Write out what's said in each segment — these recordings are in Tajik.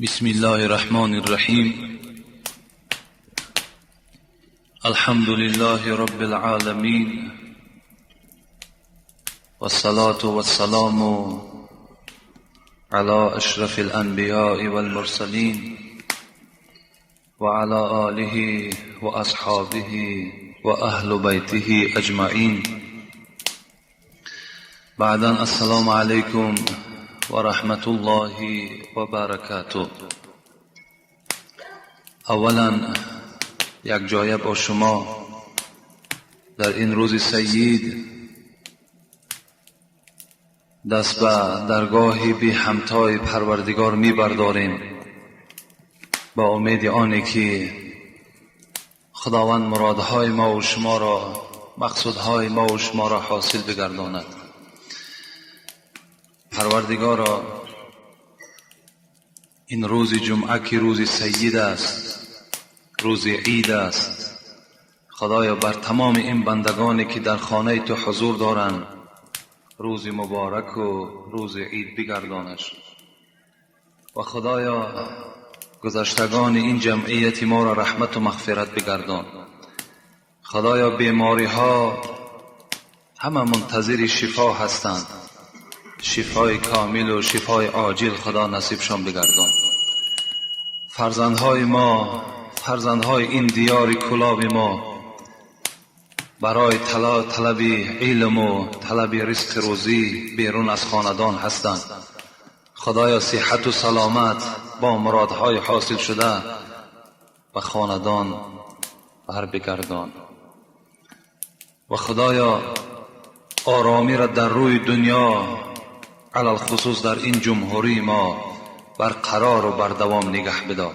بسم الله الرحمن الرحيم. الحمد لله رب العالمين، والصلاة والسلام على أشرف الأنبياء والمرسلين وعلى آله وأصحابه وأهل بيته أجمعين. بعدا السلام عليكم ورحمة الله وبركاته. اولا یک جایه با شما در این روز سید دست به درگاه بی همتای پروردگار می برداریم، با امید آنی که خداوند مرادهای ما و شما را، مقصودهای ما و شما را حاصل بگرداند. پروردگارا، این روز جمعه که روز سید است، روز عید است، خدایا بر تمام این بندگانی که در خانه تو حضور دارند روز مبارک و روز عید بگردانش. و خدایا گذشتگان این جمعیت ما را رحمت و مغفرت بگردان. خدایا بیماری ها همه منتظر شفا هستند، شفای کامل و شفای عاجل خدا نصیبشان بگردان. فرزندهای ما، فرزندهای این دیار کلاب ما برای طلب علم و طلب رزق روزی بیرون از خاندان هستند. خدایا صحت و سلامت با مرادهای حاصل شده به خاندان بر بگردان. و خدایا آرامی را در روی دنیا، علی الخصوص در این جمهوری ما، برقرار و بردوام نگه بدار.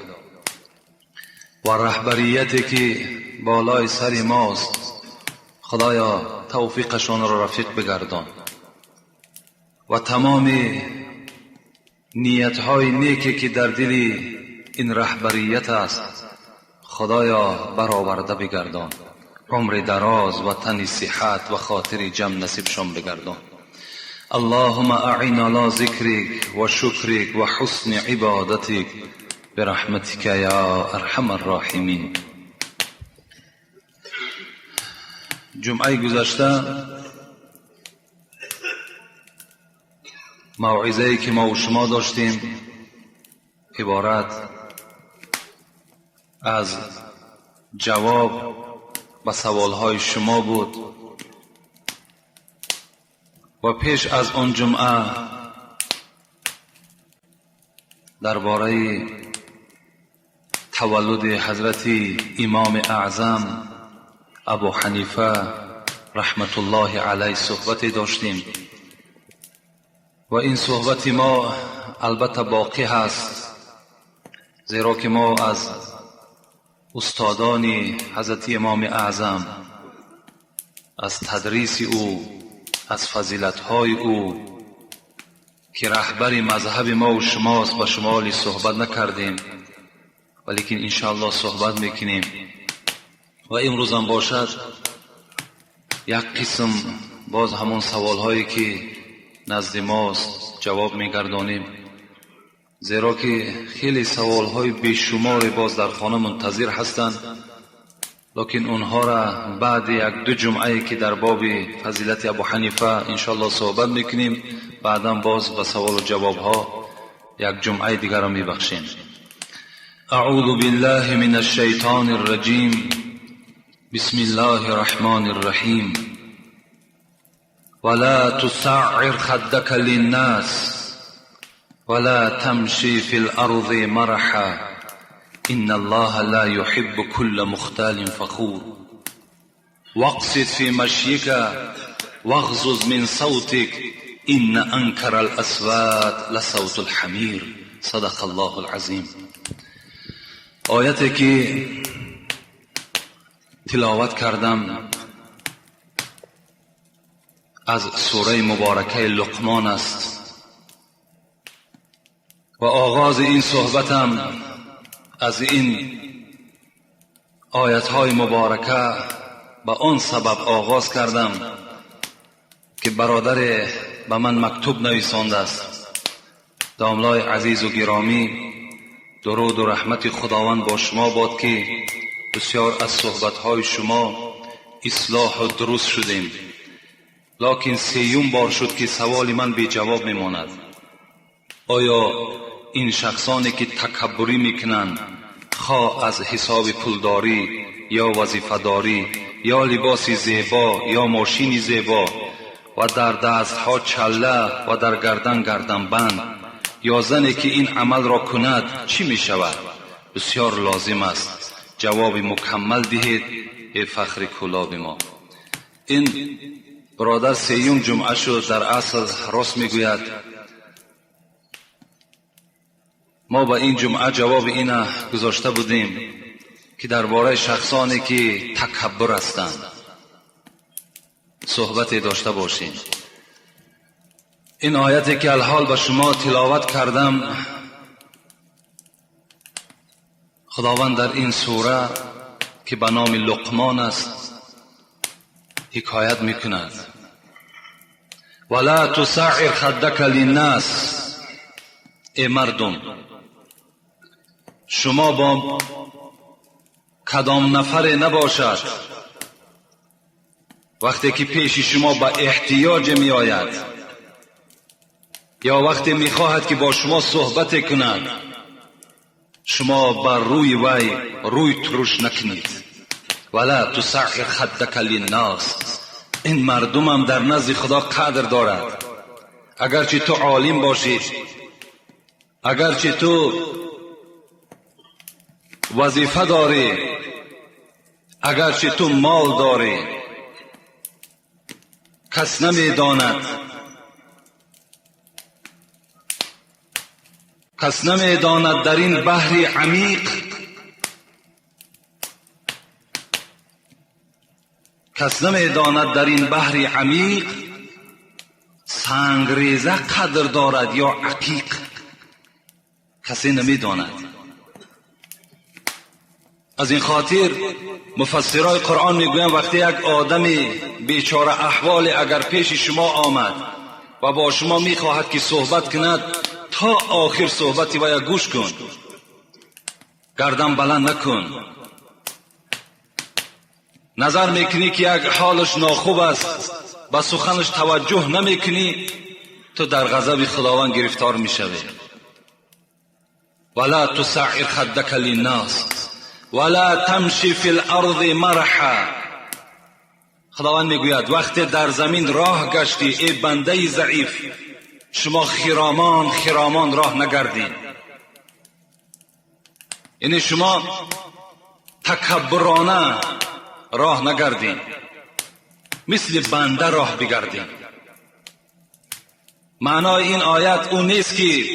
و رهبریتی که بالای سر ماست، خدایا توفیقشان را رفیق بگردان. و تمام نیتهای نیکی که در دل این رهبریت است، خدایا برآورده بگردان. عمر دراز و تن صحت و خاطر جمع نصیبشان بگردان. اللهم اعنا على ذکرک و شکرک و حسن عبادتک برحمتک یا ارحم الراحمین. جمعه گذشته موعظه‌ای که ما و شما داشتیم عبارت از جواب به سوالهای شما بود. و پیش از آن جمعه درباره تولد حضرت امام اعظم ابو حنیفه رحمت الله علیه صحبت داشتیم. و این صحبت ما البته باقی هست، زیرا که ما از استادان حضرت امام اعظم، از تدریس او، از فضیلت‌های او که رهبر مذهب ما و شماست با شما حالی صحبت نکردیم، ولیکن انشاءالله صحبت میکنیم. و امروز هم باشد یک قسم باز همون سوالهایی که نزد ماست جواب میگردانیم، زیرا که خیلی سوالهای بیشمار باز در خانه منتظر هستند، لکن اونها را بعد یک دو جمعه که در باب فضیلت ابو حنیفه انشاءالله صحبت میکنیم، بعدا باز به سوال و جواب ها یک جمعه دیگر را میبخشیم. اعوذ بالله من الشیطان الرجیم. بسم الله الرحمن الرحیم. ولا تسعر خدك للناس ولا تمشي في الأرض مرحا إن الله لا يحب كل مختال فخور. واقصد في مشيك واغضض من صوتك إن أنكر الأصوات لصوت الحمير. صدق الله العظیم. آیتی که تلاوت کردم از سوره مبارکه لقمان است. و آغاز این صحبتم از این آیت‌های مبارکه به آن سبب آغاز کردم که برادر به من مکتوب نویسانده است. داملای عزیز و گرامی درود و رحمت خداوند با شما باد که بسیار از صحبت‌های شما اصلاح و درست شدیم، لکن سیوم بار شد که سوال من بی جواب میماند. آیا این شخصانی که تکبری میکنند، خواه از حساب پولداری یا وظیفه‌داری یا لباس زیبا یا ماشین زیبا و در دستها چله و در گردن گردنبند، یا زنی که این عمل را کند چی می شود؟ بسیار لازم است جواب مکمل دهید ای فخر کلاب ما. این برادر سیوم جمعه شد، در اصل راست میگوید. ما با این جمعه جواب اینه گذاشته بودیم که درباره شخصانی که تکبر هستند صحبت داشته باشیم. این آیتی که الحال به شما تلاوت کردم، خداوند در این سوره که به نام لقمان است حکایت میکند: ولا تسعر خدک للناس. ای مردم، شما با کدام نفر نباشد وقتی که پیش شما به احتیاج می آید یا وقتی می خواهد که با شما صحبت کند، شما بر روی وی روی ترش نکنید. ولا تسعر خدک للناس. این مردم هم در نزد خدا قدر دارد. اگرچه تو عالم باشی، اگرچه تو وظیفه داری، اگرچه تو مال داری، کس نمیداند، کس نمیداند در این بحر عمیق، کس نمیداند در این بحر عمیق سنگریزه قدر دارد یا عقیق، کسی نمیداند. از این خاطر مفسرای قرآن میگویند وقتی یک آدم بیچاره احوال اگر پیش شما آمد و با شما میخواهد که صحبت کند، تا آخر صحبتی وی گوش کن، گردن بلند نکن. نظر میکنی که یک حالش ناخوب است، به سخنش توجه نمیکنی، تو در غضب خداوند گرفتار میشوی. ولا تسعر خدک للناس ولا تمشی فی الارض مرحا. خداوند میگوید وقتی در زمین راه گشتی ای بنده ضعیف، شما خرامان خرامان راه نگردید. یعنی شما تکبرانه راه نگردید، مثل بنده راه بگردید. معنای این آیت اون نیست که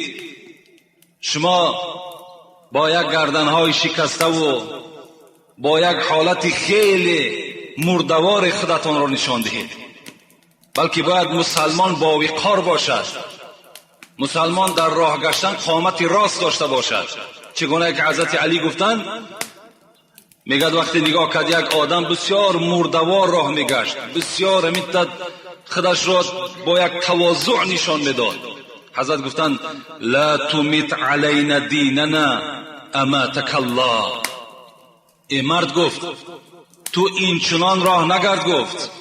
شما با یک گردنهای شکسته و با یک حالت خیلی مردوار خودتان را نشان دهید، بلکه باید مسلمان با وقار باشد. مسلمان در راه گشتن قامت راست داشته باشد. چگونه که حضرت علی گفتند، میگد وقتی نگاه کرد یک آدم بسیار مردوار راه میگشت، بسیار میتد خودش را با یک تواضع نشان میداد. حضرت گفتند لا تمیت علینا دیننا اماتک الله. ای مرد، گفت تو این چنان راه نگرد. گفت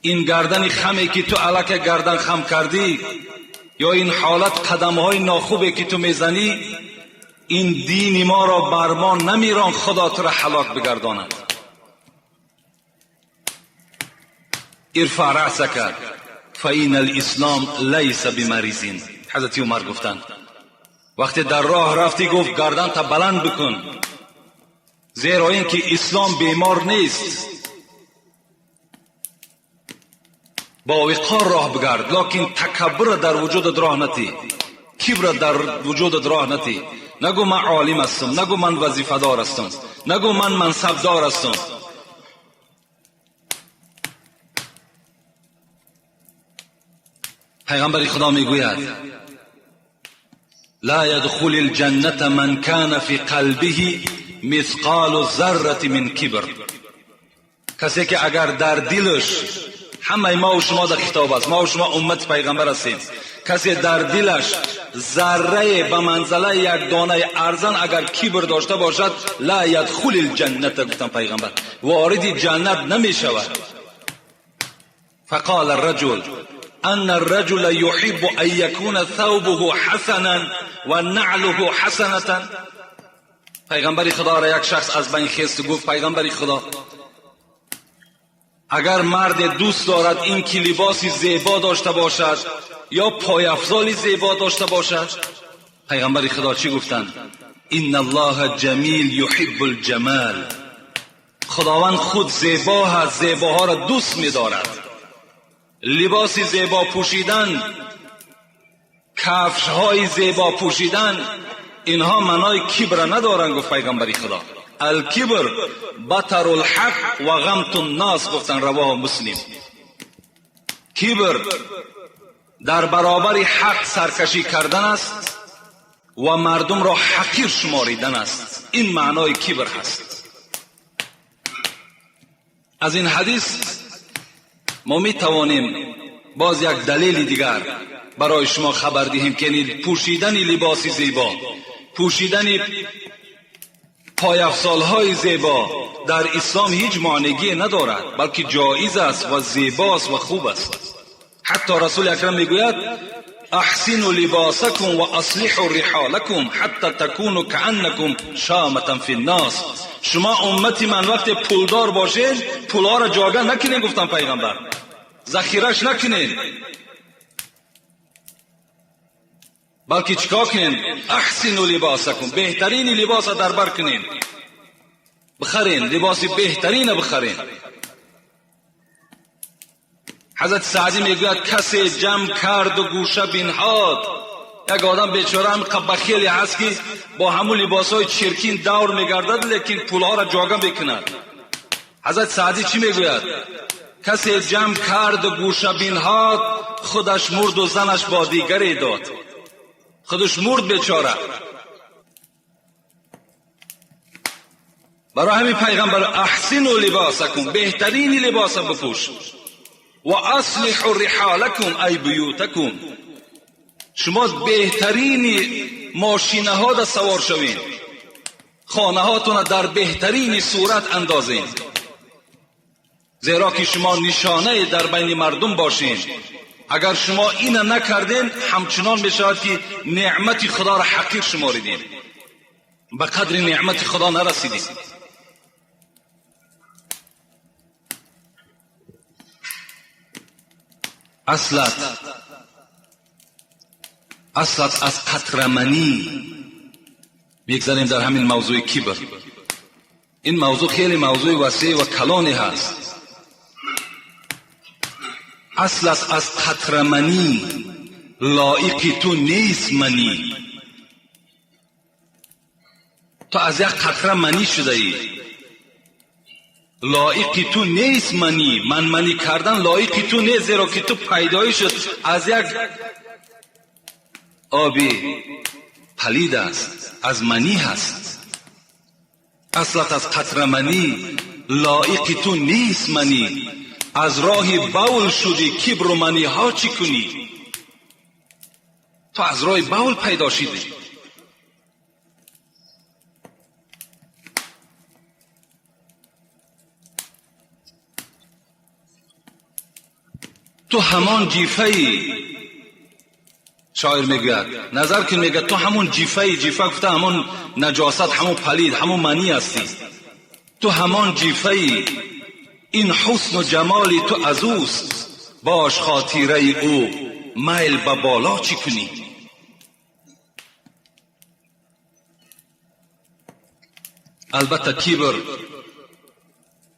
این گردن خمی که تو الکه گردن خم کردی، یا این حالت قدمهای ناخوبی که تو میزنی، این دین ما را بر ما نمیران، خدا تو را هلاک بگرداند. ارفع رأسک فإن الاسلام لیس بمریض. حضرت عمر گفتند وقتی در راه رفتی، گفت گردن تا بلند بکن، زیرا اینکه اسلام بیمار نیست. با وقار راه بگرد، لکن تکبر در وجودت راه نتی، کبر در وجودت راه نتی. نگو من عالم هستم، نگو من وظیفه دار هستم، نگو من منصب دار هستم. پیغمبر خدا میگوید لا يدخل الجنة من كان في قلبه مثقال ذرة من کبر. کسی که اگر در دلش، همه ما و شما در خطاب است، ما و شما امت پیغمبر هستیم، کسی در دلش ذره به منزله یک دانه ارزن اگر کبر داشته باشد، لا یدخل الجنة، گفتن پیغمبر، وارد جنت نمی شود. فقال الرجل ان الرجل يحب ان يكون ثوبه حسنا و نعله حسنة. پیغمبر خدا را یک شخص از بین خیست گفت پیغمبر خدا، اگر مرد دوست دارد این که لباسی زیبا داشته باشد یا پایافزال زیبا داشته باشد، پیغمبر خدا چی گفتند؟ ان الله جمیل یحب الجمال. خداوند خود زیبا هست، زیباها را دوست می‌دارد. لباس زیبا پوشیدن، کفش‌های زیبا پوشیدن، اینها معنای کبر ندارند، گفت پیغمبر خدا. الکبر بطر الحق و غمت الناس، گفتن رواه مسلم. کبر در برابر حق سرکشی کردن است و مردم را حقیر شماریدن است. این معنای کبر هست. از این حدیث ما می توانیم باز یک دلیل دیگر برای شما خبر دهیم که پوشیدن لباس زیبا، پوشیدن پایافزالهای زیبا در اسلام هیچ مانعی ندارد، بلکه جایز است و زیباست و خوب است. حتی رسول اکرم میگوید احسنوا لباسکم و اصلحوا رحالکم حتی تکونوا کأنکم شامة فی الناس. شما امتی من وقت پولدار باشین، پولها را جاگه نکنین، گفتم پیغمبر، ذخیرش نکنین، بلکه چیکار کنین؟ احسنوا لباسکم، بهترین لباس را در بر کنین، بخرین، لباس بهترین بخرین. حضرت سعدی میگوید کسی جمع کرد و گوشه بنهاد. یک آدم بیچاره هم بخیلی هست که با همون لباسهای چرکین دور میگردد، لیکن پولها را جاگه میکند. حضرت سعدی چی میگوید؟ کسی جمع کرد و گوشه بنهاد، خودش مرد و زنش با دیگری داد. خودش مرد بیچاره. برای همین پیغمبر احسنوا لباسکم، بهترین لباس بپوش، و اصلحوا رحالکم ای بیوتکم، شما بهترین ماشینه ها در سوار شوین، خانه هاتون در بهترین صورت اندازین، زیرا که شما نشانه در بین مردم باشین. اگر شما این نکردین، همچنان میشود که نعمت خدا را حقیر شماریدین، به قدر نعمت خدا نرسیدین. اصلت از قطرمنی میگذاریم در همین موضوع کبر. این موضوع خیلی موضوع وسیع و کلانی هست. اصلت از قطرمنی لایق تو نیست منی. تو از یک قطره منی شده ای، لایق تو نیست منی. من منی کردن لایق تو نیست، زیرا که تو پیدایشت از یک آبی پلید است، از منی هست. اصلت از قطره منی لایق تو نیست منی. از راه بول شدی کبر و منی ها چی کنی؟ تو از راه بول پیدا شدی. تو همان جیفه‌ای، شاعر میگوید، نظر کن، میگه تو همون جیفه‌ای، جیفه گفته همون نجاست، همون پلید، همون منی هستی. تو همان جیفه‌ای، این حسن و جمالی تو از اوست، باش خاطیره او، میل به بالا چی کنی؟ البته کبر،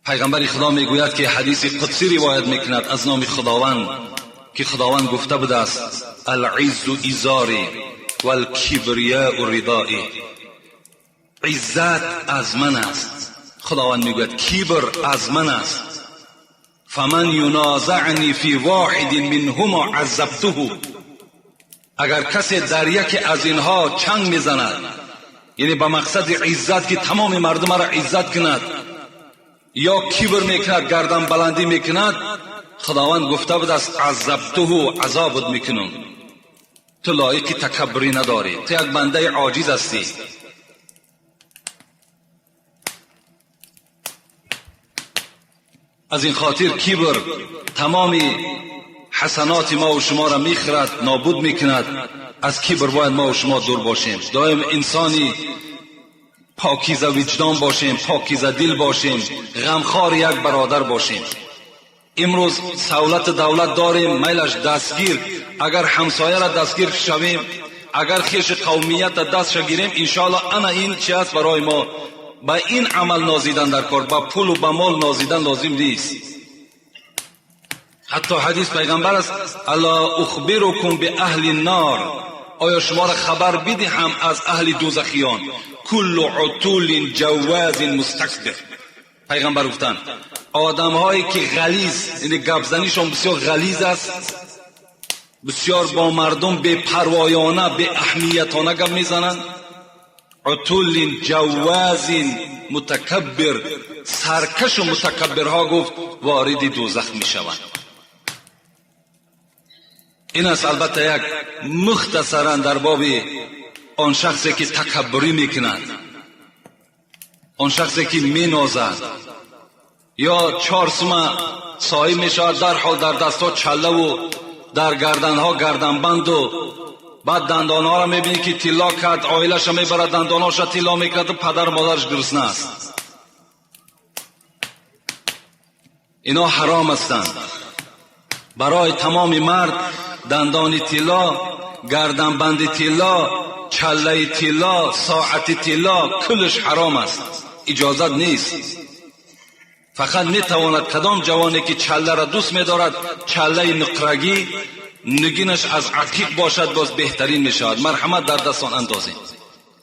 پیغمبر خدا میگوید که حدیث قدسی روایت میکند از نام خداوند که خداوند گفته بوده است العز ازاری والکبریاء ردایی. عزت از من است. خداوند میگوید کبر از من است. فمن ینازعنی فی واحد منهما عذبته. اگر کسی در یکی از اینها چنگ میزند، یعنی به مقصد عزت که تمام مردم را عزت کند، یا کبر میکند، گردن بلندی میکند، خداوند گفته بود است عذبته، عذابت میکنم. تو لایقی تکبری نداری، تو یک بنده عاجز هستی. از این خاطر کبر تمامی حسنات ما و شما را میخورد، نابود میکند. از کبر باید ما و شما دور باشیم. دائم انسانی پاکیزه وجدان باشیم، پاکیزه دل باشیم، غمخوار یک برادر باشیم. امروز سهولت دولت داریم، میلش دستگیر. اگر همسایه را دستگیر شویم، اگر خیش قومیت دست گیریم، انشاءالله انا این چی است برای ما. با این عمل نازیدن در کار، با پول و با مال نازیدن لازم نیست. حتی حدیث پیغمبر است، الا اخبرکم به اهل النار، آیا شما را خبر بدهم از اهل دوزخیان؟ کل عتول جواز مستکبر. پیغمبر گفتند آدم هایی که غلیظ، یعنی گپ زنیشون بسیار غلیظ است، بسیار با مردم بی پروایانه، بی اهمیتانه گپ میزنند. عتول جواز متکبر، سرکش و متکبرها گفت وارد دوزخ میشوند. این است البته یک مختصرا در باب آن شخصی که تکبری میکند، آن شخصی که مینازد یا 4 سومه صاحب میشود، در حال در دستها چله و در گردنها گردنبند و بعد دندانها را میبینی که طلا کرد، عائلش را میبرد، دندانهاش را طلا میکرد و پدر مادرش گرسنه است. اینا حرام هستند. برای تمام مرد دندان طلا، گردنبند طلا، چله طلا، ساعت طلا کلش حرام است، اجازت نیست. فقط میتواند کدام جوانی که چله را دوست میدارد، چله نقرگی نگینش از عقیق باشد، باز بهترین میشود، مرحمت در دستان اندازیم.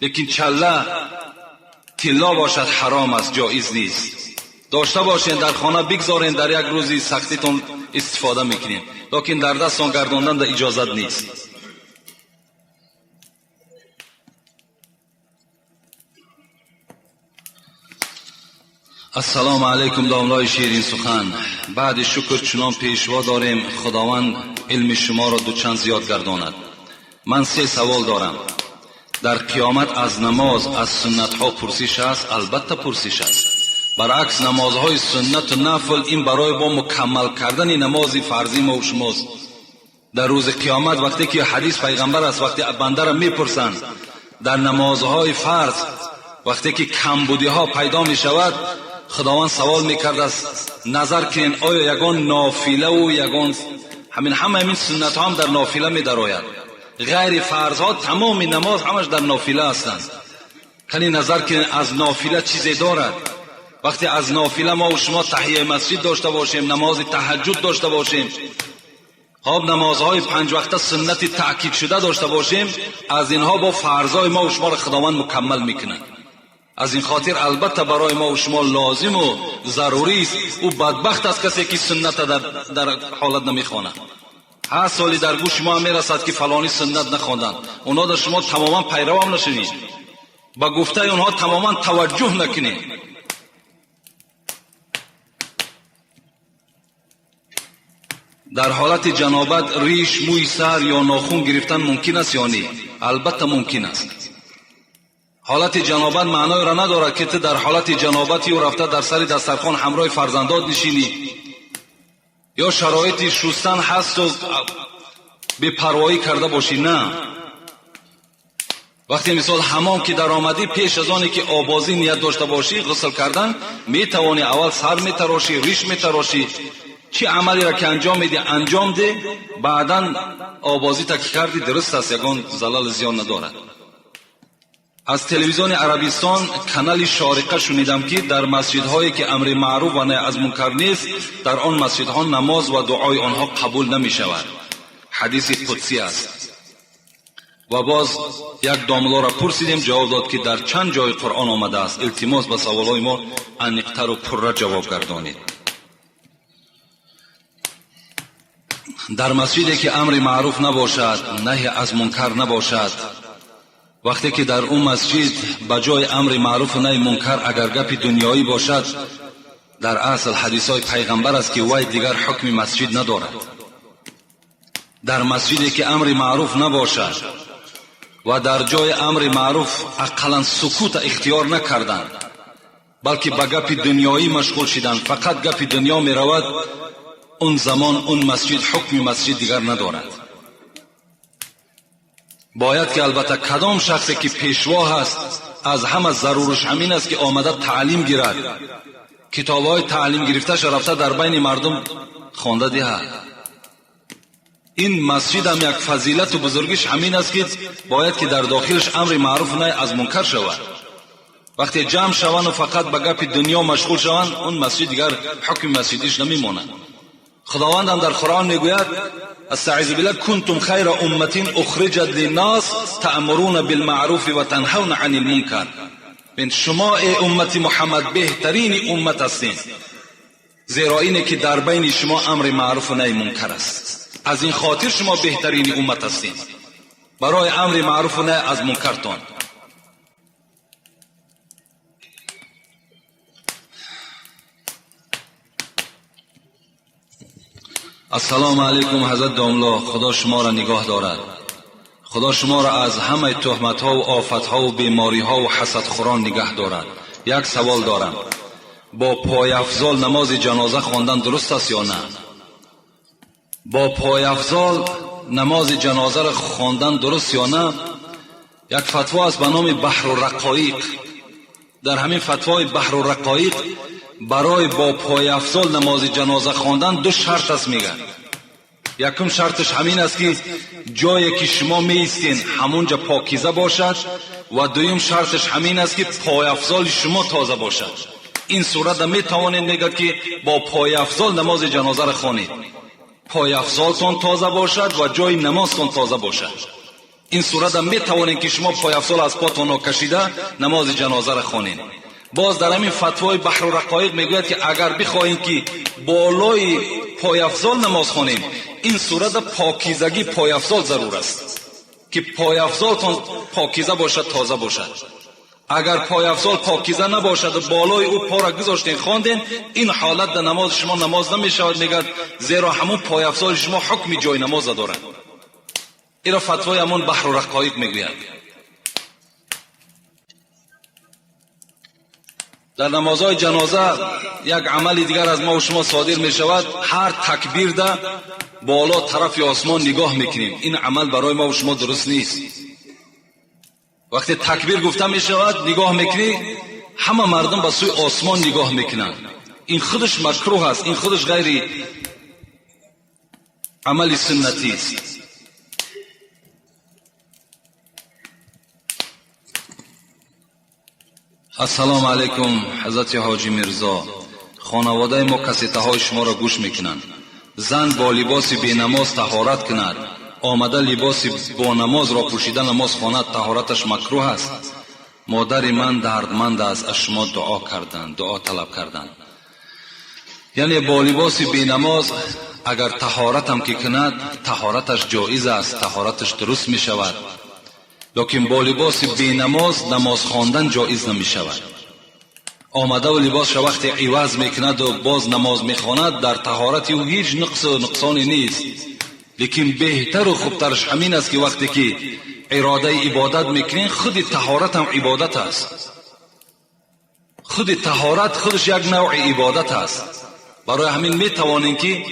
لیکن چله طلا باشد حرام است، جایز نیست. داشته باشین در خانه بگذارین، در یک روزی سختیتون استفاده میکنین، لیکن در دستان گرداندن در اجازت نیست. السلام علیکم داملای شیرین سخن. بعد شکر چنان پیشوا داریم، خداوند علم شما را دوچند زیاد گرداند. من 3 سوال دارم. در قیامت از نماز، از سنت ها پرسش است؟ البته پرسش است. برعکس نمازهای سنت و نفل این برای با مکمل کردن نماز فرضی ما و شماست. در روز قیامت وقتی که حدیث پیغمبر است، وقتی بنده را میپرسند در نمازهای فرض وقتی که کمبودی ها پیدا می شود، خداوند سوال میکرد است نظر کنین آیا یگان نافله و یگان همین همه همین سنت ها هم در نافله می درآید. غیر فرض ها تمام نماز همش در نافله هستند. کنی نظر کنین از نافله چیزی دارد. وقتی از نافله ما و شما تحیه مسجد داشته باشیم، نماز تهجد داشته باشیم، خب نمازهای 5 وقته سنت تأکید شده داشته باشیم، از اینها با فرضای ما و شما را خداوند مکمل میکنه. از این خاطر البته برای ما و شما لازم و ضروری است. او بدبخت است کسی که سنت در حالت نمیخواند. هر سالی در گوش ما میرسد که فلانی سنت نخواندند، اونا در شما تماما پیرو هم نشوید، با گفته اونها تماما توجه نکنید. در حالت جنابت ریش، موی سر یا ناخن گرفتن ممکن است یا نه؟ البته ممکن است. حالت جنابت معنای را ندارد که تو در حالت جنابتی و رفته در سر دسترخوان همراه فرزندات نشینی یا شرایط شستن هست و بی‌پروایی کرده باشی. نه، وقتی مثال حمام که در آمدی، پیش از آنی که آبازی نیت داشته باشی غسل کردن، میتوانی اول سر میتراشی، ریش میتراشی، چی عملی را که انجام میدی انجام ده، بعدا آبازی تا که کردی درست است، یگان زلال زیان ندارد. از تلویزیون عربستان کانال شارقه شنیدم که در مسجدهایی که امر معروف و نهی از منکر نیست، در آن مسجدها نماز و دعای آنها قبول نمی شود. حدیث قدسی است. و باز یک داملا را پرسیدیم، جواب داد که در چند جای قرآن آمده است. التماس به سوالهای ما انیقتر و پرره جواب گردانید. در مسجدی که امر معروف نباشد، نهی از منکر نباشد، وقتی که در اون مسجد به جای امر معروف و نهی منکر اگر گپ دنیایی باشد، در اصل حدیث های پیغمبر است که وی دیگر حکم مسجد ندارد. Дар масҷиде ки амри маъруф набошад ва дар ҷои амри маъруф ақаллан сукута ихтиёр накарданд, балки ба гапи дунёӣ машғул шиданд, фақат гапи дунё меравад, он замон он масҷид ҳукми масҷид дигар надорад. Бояд ки албатта кадом шахсе ки пешво ҳаст, аз ҳама зарураш ҳамин аст ки омада таълим гирад, китобҳои таълим гирифташа рафта дар байни мардум хонда диҳад. Ин масҷид ҳам як фазилату бузургиш ҳамин аст ки бояд ки дар дохилаш амри маъруф наҳй аз мункар шавад. Вақте ҷамъ шаванду фақат ба гапи дунё машғул шаванд, он масҷид дигар ҳукми масҷидиш намемонад. Худованд ҳам дар Қуръон мегӯяд: استعیذ بالله کنتم خیر امة اخرجت للناس تأمرون بالمعروف و تنهون عن المنکر. شما ای امت محمد بهترین امت هستین، زیرا اینه که در بین شما امر معروف و نهی منکر است. از این خاطر شما بهترین امت هستین، برای امر معروف و نهی از منکرتان. السلام علیکم حضرت داملا، خدا شما را نگاه دارد. خدا شما را از همه تهمت ها و آفت ها و بیماری ها و حسد خوران نگه دارد. یک سوال دارم: با پایافزال نماز جنازه خواندن درست است یا نه؟ با پایافزال نماز جنازه را خواندن درست یا نه؟ یک فتوا است به نام بحر الرقایق. در همین فتوای بحر الرقایق برای با پایافزال نماز جنازه خواندن دو شرط است میگن. یکم شرطش همین است که جایی که شما میایستین همونجا پاکیزه باشد، و دویم شرطش همین است که پایافزال شما تازه باشد. این صورت میتوانید میگه که با پایافزال نماز جنازه را خوانید، پایافزالتان تازه باشد و جای نمازتان تازه باشد. این صورت میتوانید که شما پایافزال از پاتان کشیده نماز جنازه را خوانید. باز در همین فتوای بحر الرقایق میگوید که اگر بخواهید که بالای پایافزال نماز خوانیم، این صورت پاکیزگی پایافزال ضرور است که پایافزالتان پاکیزه باشد، تازه باشد. اگر پایافزال پاکیزه نباشد و بالای او پا را گذاشتین خواندین، این حالت در نماز شما نماز نمیشود، میگد زیرا همون پایافزال شما حکم جای نماز دارد. این را فتوای همون بحر الرقایق میگوید. در نمازهای جنازه یک عمل دیگر از ما و شما صادر می شود. هر تکبیر ده بالا طرف آسمان نگاه میکنیم. این عمل برای ما و شما درست نیست. وقتی تکبیر گفته می شود نگاه میکنی، همه مردم به سوی آسمان نگاه میکنند. این خودش مکروه است، این خودش غیر عمل سنتی است. السلام علیکم حضرت حاجی میرزا، خانواده ما کسیته های شما را گوش میکنند. زن با لباس بی نماز طهارت کند، آمده لباس با نماز را پوشیده نماز خواند، طهارتش مکروه است. مادر من دردمند است، از شما دعا کردند، دعا طلب کردند. یعنی با لباس بی نماز اگر طهارت هم که کند، طهارتش جایز است، طهارتش درست می شود. لیکن با لباس بی نماز نماز خواندن جایز نمی شود. آمده و لباسش وقتی عوض میکند و باز نماز میخواند، در طهارت او هیچ نقص و نقصانی نیست. لیکن بهتر و خوبترش همین است که وقتی که اراده عبادت میکنین، خود طهارت هم عبادت است. خود طهارت خودش یک نوع عبادت است. برای همین میتوانین که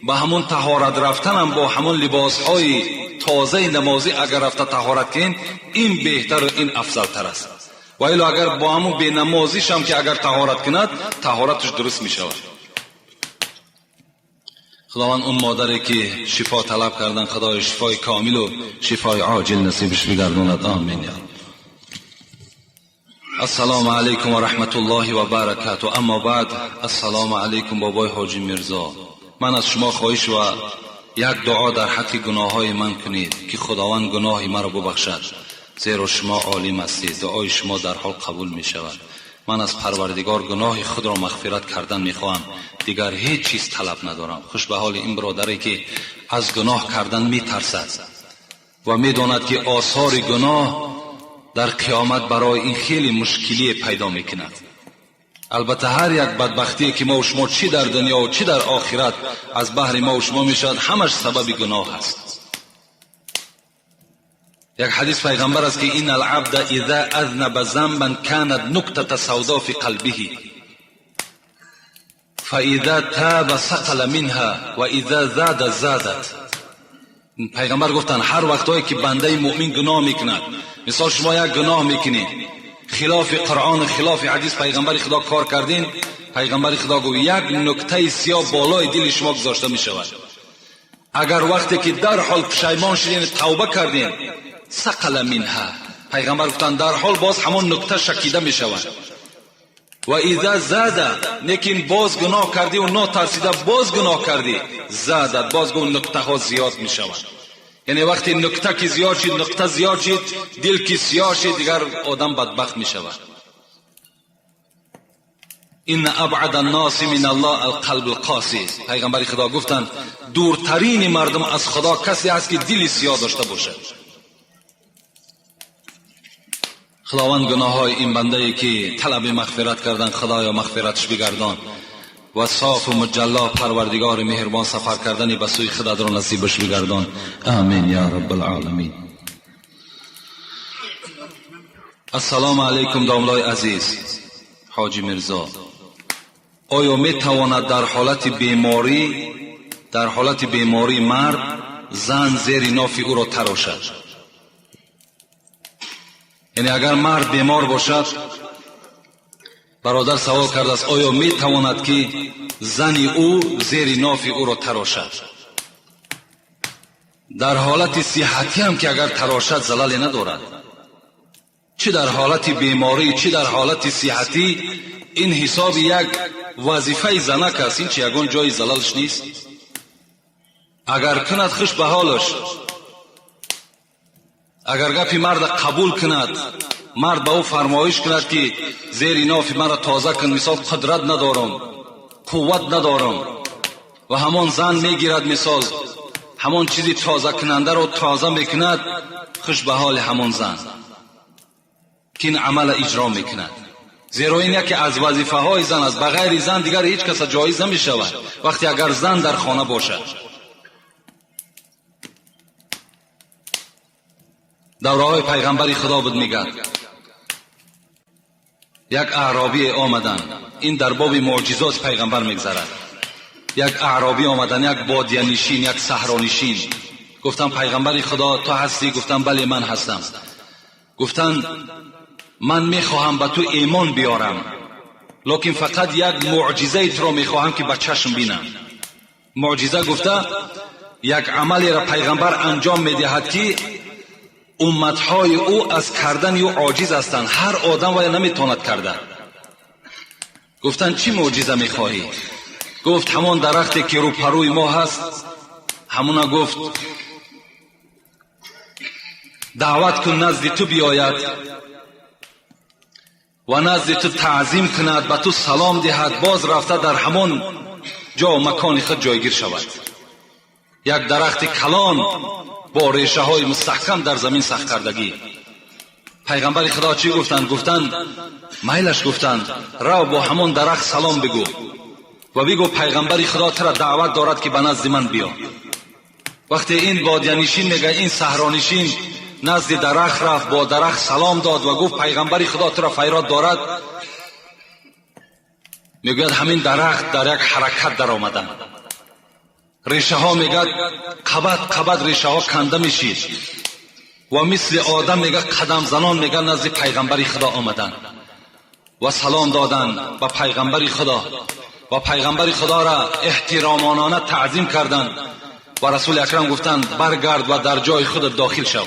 با همون طهارت رفتن هم با همون لباسهای تازه نمازی اگر رفته طهارت کنین، این بهتر و این افضل تر است. و الا اگر با همون بی نمازیش هم که اگر طهارت کند، طهارتش درست می شود. خداوند اون مادری که شفا طلب کردن، خدای شفای کامل و شفای عاجل نصیبش بگرداند. آمین. السلام علیکم و رحمت الله و برکاته. اما بعد، السلام علیکم بابای حاجی میرزا، من از شما خواهش و یک دعا در حق گناه های من کنید که خداوند گناه مرا ببخشد، زیرا شما عالم هستید، دعای شما در حال قبول می شود. من از پروردگار گناه خود را مغفرت کردن می خواهم، دیگر هیچ چیز طلب ندارم. خوش به حال این برادری که از گناه کردن می ترسد و می داند که آثار گناه در قیامت برای این خیلی مشکلی پیدا می کند. البته هر یک بدبختی که ما و شما چی در دنیا و چی در آخرت از بهر ما و شما می شود، همش سبب گناه است. یک حدیث پیغمبر است که این العبد اذا اذنب ذنبا كانت نکتة سودا فی قلبه فاذا تاب ثقل منها واذا زاد زادت. پیغمبر گفتن هر وقتایی که بنده مؤمن گناه میکند، مثال شما یک گناه میکنید، خلاف قرآن خلاف حدیث پیغمبر خدا کار کردین، پیغمبر خدا گفت یک نکته سیاه بالای دل شما گذاشته میشود. اگر وقتی که در حال پشیمان شدین توبه کردین، ثقل منها، پیغمبر گفتن در حال باز همون نکته شکیده میشود. و اذا زاد، لیکن باز گناه کردی و ناترسیده باز گناه کردی، زادت، باز گفت نکته ها زیاد میشود. یعنی وقتی نکته که زیاد شد، نکته زیاد شد، دل که سیاه شد، دیگر آدم بدبخت میشود. این ابعد الناس من الله القلب القاسی. پیغمبر خدا گفتند دورترین مردم از خدا کسی است که دل سیاه داشته باشد. خداوند گناه های این بنده ای که طلب مغفرت کردن، خدایا مغفرتش بگردان و صاف و مجلا پروردگار مهربان سفر کردن به سوی خدا را نصیبش بگردان. آمین یا رب العالمین. السلام علیکم داملای عزیز حاجی میرزا، آیا می تواند در حالت بیماری مرد زن زیر ناف او را تراشد؟ یعنی اگر مرد بیمار باشد، برادر سوال کرده است آیا می تواند که زن او زیر ناف او را تراشد؟ در حالت صحتی هم که اگر تراشد زللی ندارد، چه در حالت بیماری چه در حالت صحتی، این حساب یک وظیفه زنک است، این چه یگان جای زللش نیست. اگر کند خوش به حالش، اگر گپی مرد قبول کند، مرد به او فرمایش کند که زیر ناف مرا تازه کن، مثال قدرت ندارم، قوت ندارم، و همان زن میگیرد مثال همان چیزی تازه کننده رو تازه میکند، خوش به حال همان زن که این عمل اجرا میکند. زیرا این یکی از وظیفه های زن است، بغیر زن دیگر هیچ کس جایز نمیشود وقتی اگر زن در خانه باشد. دوره های پیغمبر خدا بود، میگد یک اعرابی آمدن، این در باب معجزات پیغمبر میگذرد. یک اعرابی آمدن، یک بادیه نشین، یک صحرا نشین. گفتن پیغمبر خدا تو هستی؟ گفتن بله من هستم. گفتن من میخواهم به تو ایمان بیارم، لکن فقط یک معجزه تو را میخواهم که به چشم بینم. معجزه گفته یک عملی را پیغمبر انجام میدهد که امتهای او از کردن او عاجز هستند، هر آدم ولی نمیتواند کرده. گفتن چی معجزه میخواهی؟ گفت همان درختی که رو پروی ما هست، همونا گفت دعوت کن نزد تو بیاید و نزد تو تعظیم کند، به تو سلام دهد، باز رفته در همان جا و مکان خود جایگیر شود. یک درخت کلان با ریشه های مستحکم در زمین سخت کردگی. پیغمبر خدا چی گفتند؟ گفتند میلش، گفتند رو با همان درخت سلام بگو و بگو پیغمبر خدا ترا دعوت دارد که به نزد من بیا. وقتی این بادیانشین میگه، این صحرانشین نزد درخت رفت، با درخت سلام داد و گفت پیغمبر خدا ترا فریاد دارد. میگوید همین درخت در یک حرکت در آمدن، ریشه ها میگه قبط قبط ریشه ها کنده میشید و مثل آدم میگه قدم زنان میگه نزد پیغمبر خدا آمدن و سلام دادن به پیغمبر خدا و پیغمبر خدا را احترامانه تعظیم کردند و رسول اکرم گفتند برگرد و در جای خود داخل شو.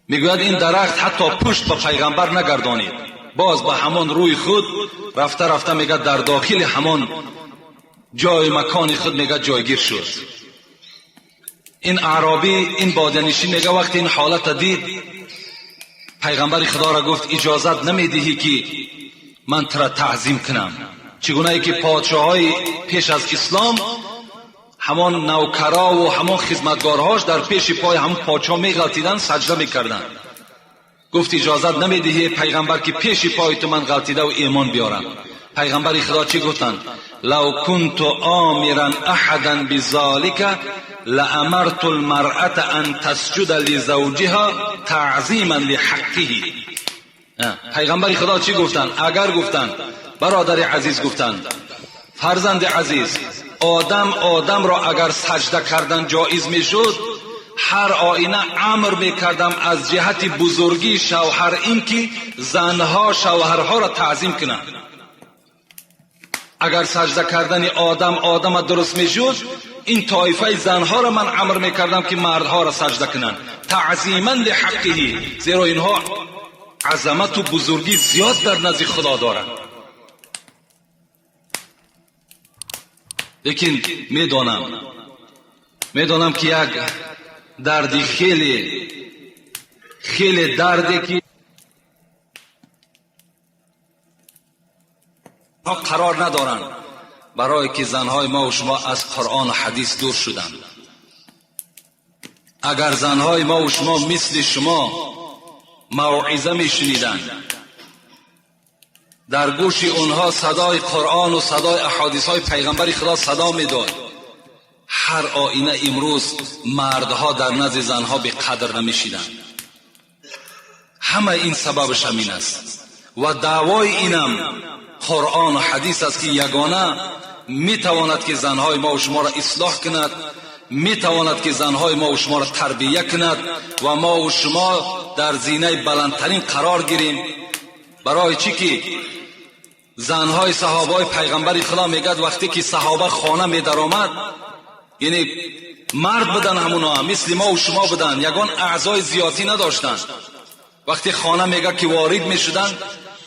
میگوید این درخت حتی پشت به پیغمبر نگردانید، باز به همان روی خود رفته رفته میگه در داخل همان جای مکان خود میگه جایگیر شد. این اعرابی، این بادیانشین میگه وقتی این حالت دید، پیغمبر خدا را گفت اجازت نمیدهی که من ترا تعظیم کنم. چگونه ای که پادشاهای پیش از اسلام همان نوکرا و همان خدمتگارهاش در پیش پای همون پادشاه میغلطیدن، سجده میکردن. گفت اجازت نمیدهی پیغمبر که پیش پای تو من غلطیده و ایمان بیارم. پیغمبر خدا چی گفتند؟ لو كنت آمرا احدا بذلك لأمرت المرأة أن تسجد لزوجها تعظیما لحقه. پیغمبر خدا چی گفتن؟ اگر گفتن برادر عزیز، گفتن فرزند عزیز، آدم آدم را اگر سجده کردن جایز میشد، هر آینه امر میکردم از جهت بزرگی شوهر این که زنها شوهرها را تعظیم کنند. اگر سجده کردن آدم آدم درست میشد، این طایفه زنها را من امر میکردم که مردها را سجده کنند، تعظیما لحقه، زیرا اینها عظمت و بزرگی زیاد در نزد خدا دارند. لیکن میدانم که یک دردی خیلی خیلی دردی که قرار ندارند، برای که زنهای ما و شما از قرآن و حدیث دور شدند. اگر زنهای ما و شما مثل شما موعظه می شنیدند، در گوش اونها صدای قرآن و صدای احادیث های پیغمبر خدا صدا میداد، هر آینه امروز مردها در نزد زنها به قدر نمیشیدند. همه این سببش همین است و دعوای اینم قرآن و حدیث است که یگانه میتواند که زنهای ما و شما را اصلاح کند، میتواند که زنهای ما و شما را تربیه کند و ما و شما در زینه بلندترین قرار گیریم. برای چی که زنهای صحابه پیغمبر خدا میگد وقتی که صحابه خانه میدرآمد، یعنی مرد بدن، همونا مثل ما و شما بدن، یگان اعضای زیادی نداشتند. وقتی خانه میگه که وارد میشدن،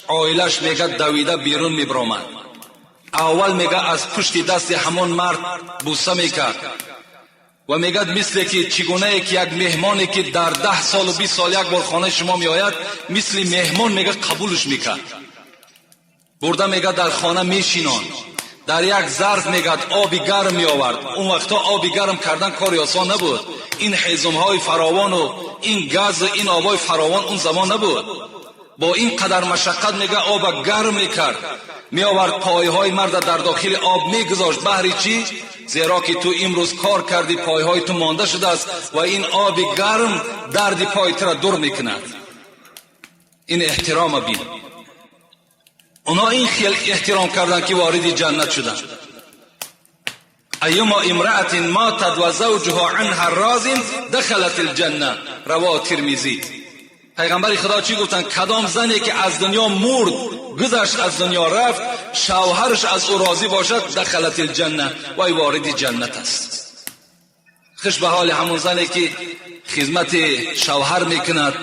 عائلش میگه دویده بیرون میبرآمد. اول میگه از پشت دست همون مرد بوسه میکرد و میگه مثل که چگونه که یک مهمانی که در 10 سال و 20 سال یک بار خانه شما میآید، مثل مهمان میگه قبولش میکرد. برده میگه در خانه میشینان، در یک ظرف میگه آب گرم میآورد. اون وقتا آب گرم کردن کاری آسان نبود، این حیزم های فراوان و این گاز و این آبای فراوان اون زمان نبود. با این قدر مشقت میگه آب گرم میکرد، میآورد پایهای مرد در داخل آب میگذاشت. بهری چی؟ زیرا که تو امروز کار کردی، پایهای تو مانده شده است و این آب گرم درد پای تو را دور میکند. این احترام بین. اونا این خیلی احترام کردن که وارد جنت شدن. ایما امرأة ماتت و زوجها عنها راض دخلت الجنه، رواه ترمذی. پیغمبر خدا چی گفتن؟ کدام زنی که از دنیا مرد، گذشت از دنیا رفت، شوهرش از او راضی باشد، دخلت الجنه، وای وارد جنت است. خوش به حال همون زنی که خدمت شوهر میکند،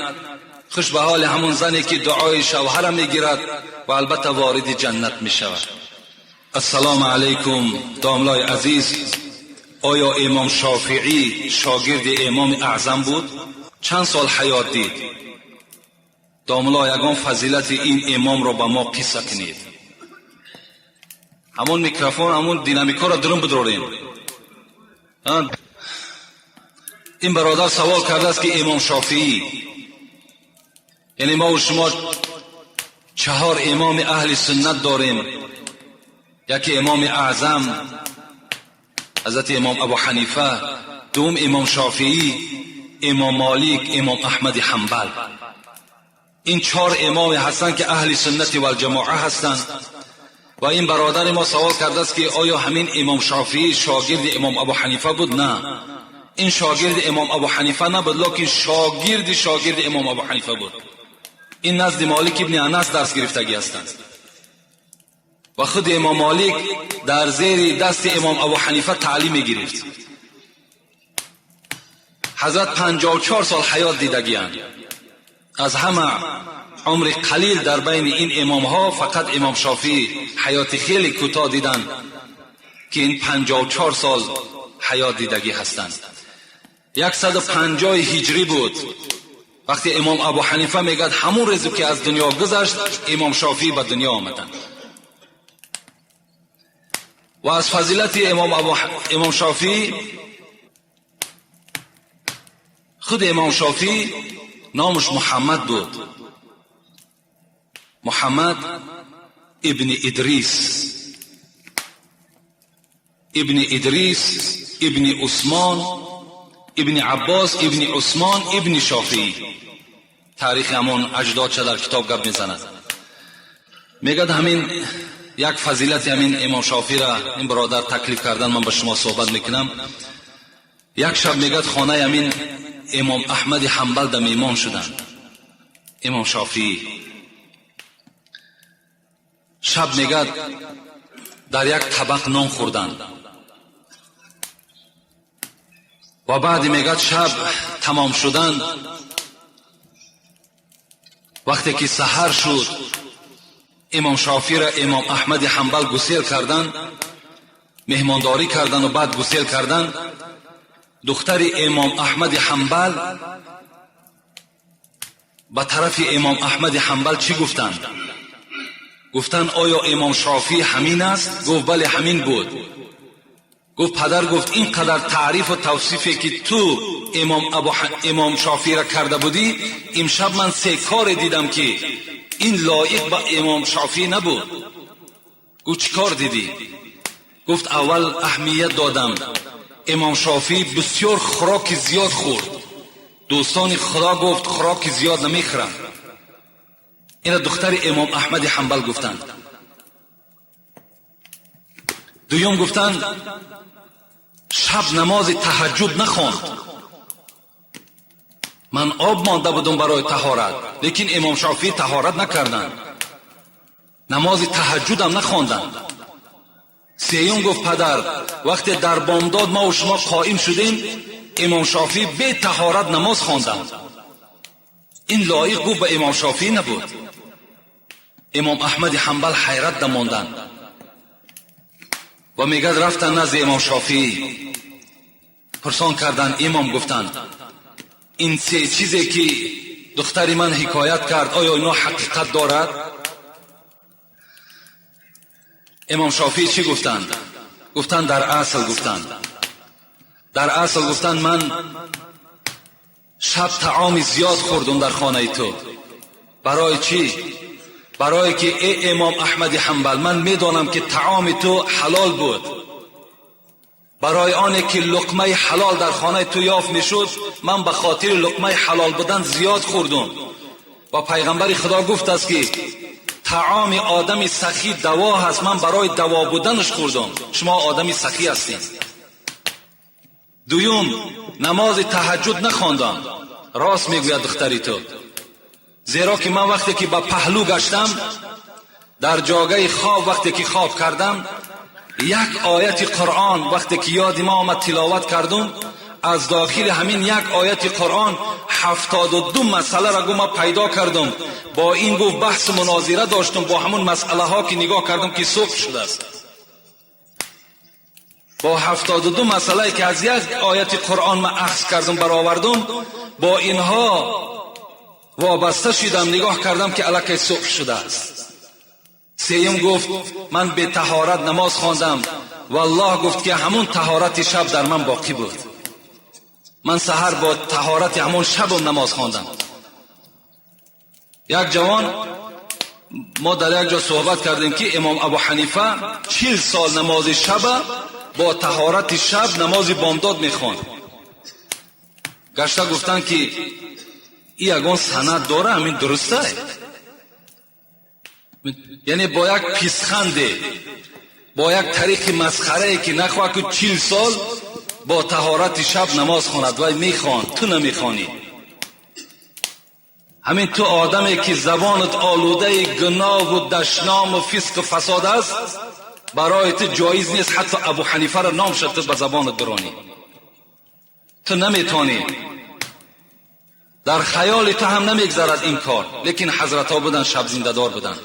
خوش به حال همون زنی که دعای شوهر میگیرد و البته وارد جنت میشود. السلام علیکم داملای عزیز، آیا امام شافعی شاگرد امام اعظم بود؟ چند سال حیات دید؟ داملا یگان فضیلت این امام را به ما قصه کنید. همون میکروفون، همون دینامیکا را درون بدروریم. این برادر سوال کرده است که امام شافعی، یعنی ما و شما 4 امام اهل سنت داریم، یکی امام اعظم حضرت امام ابو حنیفه، دوم امام شافعی، امام مالک، امام احمد حنبل. این 4 امام هستند که اهل سنت و الجماعه هستند. و این برادر ما سوال کرده است که آیا همین امام شافعی شاگرد امام ابو حنیفه بود؟ نه، این شاگرد امام ابو حنیفه نبود، لکن شاگرد شاگرد امام ابو حنیفه بود. این نزد مالک ابن انس درس گرفتگی هستند و خود امام مالک در زیر دست امام ابو حنیفه تعلیم گرفت. حضرت 54 سال حیات دیدگی اند. از همه عمر قلیل در بین این امام ها فقط امام شافعی حیات خیلی کوتاه دیدند که این 54 سال حیات دیدگی هستند. 150 هجری بود وقتی امام ابو حنیفه میگد همون روزی که از دنیا گذشت امام شافعی به دنیا آمدند. و از فضیلت امام شافعی، خود امام شافعی نامش محمد بود، محمد ابن ادریس، ابن ادریس ابن عثمان ابن عباس، ابن عثمان، ابن شافعی. تاریخ همون اجداد چه در کتاب گپ میزند. میگد همین یک فضیلت همین امام شافعی را این برادر تکلیف کردن، من با شما صحبت میکنم. یک شب میگد خانه همین امام احمد حنبل در میمان شدند. امام شافعی شب میگد در یک طبق نان خوردند و بعد میگد شب تمام شدن، وقتی که سحر شد امام شافعی را امام احمد حنبل گسیل کردند، مهمانداری کردند و بعد گسیل کردند. دختر امام احمد حنبل به طرف امام احمد حنبل چی گفتند؟ گفتند آیا امام شافعی همین است؟ گفت بله همین بود. گفت پدر، گفت اینقدر تعریف و توصیفی که تو امام شافعی را کرده بودی، امشب من سه کار دیدم که این لایق به امام شافعی نبود. گفت چی کار دیدی؟ گفت اول اهمیت دادم امام شافعی بسیار خوراک زیاد خورد. دوستان خدا گفت خوراک زیاد نمیخورم. این دختر امام احمد حنبل گفتند. دویم گفتند شب نماز تهجد نخواند. من آب مانده بودم برای طهارت، لیکن امام شافعی طهارت نکردند، نماز تهجد هم نخواندند. سیوم گفت پدر، وقتی در بامداد ما و شما قائم شدیم، امام شافعی به طهارت نماز خواندند. این لایق گفت به امام شافعی نبود. امام احمد حنبل حیرت دماندند و میگد رفتن نزد امام شافعی، پرسان کردند. امام گفتند این سه چیزی که دختر من حکایت کرد آیا اینا حقیقت دارد؟ امام شافعی چی گفتند؟ گفتند در اصل گفتند، در اصل گفتند من شب طعام زیاد خوردم در خانه تو. برای چی؟ برای که ای امام احمد حنبل، من میدانم که طعام تو حلال بود. برای آنه که لقمه حلال در خانه تو یافت میشد، من به خاطر لقمه حلال بودن زیاد خوردم. و پیغمبر خدا گفت است که طعام آدم سخی دوا هست، من برای دوا بودنش خوردم. شما آدم سخی هستین. دویم، نماز تهجد نخواندم. راست میگوید دختری تو، زیرا که من وقتی که به پهلو گشتم در جاگه خواب، وقتی که خواب کردم یک آیت قرآن وقتی که یاد ما آمد تلاوت کردم، از داخل همین یک آیت قرآن 72 مسئله را گفت من پیدا کردم. با این گفت بحث مناظره داشتم با همون مسئله ها که نگاه کردم که صبح شده است. با 72 مسئله که از یک آیت قرآن من اخذ کردم برآوردم، با اینها وابسته شدم، نگاه کردم که الکی صبح شده است. سیم گفت من به طهارت نماز خواندم و الله گفت که همون طهارت شب در من باقی بود. من سحر با طهارت همون شبم نماز خواندم. یک جوان ما در یک جا صحبت کردیم که امام ابو حنیفه 40 سال نماز شب با طهارت شب نماز بامداد میخواند. گشته گفتن که این یگان سند داره، همین درسته؟ یعنی با یک پیسخنده، با یک طریق مسخره که نخواه که 40 سال با طهارت شب نماز خواند و میخواند، تو نمیخوانی. همین تو آدمی که زبانت آلوده گناه و دشنام و فسق و فساد است، برای تو جایز نیست حتی ابو حنیفه را نام شد تو به زبانت برانی. تو نمیتونی، در خیال تو هم نمیگذرد این کار. لیکن حضرت ها بودن، شب زنده دار بودن.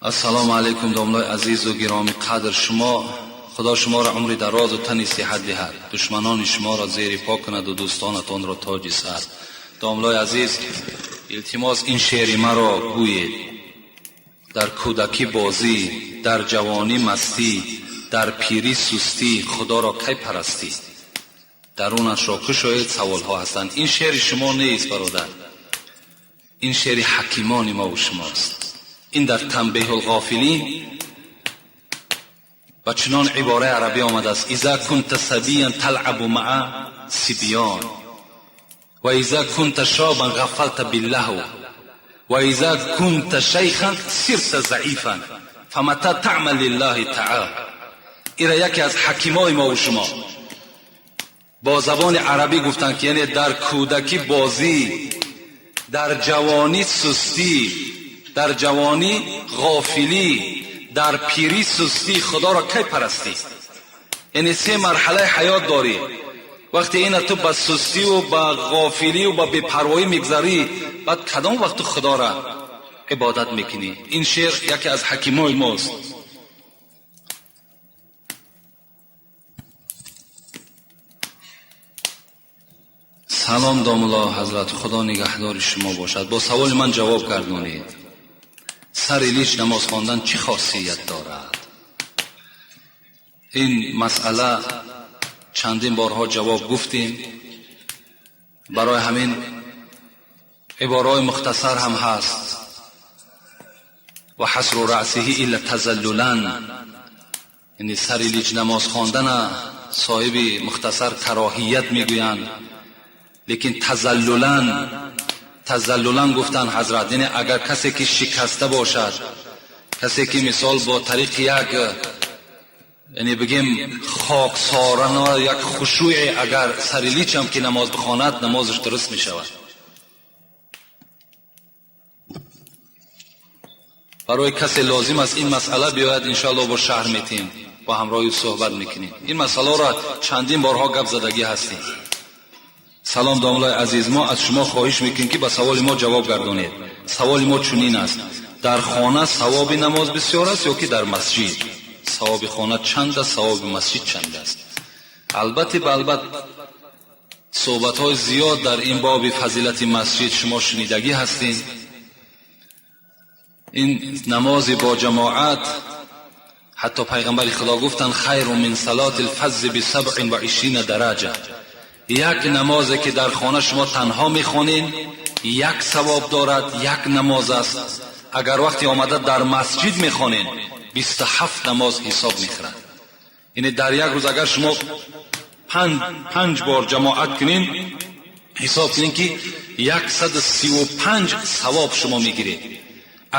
السلام علیکم داملای عزیز و گرامی قدر شما. خدا شما را عمر دراز و تن صحت دهد، دشمنان شما را زیر پا کند و دوستانتان را تاج سر. داملای عزیز، التماس این شعر مرا گویید: در کودکی بازی، در جوانی مستی، Дар пирӣ сустӣ худоро кай парастӣ? Дарунашро кушоед, саволҳо ҳастанд. Ин шеъри шумо нест, бародар, ин шеъри ҳакимони мо ва шумост. Ин дар Танбеҳулғофилин ва чунон ибораи арабӣ омадааст: иза кунта сабиян талъабу маа сибён ва иза кунта шобан ғафалта биллаҳв ва иза кунта шайхан сирта заифан фамата таъмал лиллаҳи таъала. Ира яке аз ҳакимои мо ва шумо бо забони арабӣ гуфтанд, ки яъне дар кӯдакӣ бозӣ, дар ҷавонӣ сустӣ, дар ҷавонӣ ғофилӣ, дар пирӣ сустӣ, худоро кай парастӣ? Яъне се марҳалаи ҳаёт дорӣ. Вақте ина ту ба сустиву ба ғофилию ба бепарвоӣ мегзарӣ, баъд кадом вақт ту худоро ибодат мекунӣ? Ин шеър яке аз ҳакимои мост. Салом домулло ҳазрат, худо нигаҳдори шумо бошад. Бо саволи ман ҷавоб гардонед. Сари лич намоз хондан чӣ хосият дорад? Ин масъала чандин борҳо ҷавоб гуфтем. Барои ҳамин ибораҳои мухтасар ҳам ҳаст. Ва ҳасру раъсиҳи илла тазаллулан, яъне сари лич намоз хондана соҳиби мухтасар кароҳият мегӯянд, лекин тазаллулан гуфтанд ҳазрат, яъне агар касе ки шикаста бошад, касе ки мисол бо тариқи як, яъне бигем хоксорана, як хушӯъе агар сари личам ки намоз бихонад, намозаш дуруст мешавад. Барои касе лозим аст ин масъала биёяд, иншоаллоҳ бо шаҳр метем, бо ҳамроҳи суҳбат мекунем. Ин масъаларо чандин борҳо гап задагӣ ҳастем. Салом домлаи азиз, мо аз шумо хоҳиш мекунем ки ба саволи мо ҷавоб гардонед. Саволи мо чунин аст: дар хона савоби намоз бисёр аст ё ки дар масҷид? Савоби хона чанд аст, савоби масҷид чанд аст? Албатта ба албат суҳбатҳои зиёд дар ин боби фазилати масҷид шумо шунидагӣ ҳастед. Ин намози бо ҷамоат, ҳатто пайғамбари худо гуфтанд хайру мин салати лфаззи бисабъин ва ишрина дараҷа. Як намозе ки дар хона шумо танҳо мехонед, як савоб дорад, як намоз аст. Агар вақте омада дар масҷид мехонед, 27 намоз ҳисоб мехӯрад. Яъне дар як рӯз агар шумо панҷ бор ҷамоат кунед, ҳисоб кунед ки 135 савоб шумо мегиред.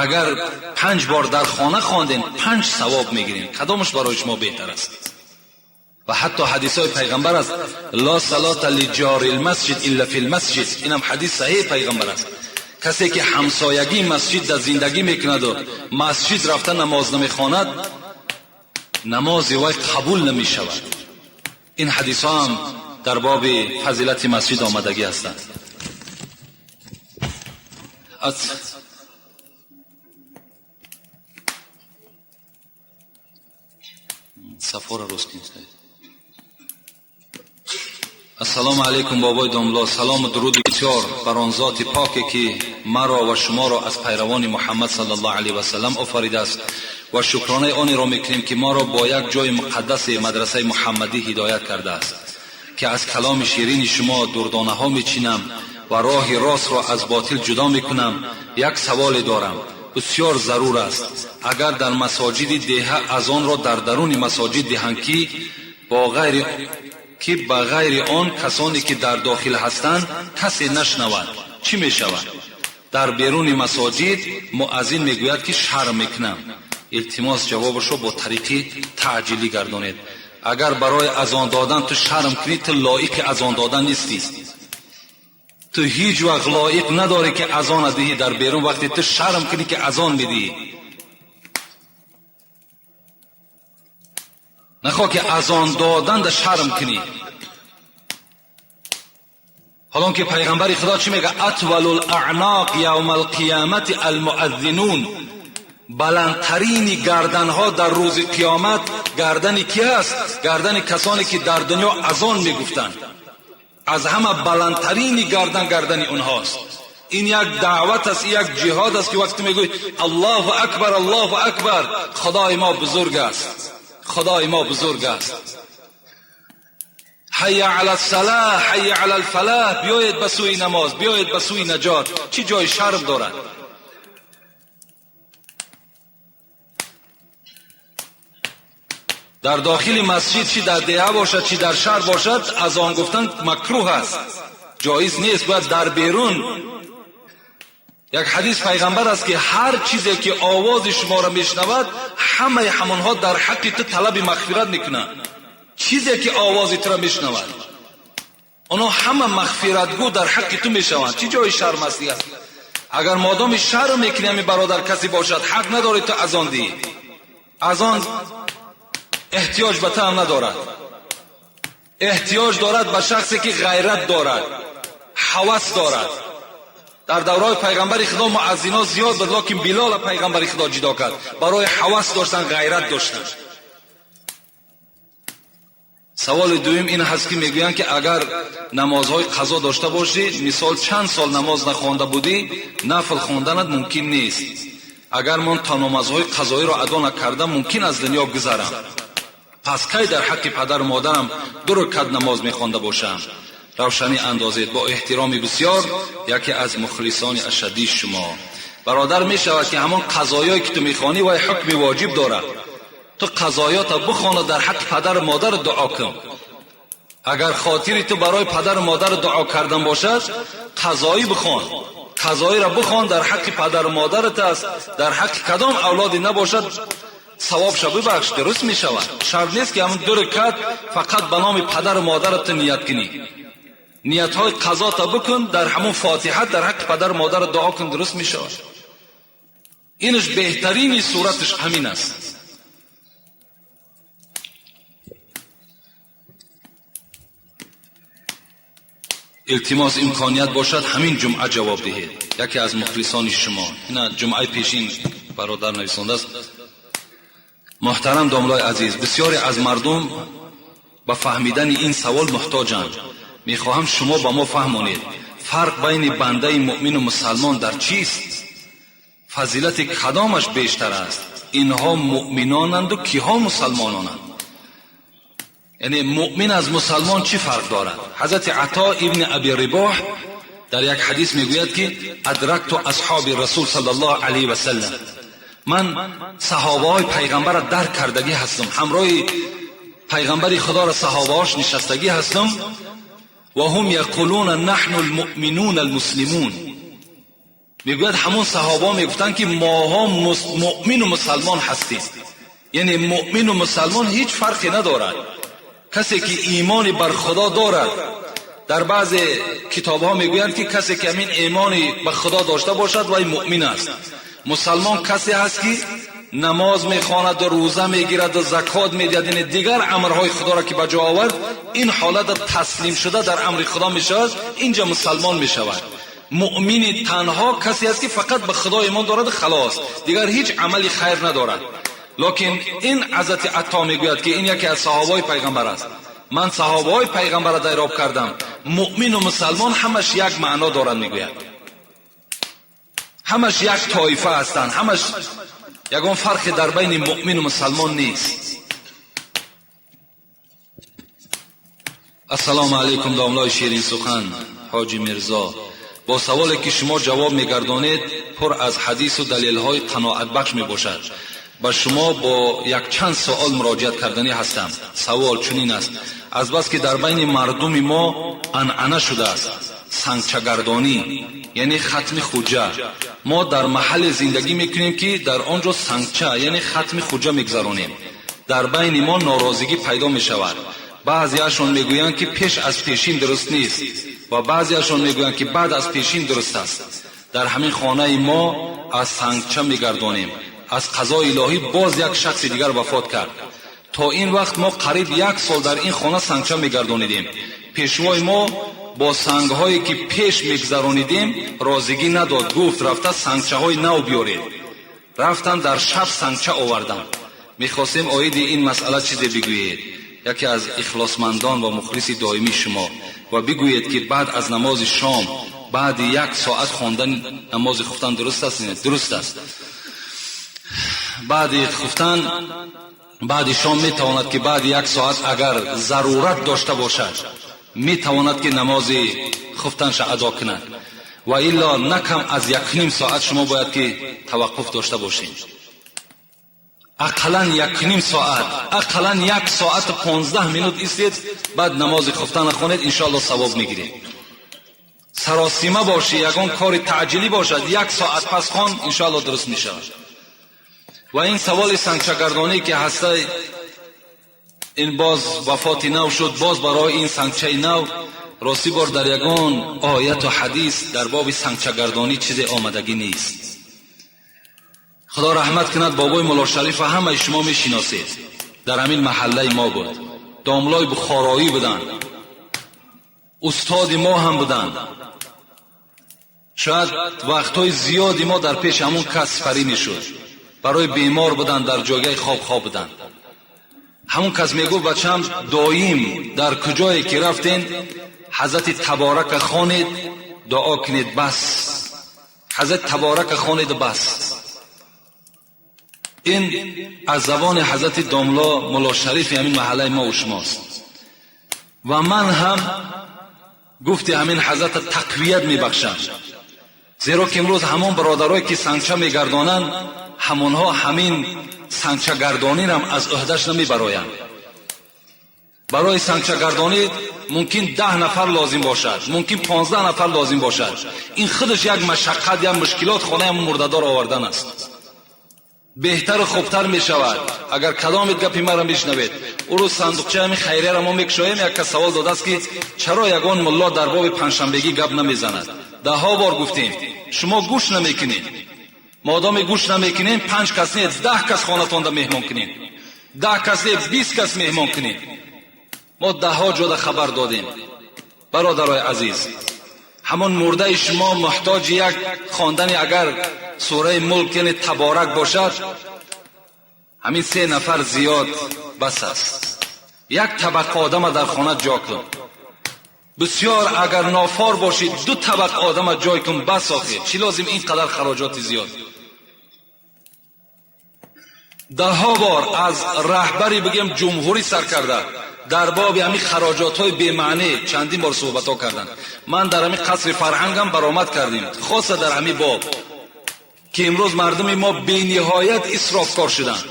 Агар 5 бор дар хона хондед, 5 савоб мегиред. Кадомаш барои шумо беҳтар аст? Ва ҳатто ҳадисҳои пайғамбар аст: ла салата лиҷори лмасҷид илла фи лмасҷид. Инам ҳадис саҳеҳи пайғамбар аст. Касе ки ҳамсоягии масҷид дар зиндагӣ мекунаду масҷид рафта намоз намехонад, намози вай қабул намешавад. Ин ҳадисҳо ҳам дар боби фазилати масҷид омадагӣ ҳастанд. Сафора рост кунед. Ассалому алайкум бобои домло, салому дуруди бисёр бар он зоти поке ки маро ва шуморо аз пайравони Муҳаммад саллаллоҳу алайҳи васаллам офаридааст ва шукронаи онеро мекунем ки моро бо як ҷои муқаддаси мадрасаи муҳаммадӣ ҳидоят кардааст, ки аз каломи ширини шумо дурдонаҳо мечинам ва роҳи ростро аз ботил ҷудо мекунам. Як саволе дорам, бисёр зарур аст. Агар дар масоҷиди деҳа азонро дар даруни масоҷид диҳанд, ки ба ғайри он касоне ки дар дохил ҳастанд касе нашнавад, чӣ мешавад? Дар беруни масоҷид муаззин мегӯяд ки шарм мекунам. Илтимос ҷавобашро бо тариқи таъҷилӣ гардонед. Агар барои азон додан ту шарм кунӣ, ту лоиқи азон додан нестӣ. Ту ҳеҷ вақт лоиқ надорӣ ки азон диҳӣ дар берун, вақте ту шарм кунӣ ки азон медиҳӣ. Нахоҳ ки азон додан да шарм кунӣ. ҳолон ки пайғамбари худо чӣ мегӯяд? Атвалул аъноқ явма алқиёмати алмуаззинун. Баландтарини гарданҳо дар рӯзи қиёмат гардани ки аст? Гардани касоне ки дар дунё азон мегуфтанд. Аз ҳама баландтарини гардан гардани онҳост. Ин як даъват аст, як ҷиҳод аст ки вақте мегӯӣ Аллоҳу акбар, Аллоҳу акбар, худои мо бузург аст, خدای ما بزرگ است. حی علی الصلاح، حی علی الفلاح، بیایید به سوی نماز، بیایید به سوی نجات. چی جای شرم دارد؟ در داخل مسجد چی در دیه باشد چی در شهر باشد اذان گفتن مکروه است، جایز نیست، باید در بیرون. یک حدیث پیغمبر است که هر چیزی که آواز شما را میشنود همه همانها در حق تو طلب مغفرت میکنند. چیزی که آواز تو را میشنود آنها همه مغفرتگو در حق تو میشوند. چی جای شرم است؟ اگر مادام شرم میکنی همین برادر کسی باشد حق نداری تو اذان دهی، اذان احتیاج به تو هم ندارد. احتیاج دارد به شخصی که غیرت دارد، هوس دارد. در دوران پیغمبر خدا مؤذنا زیاد بود، لکن بلال پیغمبر خدا جدا کرد برای هوس داشتن، غیرت داشتن. سوال دوم این هست که میگویند که اگر نمازهای قضا داشته باشی، مثال چند سال نماز نخوانده بودی، نفل خواندنت ممکن نیست. اگر من تا نمازهای قضایی را ادا نکردم ممکن از دنیا گذرم. پس کی در حق پدر و مادرم 2 رکعت نماز میخوانده باشم؟ روشنی اندازید. با احترام بسیار، یکی از مخلصان اشدی شما. برادر میشود که همان قضایایی که تو میخوانی و حکم واجب دارد، تو قضایات بخوان و در حق پدر و مادر دعا کن. اگر خاطری تو برای پدر و مادر دعا کردن باشد قضایی بخوان، قضایی را بخوان، در حق پدر و مادرت است، در حق کدام اولادی نباشد ثوابش ببخش، درست میشود. شرط نیست که همون 2 رکعت فقط به نام پدر و مادرت نیت کنی. نیت های قضا تا بکن، در همون فاتحه در حق پدر و مادر دعا کن، درست میشود. اینش بهترین صورتش همین است. التماس امکانیت باشد همین جمعه جواب دهید. یکی از مخلصان شما، نه جمعه پیشین برادر نویسنده است. محترم داملای عزیز، بسیاری از مردم به فهمیدن این سوال محتاجند. میخواهم شما به ما فهمانید فرق بین بنده مؤمن و مسلمان در چیست؟ فضیلت کدامش بیشتر است؟ اینها مؤمنانند و کیها مسلمانانند؟ یعنی مؤمن از مسلمان چی فرق دارد؟ حضرت عطا ابن ابی رباح در یک حدیث میگوید که ادرکت اصحاب رسول صلی الله علیه و سلم، من صحابه های پیغمبر را درک کردگی هستم، همراه پیغمبر خدا را صحابه هاش نشستگی هستم. و هم یقولون نحن المؤمنون المسلمون، میگوید همون صحابه میگفتن که ماها مؤمن و مسلمان هستیم. یعنی مؤمن و مسلمان هیچ فرقی ندارد. کسی که ایمان بر خدا دارد، در بعض کتاب ها میگویند که کسی که همین ایمانی به خدا داشته باشد وی مؤمن است. مسلمان کسی هست که نماز میخواند و روزه میگیرد و زکات میدهد، یعنی دیگر امرهای خدا را که به جا آورد، این حالت تسلیم شده در امر خدا میشود، اینجا مسلمان میشود. مؤمن تنها کسی است که فقط به خدا ایمان دارد، خلاص، دیگر هیچ عملی خیر ندارد. لکن این حضرت عطا میگوید که این یکی از صحابای پیغمبر است. من صحابای پیغمبر را دریاب کردم، مؤمن و مسلمان همش یک معنا دارند. میگوید همش یک طایفه هستند، همش یگان فرق در بین مؤمن و مسلمان نیست. السلام علیکم داملای شیرین سخن حاجی میرزا، با سوالی که شما جواب میگردانید پر از حدیث و دلیل‌های قناعت بخش میباشد. با شما با یک چند سوال مراجعت کردنی هستم. سوال چنین است: از بس که در بین مردم ما عنعنه شده است سنگچه گردانی، یعنی ختم خوجه، ما در محل زندگی میکنیم که در آنجا سنگچه یعنی ختم خوجه میگذرانیم. در بین ما ناراضگی پیدا میشود. بعضیاشون میگویند که پیش از پیشین درست نیست و بعضیاشون میگویند که بعد از پیشین درست است. در همین خانه ما از سنگچه میگردانیم. از قضای الهی باز یک شخص دیگر وفات کرد. تا این وقت ما قریب 1 سال در این خانه سنگچه میگردانیدیم. پیشوای ما با سنگهایی که پیش میگذرانیدیم راضیگی نداد، گفت رفته سنگچه های نو بیارید. رفتن در شب سنگچه آوردن. میخواستیم آید این مسئله چیزی بگویید، یکی از اخلاصمندان و مخلص دائمی شما، و بگویید که بعد از نماز شام بعد 1 ساعت خواندن نماز خفتن درست است؟ نه، درست است. بعد خفتن Баъди шом метавонад ки баъди як соат агар зарурат дошта бошад, метавонад ки намози хуфтанша адо кунад. Ва илло на кам аз 1.5 соат шумо бояд ки таваққуф дошта бошед. Ақаллан 1.5 соат, ақаллан 1 соат 15 минут истед, баъд намози хуфтан хонед, иншоалло савоб мегиред. Саросима бошӣ, ягон кори таъҷилӣ бошад, 1 соат пас хон, иншоалло дуруст мешавад. Ва ин саволи сангчагардонӣ ки ҳаста, ин боз вафоти нав шуд, боз барои ин сангчаи нав. Ростӣ бор дар ягон ояту ҳадис дар боби сангчагардонӣ чизе омадагӣ нест. Худо раҳмат кунад бобои Мулло Шарифа, ҳамаи шумо мешиносед, дар ҳамин маҳаллаи мо буд, домлои бухороӣ буданд, устоди мо ҳам буданд. Шояд вақтҳои зиёди мо дар пеши ҳамон кас сипарӣ мешуд. Барои бемор буданд, дар ҷойгаи хоб хоб буданд. Ҳамон кас мегуфт: бачам, доим дар куҷое ки рафтен, ҳазрати Таборака хонед, дуо кунед, бас. Ҳазрати Таборака хонед, бас. Ин аз забони ҳазрати домло Мулло Шарифи ҳамин маҳаллаи мо ва шумост. Ва ман ҳам гуфти ҳамин ҳазрата тақвият мебахшам, зеро ки имрӯз ҳамон бародарое ки сангча мегардонанд, ҳамонҳо ҳамин сангчагардонирам аз ӯҳдаш намебароянд. Барои сангчагардонӣ мумкин 10 нафар лозим бошад, мумкин 15 нафар лозим бошад. Ин худаш як машаққат, як мушкилот хонаи ҳамон мурдадор овардан аст. Беҳтару хубтар мешавад агар кадомед гапи маро мешнавед. Ӯ рӯз сандуқчаи ҳамин хайрияро мо мекушоем, як кас савол додааст ки чаро ягон мулло дар боби панҷшанбегӣ гап намезанад. Даҳҳо бор гуфтем, шумо гӯш намекунед. Модоме гӯш намекунем, 5 кас не, 10 кас хонатонда меҳмон кунем, 10 кас не, 20 кас меҳмон кунем. Мо даҳҳо ҷода хабар додем. Бародарои азиз, ҳамон мурдаи шумо муҳтоҷи як хондани агар сураи Мулк, яъне Таборак бошад, ҳамин 3 нафар зиёд бас аст. Як табақа одама дар хона ҷо кун. Бисёр агар нофор бошӣ, 2 табақа одама ҷой кун, бас. Охир чӣ лозим ин қадар хароҷоти зиёд? Даҳҳо бор аз раҳбари бигем ҷумҳурӣ сар карда дар боби ҳамин хароҷотҳои бемаънӣ чандин бор суҳбатҳо карданд. Ман дар ҳамин қасри фарҳангам баромад кардем, хоса дар ҳамин боб ки имрӯз мардуми мо бениҳоят исрофкор шуданд.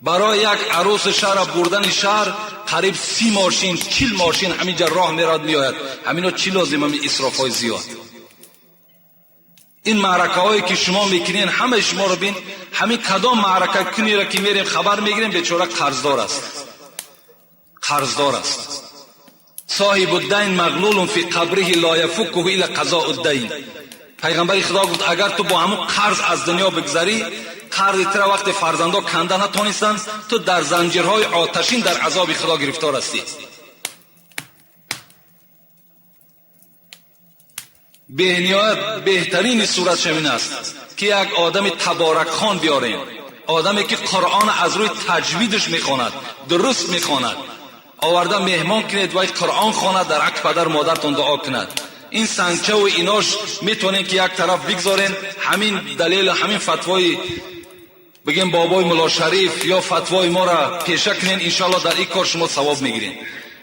Барои як арӯси шаҳра бурдани шаҳр қариб 30 мошин, 40 мошин ҳаминҷа роҳ меравад, меояд. Ҳамино чӣ лозим ҳамин исрофҳои зиёд? Ин маъракаҳое ки шумо мекунед, ҳамаи шуморо бин, ҳамин кадом маърака кунеро ки мерем хабар мегирем, бечора қарздор аст, қарздор аст. Соҳибу дайн мағлулун фи қабриҳи ло яфуккуҳу илла қазоу дайн. Пайғамбари Худо гуфт: агар ту бо ҳамун қарз аз дунё бигзарӣ, қарзи тура вақте фарзандо канда натонистанд, ту дар занҷирҳои оташин дар азоби Худо гирифтор ҳастӣ. Бениҳоят беҳтарини суратш ҳамин аст ки як одами таборакхон биёрем, одаме ки Қуръон аз рӯи таҷвидаш мехонад, дуруст мехонад, оварда меҳмон кунед, вай Қуръон хонад, дар ҳаққи падару модаратон дуо кунад. Ин сангчаву инош метавонем ки як тараф бигзорем. Ҳамин далелу ҳамин фатвои бигем бобои Мулло Шариф ё фатвои моро пеша кунен, иншоалло дар ин кор шумо савоб мегиред.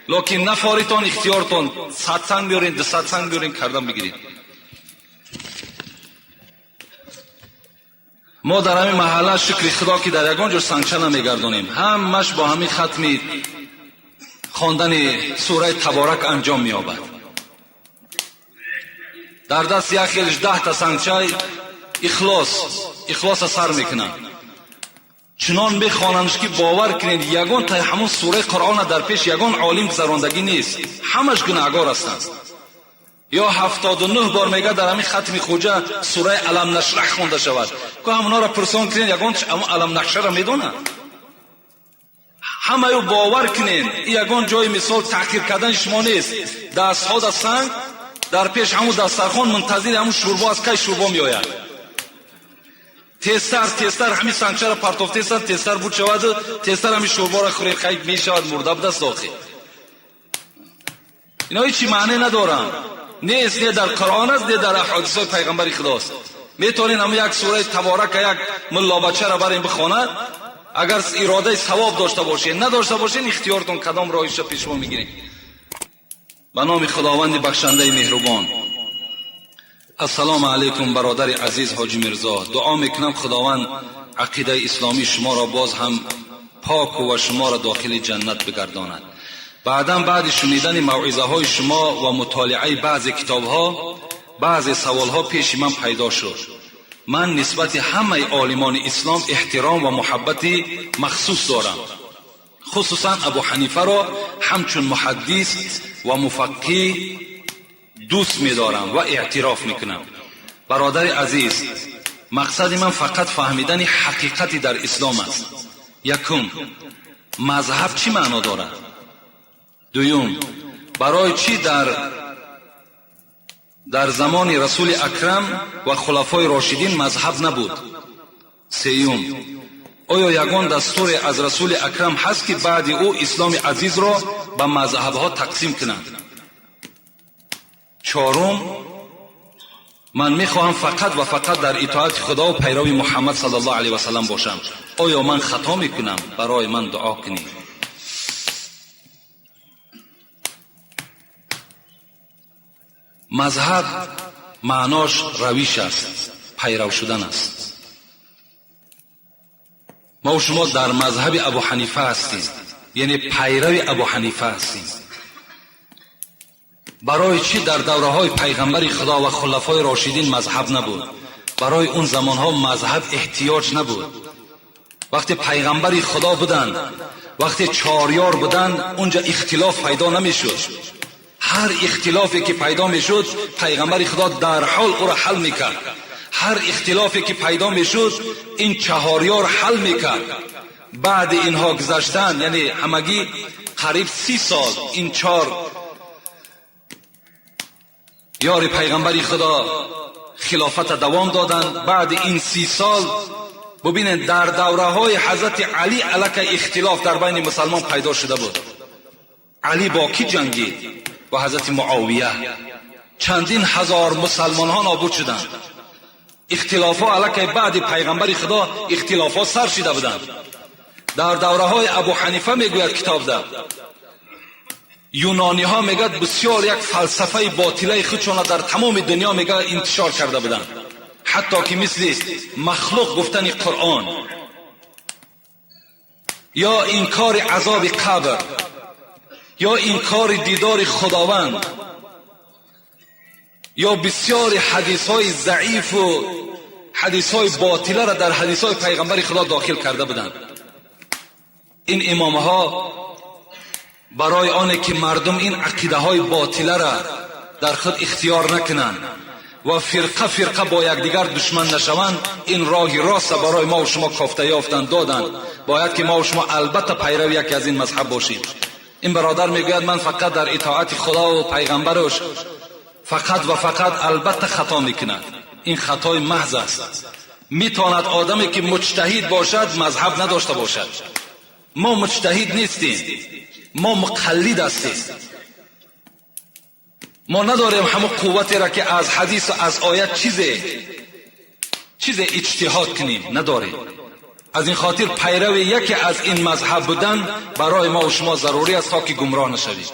Локин нафоритон, ихтиёртон, 100 санг биёрен, 200 санг биёрен, кардан бигиред. Мо дар ҳамин маҳалла, шукри Худо, ки дар ягон ҷо сангча намегардонем, ҳамаш бо ҳамин хатми хондани сураи Таборак анҷом меёбад. Дар даст як хелиш 10 та сангчаи ихлос, ихлоса сар мекунанд. Чунон мехонандш ки бовар кунед, ягон таи ҳамон сураи Қуръона дар пеш ягон олим гузарондагӣ нест, ҳамаш гунаҳгор ҳастанд. Ё 79 бор мега дар ҳамин хатми хуҷа сураи Алам нашраҳ хонда шавад. Ко ҳамонҳоро пурсон кунед, ягон ҳамон Алам нашраҳро медонад? Ҳамаю бовар кунед, ягон ҷои мисол таъхир кардани шумо нест. Дастҳо да санг дар пеш ҳамун дастархон мунтазири ҳамун шӯрбо аст, кай шӯрбо меояд. Тезтар, тезтар ҳамин сангчаро партофтестан, тезтар буд шаваду тезтар ҳамин шӯрборо хӯред, хай мешавад, мурда будаст охир. Ино ҳечи маъне надоранд. Нест, не дар Қуръон аст, не дар аҳодисҳои пайғамбари Худост. Метавонед ҳамун як сураи Таборака як муллобачаро барем бихонад, Агар иродаи савоб дошта бошед, надошта бошед, ихтиёртон кадом роҳиша пешво мегиред. Ба номи Худованди бахшандаи меҳрубон. Ассалому алайкум бародари азиз Ҳоҷи Мирзо. Дуо мекунам Худованд ақидаи исломии шуморо боз ҳам пок ва шуморо дохили ҷаннат бигардонад. Баъдан баъди шунидани мавъизаҳои шумо ва мутолиаи баъзе китобҳо, баъзе саволҳо пеши ман пайдо шуд. Ман нисбати ҳамаи олимони ислом эҳтиром ва муҳаббати махсус дорам. Хусусан Абу Ҳанифаро ҳамчун муҳаддис ва муфаққиҳ дӯст медорам ва эътироф мекунам. Бародари азиз, мақсади ман фақат фаҳмидани ҳақиқати дар ислом аст. Якум, мазҳаб чӣ маъно дорад? Дуюм, барои чӣ дар замони Расули Акрам ва хулафои рошидин мазҳаб набуд? Сеюм, оё ягон дастуре аз Расули Акрам ҳаст ки баъди ӯ исломи азизро ба мазҳабҳо тақсим кунанд? Чорум, ман мехоҳам фақат ва фақат дар итоати Худо ва пайрави Муҳаммад саллаллоҳу алайҳи васаллам бошам. Оё ман хато мекунам? Барои ман дуо кунед. Мазҳаб маънош равиш аст, пайрав шудан аст. Мо ва шумо дар мазҳаби Абу Ҳанифа ҳастем, яъне пайрави Абу Ҳанифа ҳастем. Барои чӣ дар давраҳои пайғамбари Худо ва хулафои рошидин мазҳаб набуд? Барои он замонҳо мазҳаб эҳтиёҷ набуд. Вақте пайғамбари Худо буданд, вақте чорёр буданд, унҷа ихтилоф пайдо намешуд. Ҳар ихтилофе ки пайдо мешуд, пайғамбари Худо дар ҳол ӯро ҳал мекард. Ҳар ихтилофе ки пайдо мешуд, ин чаҳорёр ҳал мекард. Баъди инҳо гузаштан, яъне ҳамагӣ қариб 30 сол ин чор ёри пайғамбари Худо хилофата давом доданд. Баъди ин 30 сол бубинед, дар давраҳои ҳазрати Алӣ аллакай ихтилоф дар байни мусалмон пайдо шуда буд. Алӣ бо кӣ ҷангид? Бо ҳазрати Муовия. Чандин ҳазор мусалмонҳо нобуд шуданд. Ихтилофҳо аллакай баъди пайғамбари Худо ихтилофҳо сар шида буданд. Дар давраҳои Абу Ҳанифа мегӯяд китобда, юнониҳо мегӯяд бисёр як фалсафаи ботилаи худшона дар тамоми дунё мегӯяд интишор карда буданд, ҳатто ки мисли махлуқ гуфтани Қуръон ё инкори азоби қабр ё инкори дидори Худованд ё бисёри ҳадисҳои заифу ҳадисҳои ботиларо дар ҳадисҳои пайғамбари Худо дохил карда буданд. Ин имомҳо барои оне ки мардум ин ақидаҳои ботиларо дар худ ихтиёр накунанд ва фирқа фирқа бо якдигар душман нашаванд, ин роҳи роста барои мо ва шумо кофта ёфтанд, доданд. Бояд ки мо ва шумо албатта пайрави яке аз ин мазҳаб бошем. Ин бародар мегӯяд ман фақат дар итоати Худо ва пайғамбараш фақат ва фақат албатта хато мекунад. Ин хатои маҳз аст. Метавонад одаме ки муҷтаҳид бошад мазҳаб надошта бошад. Мо муҷтаҳид нестем, мо муқаллид ҳастем. Мо надорем ҳамон қувватеро ки аз ҳадис ва аз оят чизе иҷтиҳод кунем, надорем. Аз ин хотир пайрави яке аз ин мазҳаб будан барои мо ва шумо зарурӣ аст то ки гумроҳ нашавем.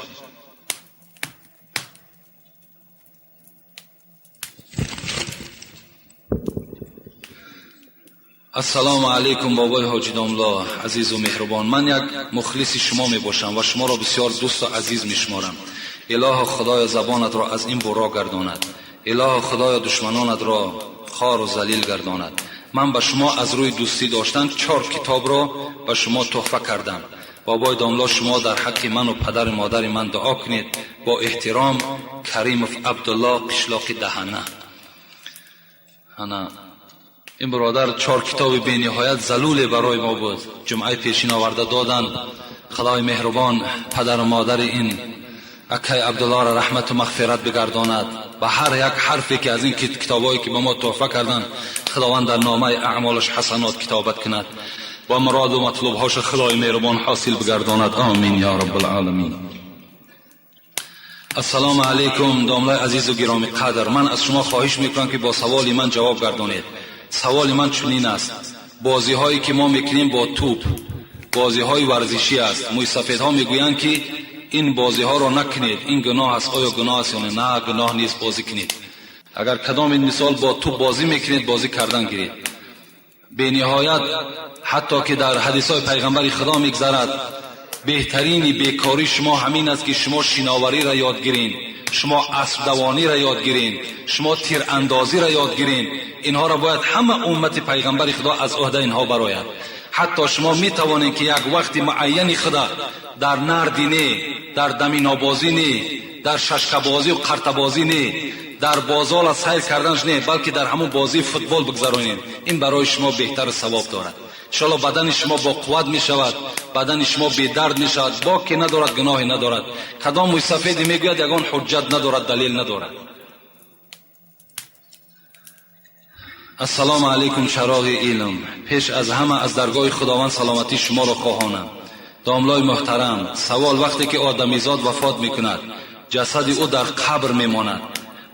Ассалому алайкум бобои Ҳоҷи Домло, азизу меҳрубон. Ман як мухлиси шумо мебошам ва шуморо бисёр дӯсту азиз мешуморам. Илоҳо Худоё забонатро аз ин буро гардонад. Илоҳо Худоё душманонатро хору залил гардонад. Ман ба шумо аз рӯи дӯстӣ доштан 4 китобро ба шумо туҳфа кардам. Бобои Домло, шумо дар ҳаққи ману падару модари ман дуо кунед. Бо эҳтиром, Каримов Абдулло, қишлоқи Даҳана. Ана ин бародар 4 китоби бениҳоят залуле барои мо буд. Ҷумъаи пешин оварда доданд. Худои меҳрубон падару модари ин акай Абдуллоро раҳмату мағфират бигардонад. Ба ҳар як ҳарфе ки аз ин китобҳое ки ба мо туҳфа карданд, Худованд дар номаи аъмолаш ҳасанот китобат кунад ва муроду матлубҳоша Худои меҳрубон ҳосил бигардонад. Омин ё раббалъоламин. Ассалому алайкум домлаи азизу гиромӣ қадр. Ман аз шумо хоҳиш мекунам ки бо саволи ман ҷавоб гардонед. Саволи ман чунин аст: بازی هایی که ما میکنیم با توپ بازی های ورزشی است. موی سفیدها میگویند که این بازی ها را نکنید، این گناه است. آیا گناه است یا نه؟ نه، گناه نیست، بازی کنید. اگر کدام این مثال با توپ بازی میکنید، بازی کردن گیرید. به نهایت حتی که در حدیث های پیغمبر خدا میگذرد، بهترین بیکاری شما همین است که شما شناوری را یاد گیرین، شما اسب دوانی را یاد گیرین، شما تیر اندازی را یاد گیرین. اینها را باید همه امت پیغمبر خدا از عهده اینها براید. حتی شما می توانید که یک وقت معین خدا در نردی نه، در دمینابازی نه، در ششکبازی و قرتبازی نه، در بازار سیر کردنش نه، بلکه در همون بازی فوتبال بگذارانید. این برای شما بهتر ثواب دارد. انشاءالله بدن شما با قوت می شود، بدن شما بی درد می شود، باکی ندارد، گناهی ندارد. کدام موی سفیدی میگوید یگان حجت ندارد، دلیل ندارد. السلام علیکم چراغ علم. پیش از همه از درگاه خداوند سلامتی شما را خواهانم. داملای محترم، سوال: وقتی که آدمیزاد وفات میکند، جسد او در قبر میماند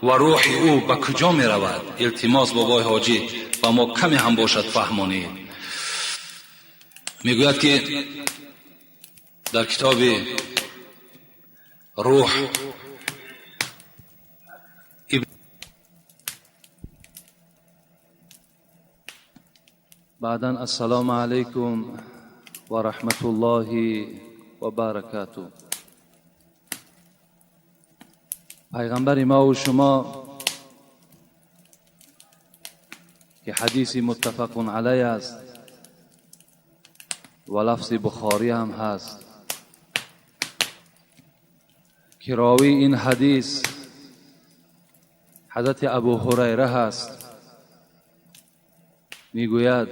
و روح او به کجا میرود؟ التماس بابای حاجی و ما کمی هم باشد فهمانید. میگوید که در کتاب روح بعدا السلام علیکم و رحمت الله و برکاته. پیغمبر ما و شما که حدیث متفق علیه است و لفظ بخاری هم هست، که راوی این حدیث حضرت ابو هریره هست، میگوید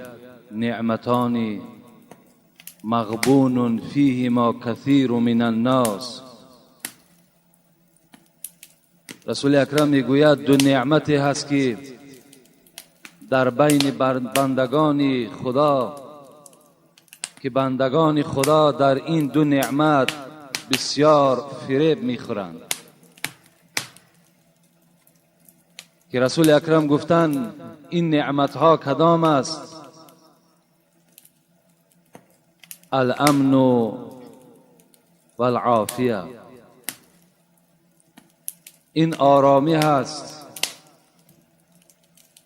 نعمتان مغبون فیهما کثیر من الناس. رسول اکرم میگوید دو نعمتی هست که در بین بندگان خدا، که بندگان خدا در این دو نعمت بسیار فریب میخورند. که رسول اکرم گفتند این نعمت ها کدام است؟ الامن و العافیه. این آرامی هست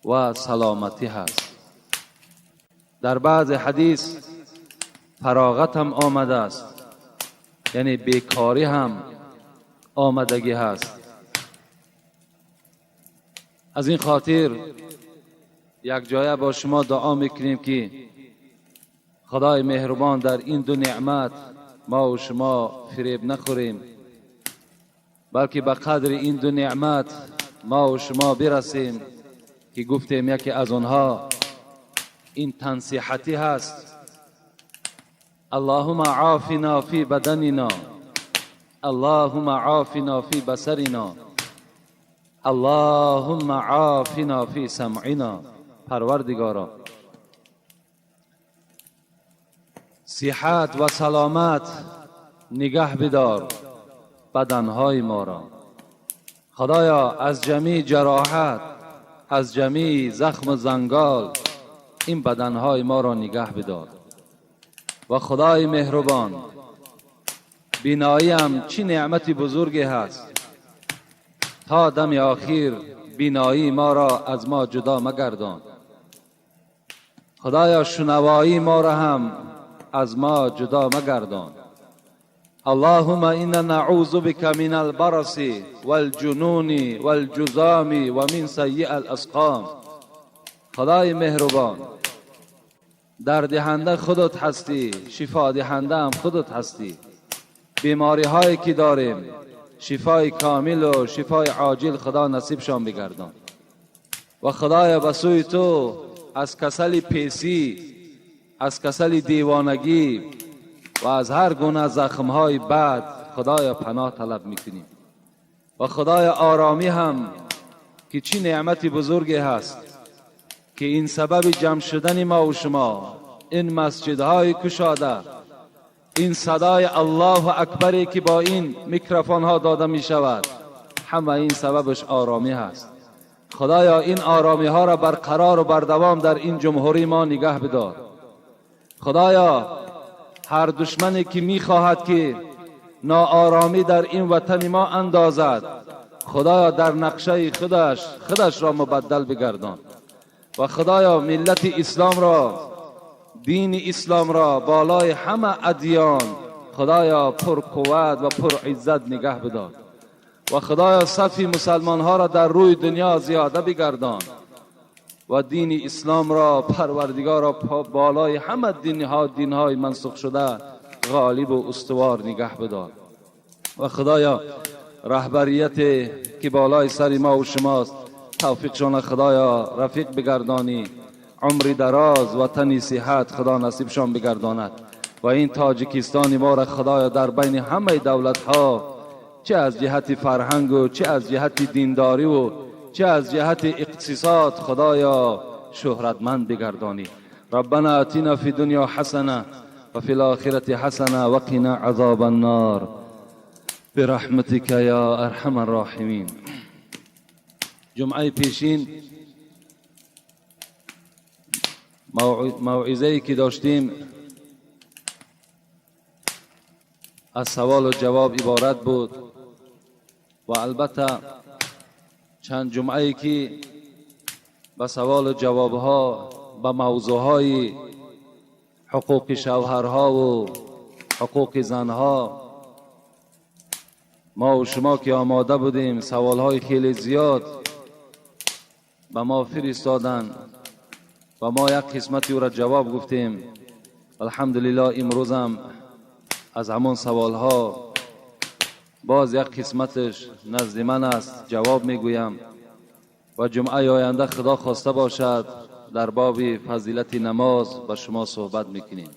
و سلامتی هست. در بعض حدیث فراغت هم آمده است، یعنی بیکاری هم آمدگی هست. از این خاطر یک جایه با شما دعا میکنیم که خدای مهربان در این دو نعمت ما و شما فریب نخوریم، بلکه به قدر این دو نعمت ما و شما برسیم که گفتیم یکی از آنها این تنصیحتی هست. اللهم عافنا فی بدننا، اللهم عافنا فی بصرنا، اللهم عافنا فی سمعنا. پروردگارا صحت و سلامت نگه بدار بدنهای ما را. خدایا از جمیع جراحت، از جمیع زخم و زنگال این بدنهای ما را نگه بدار. و خدای مهربان، بینایی هم چی نعمت بزرگی هست، تا دم آخر بینایی ما را از ما جدا مگردان. خدایا شنوایی ما را هم از ما جدا مگردان. اللهم انا نعوذ بك من البرص والجنون والجذام ومن سیء الاسقام. خدای مهربان، دردهنده خودت هستی، شفا دهنده هم خودت هستی. بیماری هایی که داریم شفای کامل و شفای عاجل خدا نصیبشان بگردان. و خدایا به سوی تو از کسل پیسی، از کسل دیوانگی و از هر گونه زخمهای بد خدایا پناه طلب میکنیم. و خدای آرامی هم که چی نعمت بزرگی هست که این سبب جمع شدن ما و شما، این مسجدهای کشاده، این صدای الله اکبری که با این میکروفون ها داده می شود، همه این سببش آرامی هست. خدایا این آرامی ها را برقرار و بردوام در این جمهوری ما نگه بدار. خدایا هر دشمنی که میخواهد که ناآرامی در این وطن ما اندازد، خدایا در نقشه خودش را مبدل بگردان و خدایا ملت اسلام را، دین اسلام را بالای همه ادیان خدایا پر قوت و پر عزت نگه بدار و خدایا صف مسلمان ها را در روی دنیا زیاده بگردان و دین اسلام را پروردگار را بالای همه دینهای منسوخ شده غالب و استوار نگه بدار و خدایا رهبریت که بالای سر ما و شماست توفیقشان خدایا رفیق بگردانی، عمری دراز و تنی صحت خدا نصیبشان بگرداند و این تاجیکستان ما را خدایا در بین همه دولت ها چه از جهت فرهنگ و چه از جهت دینداری و چه از جهت اقتصاد خدایا شهرتمند بگردانی. ربنا آتنا فی دنیا حسنه و فی الاخرة حسنه و قنا عذاب النار برحمتك یا ارحم الراحمین. جمعه پیشین موعظه‌ای که داشتیم از سوال و جواب عبارت بود و البته چند جمعه‌ای که به سوال و جوابها به موضوعهای حقوق شوهرها و حقوق زنها ما و شما که آماده بودیم، سوالهای خیلی زیاد به ما فرستادن و ما یک قسمتی او را جواب گفتیم. الحمدلله امروز هم از همان سوالها باز یک قسمتش نزد من است، جواب میگویم و جمعه آینده خدا خواسته باشد در باب فضیلت نماز با شما صحبت میکنیم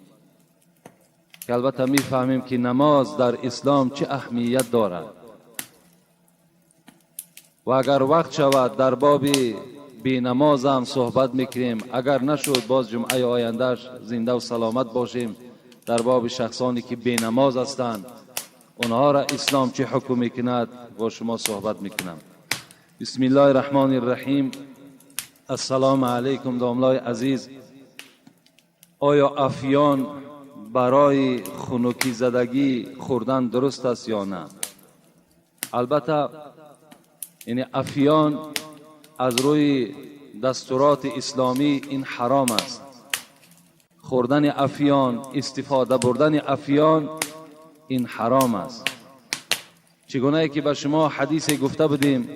که البته میفهمیم که نماز در اسلام چه اهمیت دارد و اگر وقت شود در باب بی نماز هم صحبت میکنیم، اگر نشد باز جمعه آیندهش زنده و سلامت باشیم در باب شخصانی که بی نماز هستند اونها را اسلام چه حکم میکند با شما صحبت میکنم. بسم الله الرحمن الرحیم. السلام علیکم داملای عزیز. آیا افیان برای خنکی زدگی خوردن درست است یا نه؟ البته یعنی افیان از روی دستورات اسلامی این حرام است. خوردن افیان، استفاده بردن افیان این حرام است. چگونه که به شما حدیث گفته بودیم،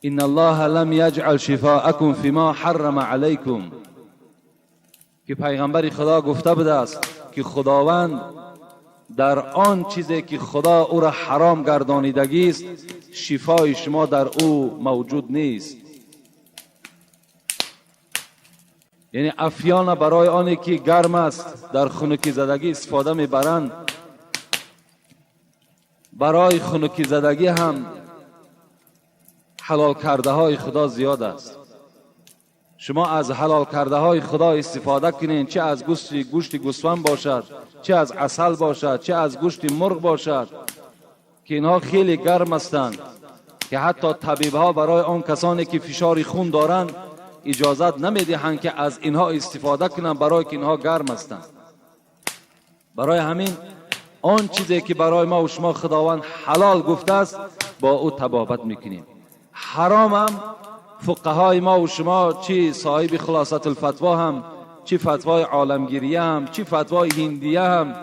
ان الله لم یجعل شفاءکم فیما حرم علیکم، که پیغمبر خدا گفته بوده است که خداوند در آن چیزی که خدا او را حرام گردانیدگی است شفای شما در او موجود نیست. یعنی افیان برای آنی که گرم است در خنکی زدگی استفاده میبرند، برای خنکی زدگی هم حلال کرده های خدا زیاد است. شما از حلال کرده های خدا استفاده کنین، چه از گوشت گوسفند باشد، چه از عسل باشد، چه از گوشت مرغ باشد که اینها خیلی گرم هستند که حتی طبیب ها برای آن کسانی که فشار خون دارند اجازت نمیدهند که از اینها استفاده کنند، برای که اینها گرم هستند. برای همین آن چیزی که برای ما و شما خداوند حلال گفته است با او طبابت میکنیم. حرام هم فقهای ما و شما، چی صاحب خلاصت الفتوا هم، چی فتوای عالمگیریه هم، چی فتوای هندیه هم،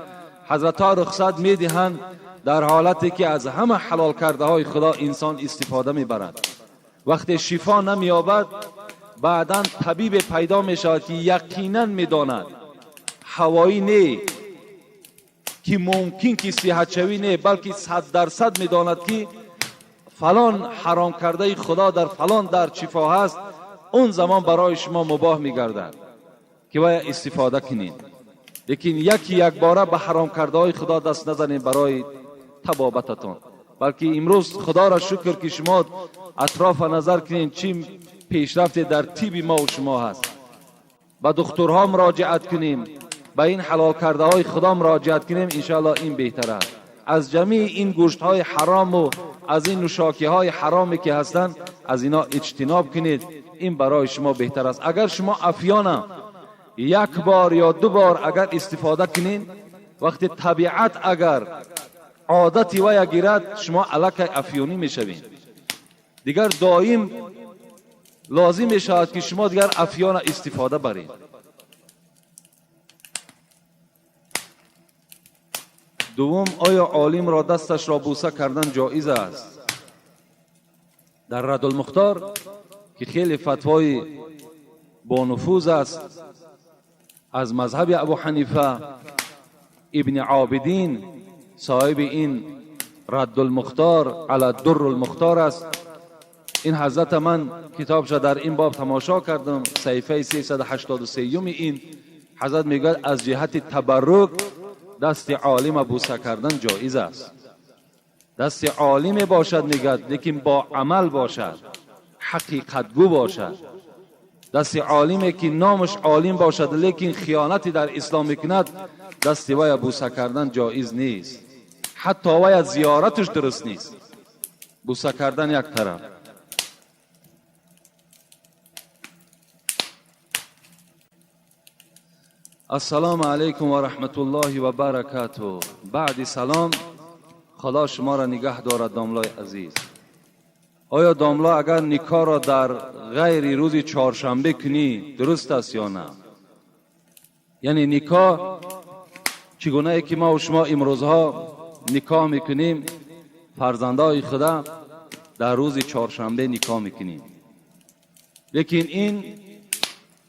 حضرت ها رخصت میدهند در حالتی که از همه حلال کرده های خدا انسان استفاده میبرد. وقتی شفا نمییابد بعدا طبیب پیدا میشود که یقینا میداند، هوایی نه که ممکن که صحت شوی نه، بلکه 100% میداند که فلان حرام کرده خدا در فلان در شفا هست، اون زمان برای شما مباح میگردد که باید استفاده کنید. لیکن یکی یک باره به حرام کرده های خدا دست نزنید برای طبابتتان، بلکه امروز خدا را شکر که شما اطراف نظر کنید چی پیشرفت در طب ما و شما هست. به دکترها مراجعت کنیم، به این حلال کرده های خدا مراجعت کنیم، انشاءالله این بهتر است. از جمیع این گوشت های حرام و از این نوشاکی های حرامی که هستند از اینا اجتناب کنید. این برای شما بهتر است. اگر شما افیانه یک بار یا دو بار اگر استفاده کنین، وقتی طبیعت اگر عادتی ویا گیرد، شما الکی افیونی میشوین. دیگر دائم لازم میشود که شما دیگر افیان استفاده برید. دوم، آیا عالم را دستش را بوسه کردن جایز است؟ در رد المختار که خیلی فتوای با نفوذ است از مذهب ابو حنیفه، ابن عابدین صاحب این رد المختار علی در المختار است. این حضرت من کتابش در این باب تماشا کردم، صحیفه 383 این حضرت میگوید از جهت تبرک دست عالم بوسه کردن جایز است. دست عالم باشد میگد، لیکن با عمل باشد، حقیقتگو باشد. دست عالمی که نامش عالم باشد لیکن خیانتی در اسلام میکند، دست وی بوسه کردن جایز نیست. حتی وی زیارتش درست نیست. بوسه کردن یک طرف. السلام علیکم و رحمت الله و برکاته. بعد سلام، خدا شما را نگه دارد داملای عزیز. آیا داملا اگر نکاح را در غیر روز چهارشنبه کنی درست است یا نه؟ یعنی نکاح چگونه ای که ما و شما امروزها نکاح میکنیم، فرزندای خدا در روز چهارشنبه نکاح میکنیم، لیکن این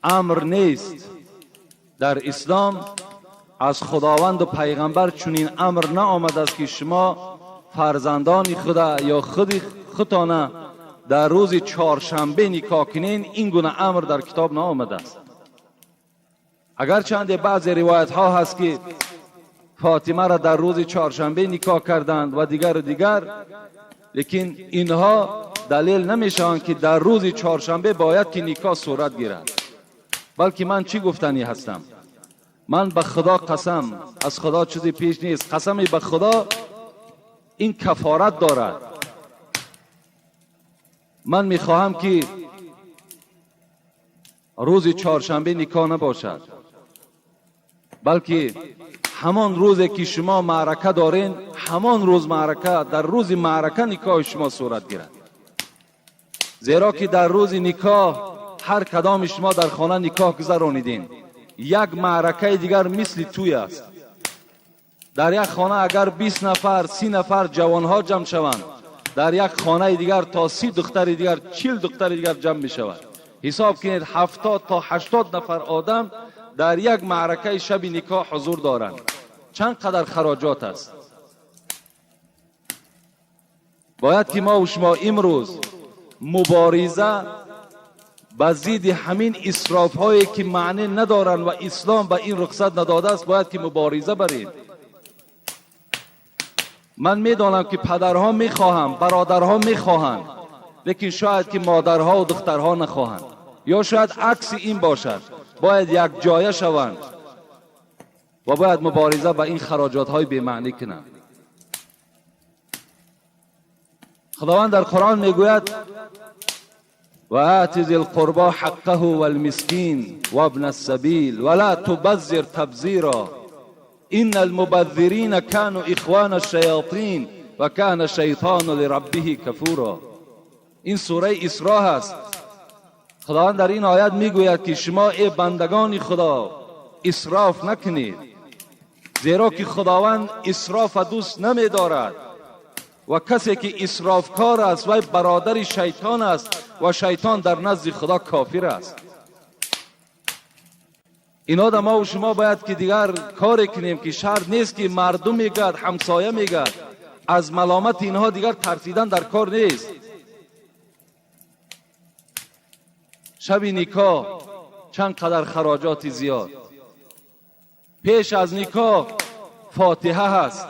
امر نیست. در اسلام از خداوند و پیغمبر چنین امر نآمده است که شما فرزندان خدا یا خود خودتانه در روز چهارشنبه نکاح کنین. این گونه امر در کتاب نآمده است. اگر چند بعضی روایت ها هست که فاطمه را در روز چهارشنبه نکاح کردند و دیگر و دیگر، لیکن اینها دلیل نمیشوند که در روز چهارشنبه باید که نکاح صورت گیرد. بلکه من چی گفتنی هستم؟ من به خدا قسم، از خدا چیزی پیش نیست، قسمی به خدا این کفارت دارد. من میخواهم که روز چهارشنبه نکاح نباشد، بلکه همان روزی که شما معرکه دارین، همان روز معرکه، در روز معرکه نکاح شما صورت گیرد. زیرا که در روز نکاح هر کدام شما در خانه نکاح گذرانیدین، یک معرکه دیگر مثل توی است. در یک خانه اگر 20 نفر 30 نفر جوانها جمع شوند، در یک خانه دیگر تا 30 دختر دیگر 40 دختر دیگر جمع می شود. حساب کنید 70 تا 80 نفر آدم در یک معرکه شب نکاح حضور دارند. چند قدر خراجات است. باید که ما و شما امروز مبارزه به ضد همین اسراف هایی که معنی ندارند و اسلام به این رخصت نداده است، باید که مبارزه بریم. من میدانم که پدرها میخواهند، برادرها میخواهند، لیکن شاید که مادرها و دخترها نخواهند، یا شاید عکس این باشد. باید یک جایه شوند و باید مبارزه با این خراجات های بی معنی کنند. خداوند در قرآن میگوید و آت ذی القربى حقه والمسکین وابن السبیل ولا تبذر تبذیرا ان المبذرین كانوا اخوان الشیاطین و کان الشیطان لربه کفورا. این سوره اسراء است. خداوند در این آیت میگوید که شما ای بندگان خدا اسراف نکنید، زیرا که خداوند اسراف دوست نمیدارد و کسی که اسرافکار است وی برادر شیطان است و شیطان در نزد خدا کافر است. اینا ما و شما باید که دیگر کاری کنیم که شرط نیست که مردم میگد، همسایه میگد، از ملامت اینها دیگر ترسیدن در کار نیست. شب نکاح چند قدر خراجات زیاد، پیش از نکاح فاتحه هست.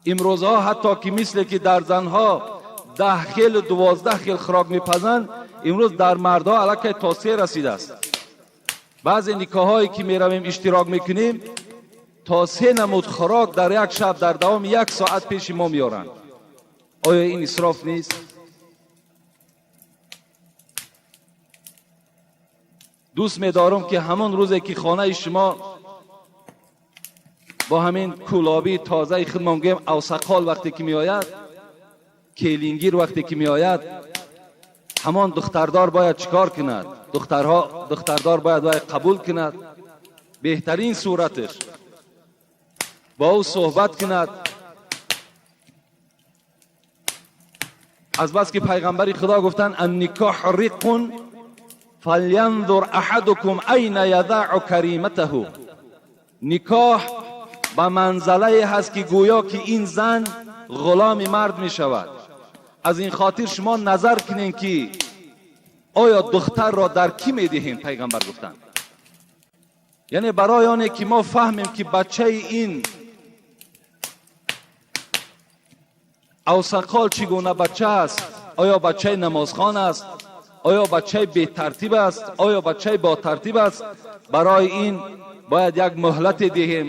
امروزها حتی که مثل که در زنها 10 خیل و 12 خیل خوراک میپزند، امروز در مردها الکی تا 3 رسیده است. بعضی نکاحهایی که میرویم اشتراک میکنیم، То се намуд хӯрок дар як шаб дар давоми як соат пеши мо меоранд. Оё ин исроф нест? Дӯст медорам ки ҳамон рӯзе ки хонаи шумо бо ҳамин кӯлобии тозаи худмон гӯем авсақол вақте ки меояд, келингир вақте ки меояд, ҳамон духтардор бояд чикор кунад? Духтардор бояд вай қабул кунад, беҳтарин сураташ бо ӯ суҳбат кунад. Аз бас ки пайғамбари Худо гуфтанд анникоҳ риқун фалянзур аҳадукум айна язаъу кариматаҳу. Никоҳ ба манзалае ҳаст ки гӯё ки ин зан ғуломи мард мешавад. Аз ин хотир шумо назар кунед ки оё духтарро дар кӣ медиҳем, пайғамбар гуфтанд. Яъне барои оне ки мо фаҳмем ки бачаи ин авсақол чӣ гуна бача аст, оё бачаи намозхон аст, оё бачаи бетартиб аст, оё бачаи ботартиб аст, барои ин бояд як муҳлате диҳем,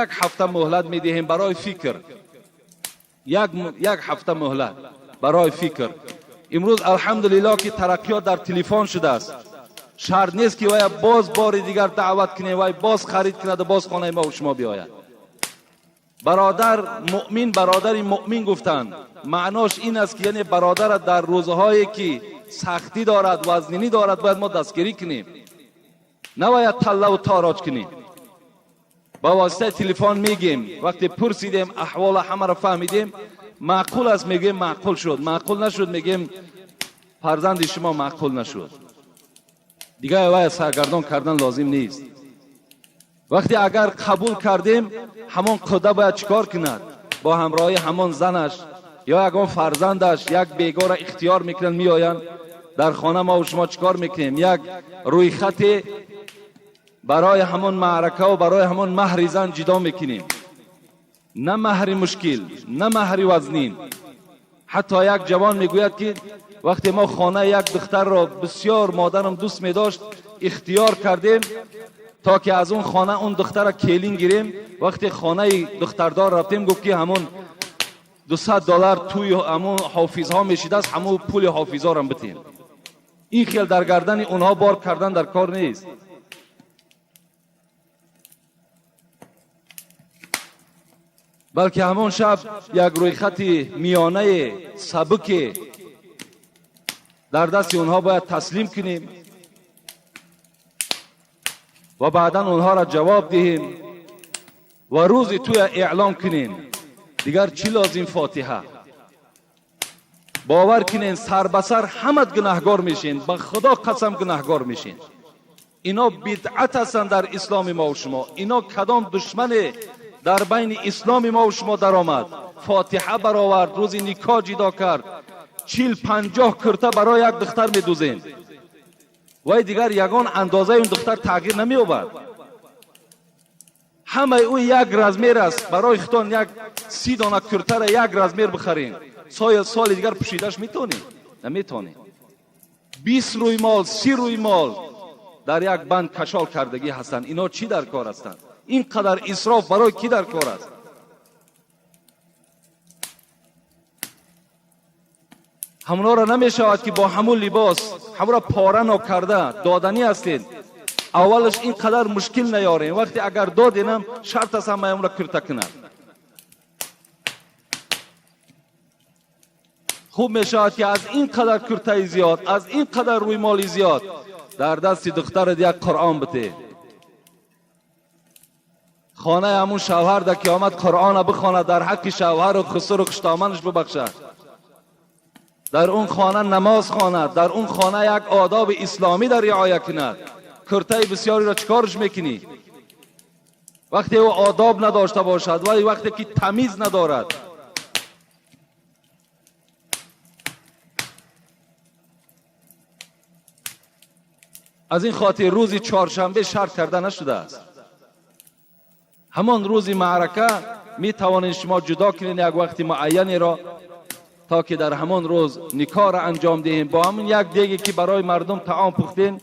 як ҳафта муҳлат медиҳем барои фикр, як ҳафта муҳлат барои фикр. Имрӯз алҳамдулиллоҳ ки тараққиёт дар телефон шудааст. Шарт нест ки вая боз бори дигар даъват кунем, вай боз харид кунад ва боз хонаи мо шумо биёяд. Бародар муъмин, бародари муъмин гуфтанд, маънош ин аст ки яъне бародарат дар рӯзҳое ки сахтӣ дорад, вазнинӣ дорад, бояд мо дастгирӣ кунем, набояд таллаву тороҷ кунем. Ба воситаи телефон мегем, вақте пурсидем аҳвола ҳамаро фаҳмидем, маъқул аст мегӯем маъқул шуд, маъқул нашуд мегӯем фарзанди шумо маъқул нашуд. Дигар вай саргардон кардан лозим нест. Вақте агар қабул кардем, ҳамон қуда бояд чикор кунад? Бо ҳамроҳи ҳамон занаш ё ягон фарзандаш як бегора ихтиёр мекунанд, меоянд дар хона. Мо шумо чикор мекунем? Як рӯйхате барои ҳамон маърака ва барои ҳамон маҳри зан ҷидо мекунем. На маҳри мушкил, на маҳри вазнин. Ҳатто як ҷавон мегӯяд ки вақте мо хонаи як духтарро бисёр модарам дӯст медошт, ихтиёр кардем то ки аз он хона он духтара келин гирем. Вақте хонаи духтардор рафтем, гуфт ки ҳамон $200 туи ҳамон ҳофизҳо мешидааст, ҳамон пули ҳофизҳорам битем. Ин хел дар гардани онҳо бор кардан дар кор нест. Балки ҳамон шаб як рӯйхати миёнаи сабуке дар дасти онҳо бояд таслим кунем ва баъдан онҳоро ҷавоб диҳем ва рӯзи туя эълон кунем. Дигар чӣ лозим? Фотиҳа. Бовар кунен, сар ба сар ҳамат гунаҳгор мешен, ба Худо қасам гунаҳгор мешен. Ино бидъат ҳастанд дар исломи мо ва шумо. Ино кадом душмане дар байни исломи мо ва шумо даромад, фотиҳа баровард, рӯзи никоҳ ҷидо кард, 40-50 курта барои як духтар медузем, вай дигар ягон андозаи он духтар тағйир намеёбад. Ҳамаи ӯ як размер аст. Барои худтон як 30 дона куртара як размер бихарем, соли дигар пӯшидаш метонем? Наметонем. 20 рӯймол, 30 рӯймол дар як банд кашол кардагӣ ҳастанд. Ино чӣ дар кор ҳастанд? Ин қадар исроф барои кӣ дар кор аст? Ҳамонҳоро намешавад ки бо ҳамун либос ҳамонро пора нокарда доданӣ ҳастед. Аввалаш ин қадар мушкил наёрем. Вақте агар доденам, шарт аст ҳамаи онро курта кунад. Хуб мешавад ки аз ин қадар куртаи зиёд, аз ин қадар рӯймоли зиёд дар дасти духтарат як Қуръон бите. Хонаи ҳамун шавҳар дар қиёмат Қуръона бихонад, дар ҳаққи шавҳару хусуру хуштоманаш бибахшад. Дар он хона намоз хонад, дар он хона як одоби исломӣ дар риоя кунад. Куртаи бисёриро чӣ корш мекунӣ? Вақте ӯ одоб надошта бошад, вале вақте ки тамиз надорад. Аз ин хотир рӯзи чоршанбе шарт карда нашудааст. Ҳамон рӯзи маърака метавонед шумо ҷудо кунед як вақти муайянеро, то ки дар ҳамон рӯз никоҳро анҷом диҳем. Бо ҳамон як деге ки барои мардум таом пухтем,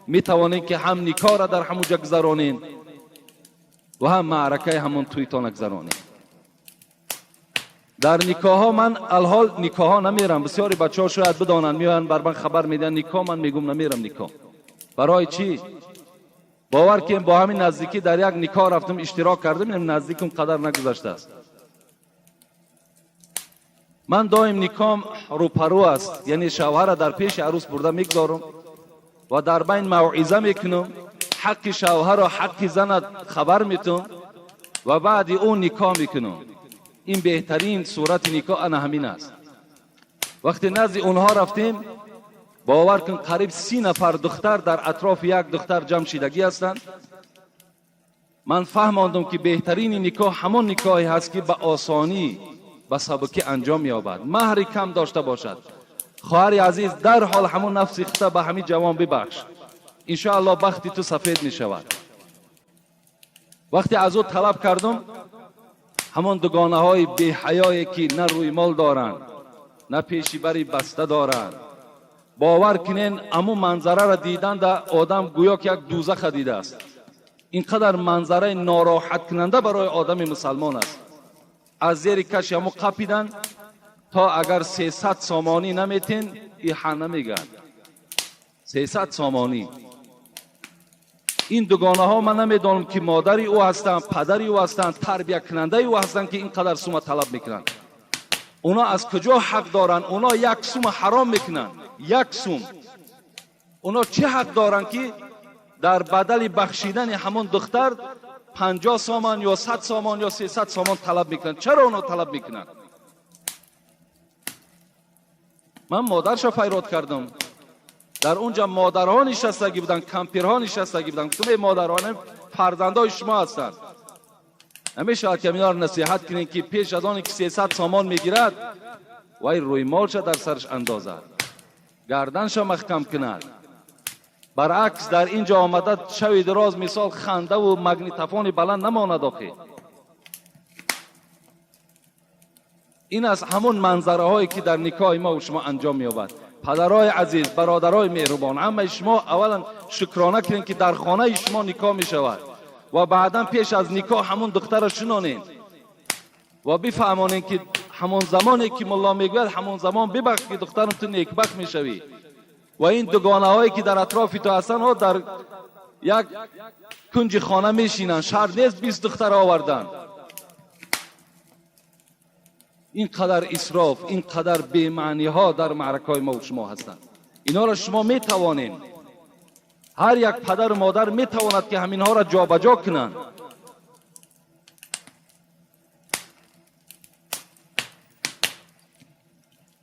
метавонем ки ҳам никоҳро дар ҳамон ҷо гузаронем. و هم معرکه همون تویتان گذرانیم. در نکاح ها من الحال نکاح ها نمیرم. بسیاری بچه ها شاید بدانند، میان بر من خبر میدن نکاح، من میگم نمیرم نکاح. برای چی؟ باور که با همین نزدیکی در یک نکاح رفتم اشتراک کردم، اینم نزدیکم قدر نگذشته است. من دائم نکام روپرو است، یعنی شوهر در پیش عروس برده میگذارم و در بین موعظه میکنم، حق شوهر و حق زن خبر میتم و بعد او نکاح میکنم. این بهترین صورت نکاح انا همین است. وقتی نزد اونها رفتیم، باور کن قریب 30 نفر دختر در اطراف یک دختر جمع شدگی هستند. من فهماندم که بهترین نکاح همون نکاحی هست که به آسانی به سبکی انجام می‌یابد، مهر کم داشته باشد. خواهر عزیز در حال همون نفس خود به همین جوان ببخش، انشاءالله بخت تو سفید می‌شود. وقتی از او طلب کردم، همان دوگانه های بی حیایی که نه روی مال دارند نه پیشی بری بسته دارند، باور کنین امو منظره را دیدن در آدم گویا که یک دوزخ دیده است. اینقدر منظره ناراحت کننده برای آدم مسلمان است. از زیر کش امو قپیدن تا اگر 300 سامانی نمیتین ای ها نمیگن. 300 سامانی. این دوگانه ها من نمیدانم که مادری او هستند، پدری او هستند، تربیت کننده او هستند که اینقدر سومه طلب میکنند. اونا از کجا حق دارند؟ اونا یک سوم حرام میکنند، یک سوم. اونا چه حق دارند که در بدل بخشیدن همون دختر 50 سامان یا 100 سامان یا 300 سامان طلب میکنند؟ چرا اونا طلب میکنند؟ من مادرش فریاد کردم. در اونجا مادرها نشستگی بودن، کمپیرها نشستگی بودن. گفتم ای مادران، فرزندای شما هستند. نمیشود که اینا رو نصیحت کنین که پیش از آن که 300 سامان میگیرد وای روی مالش در سرش اندازد، گردنش محکم کند. برعکس در اینجا آمده شوی دراز مثال خنده و مگنیتفون بلند نماند. آخه این از همون منظره هایی که در نکاح ما و شما انجام می‌یابد. پدرای عزیز، برادرای مهربان، همه شما اولا شکرانه کنین که در خانه شما نکاح می شود و بعدا پیش از نکاح همون دختر را شنانین و بفهمانین که همون زمانی که ملا میگوید همون زمان ببخش که دخترم تو نیکبخت میشوی. و این دوگانه هایی که در اطراف تو هستن ها در یک کنج خانه میشینن، شرط نیست 20 دختر آوردن. اینقدر اسراف، اینقدر بی‌معنی ها در معرکه های ما و شما هستند. اینا را شما میتوانین، هر یک پدر و مادر میتواند که همینها را جابجا کنند.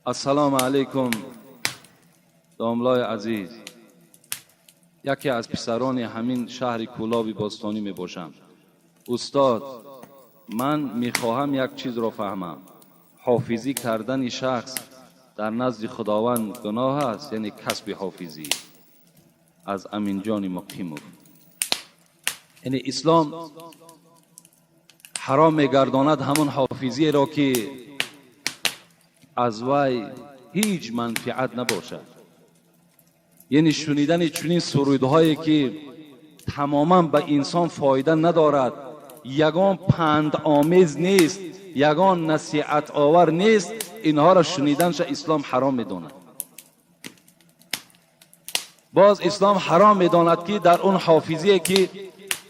السلام علیکم داملای عزیز، یکی از پسران همین شهر کولاب باستانی می باشم. استاد، من میخواهم یک چیز را فهمم. حافظی کردن شخص در نزد خداوند گناه است، یعنی کسب حافظی. از امین جان مقیموف. یعنی اسلام حرام میگرداند همون حافظی را که از وی هیچ منفعت نباشد. یعنی شنیدن چنین سرودهایی که تماما به انسان فایده ندارد، یگان پند آمیز نیست، یگان نصیحت آور نیست، اینها را شنیدنش اسلام حرام میداند. باز اسلام حرام میداند که در اون حافظیه که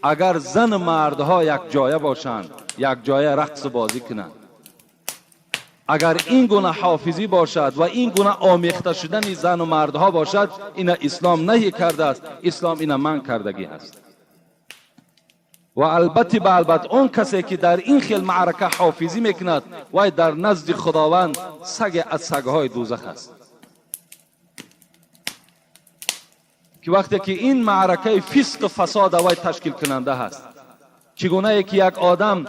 اگر زن و مردها یک جایه باشند، یک جایه رقص بازی کنند، اگر این گونه حافظی باشد و این گونه آمیخته شدن زن و مردها باشد، این اسلام نهی کرده است، اسلام این منع کردگی است. و البته به البته اون کسی که در این خیل معرکه حافظی میکند وای در نزد خداوند سگ از سگهای دوزخ است. که وقتی که این معرکه فسق و فساد وای تشکیل کننده هست، چگونه که یک آدم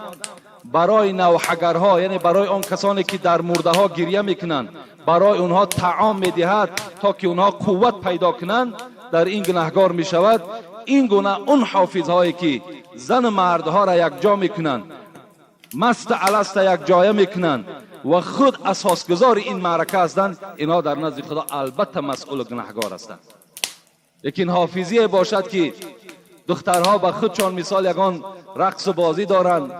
برای نوحگرها، یعنی برای آن کسانی که در مرده ها گریه میکنند، برای اونها طعام میدهد تا که اونها قوت پیدا کنند، در این گناهگار میشود. این گونه اون حافظهایی که زن و مردها را یک جا میکنند، مست الست یک جایه میکنند و خود اساسگذار این معرکه هستند، اینها در نزد خدا البته مسئول و گناهگار هستند. لیکن حافظی باشد که دخترها با خودشان مثال یگان رقص و بازی دارن،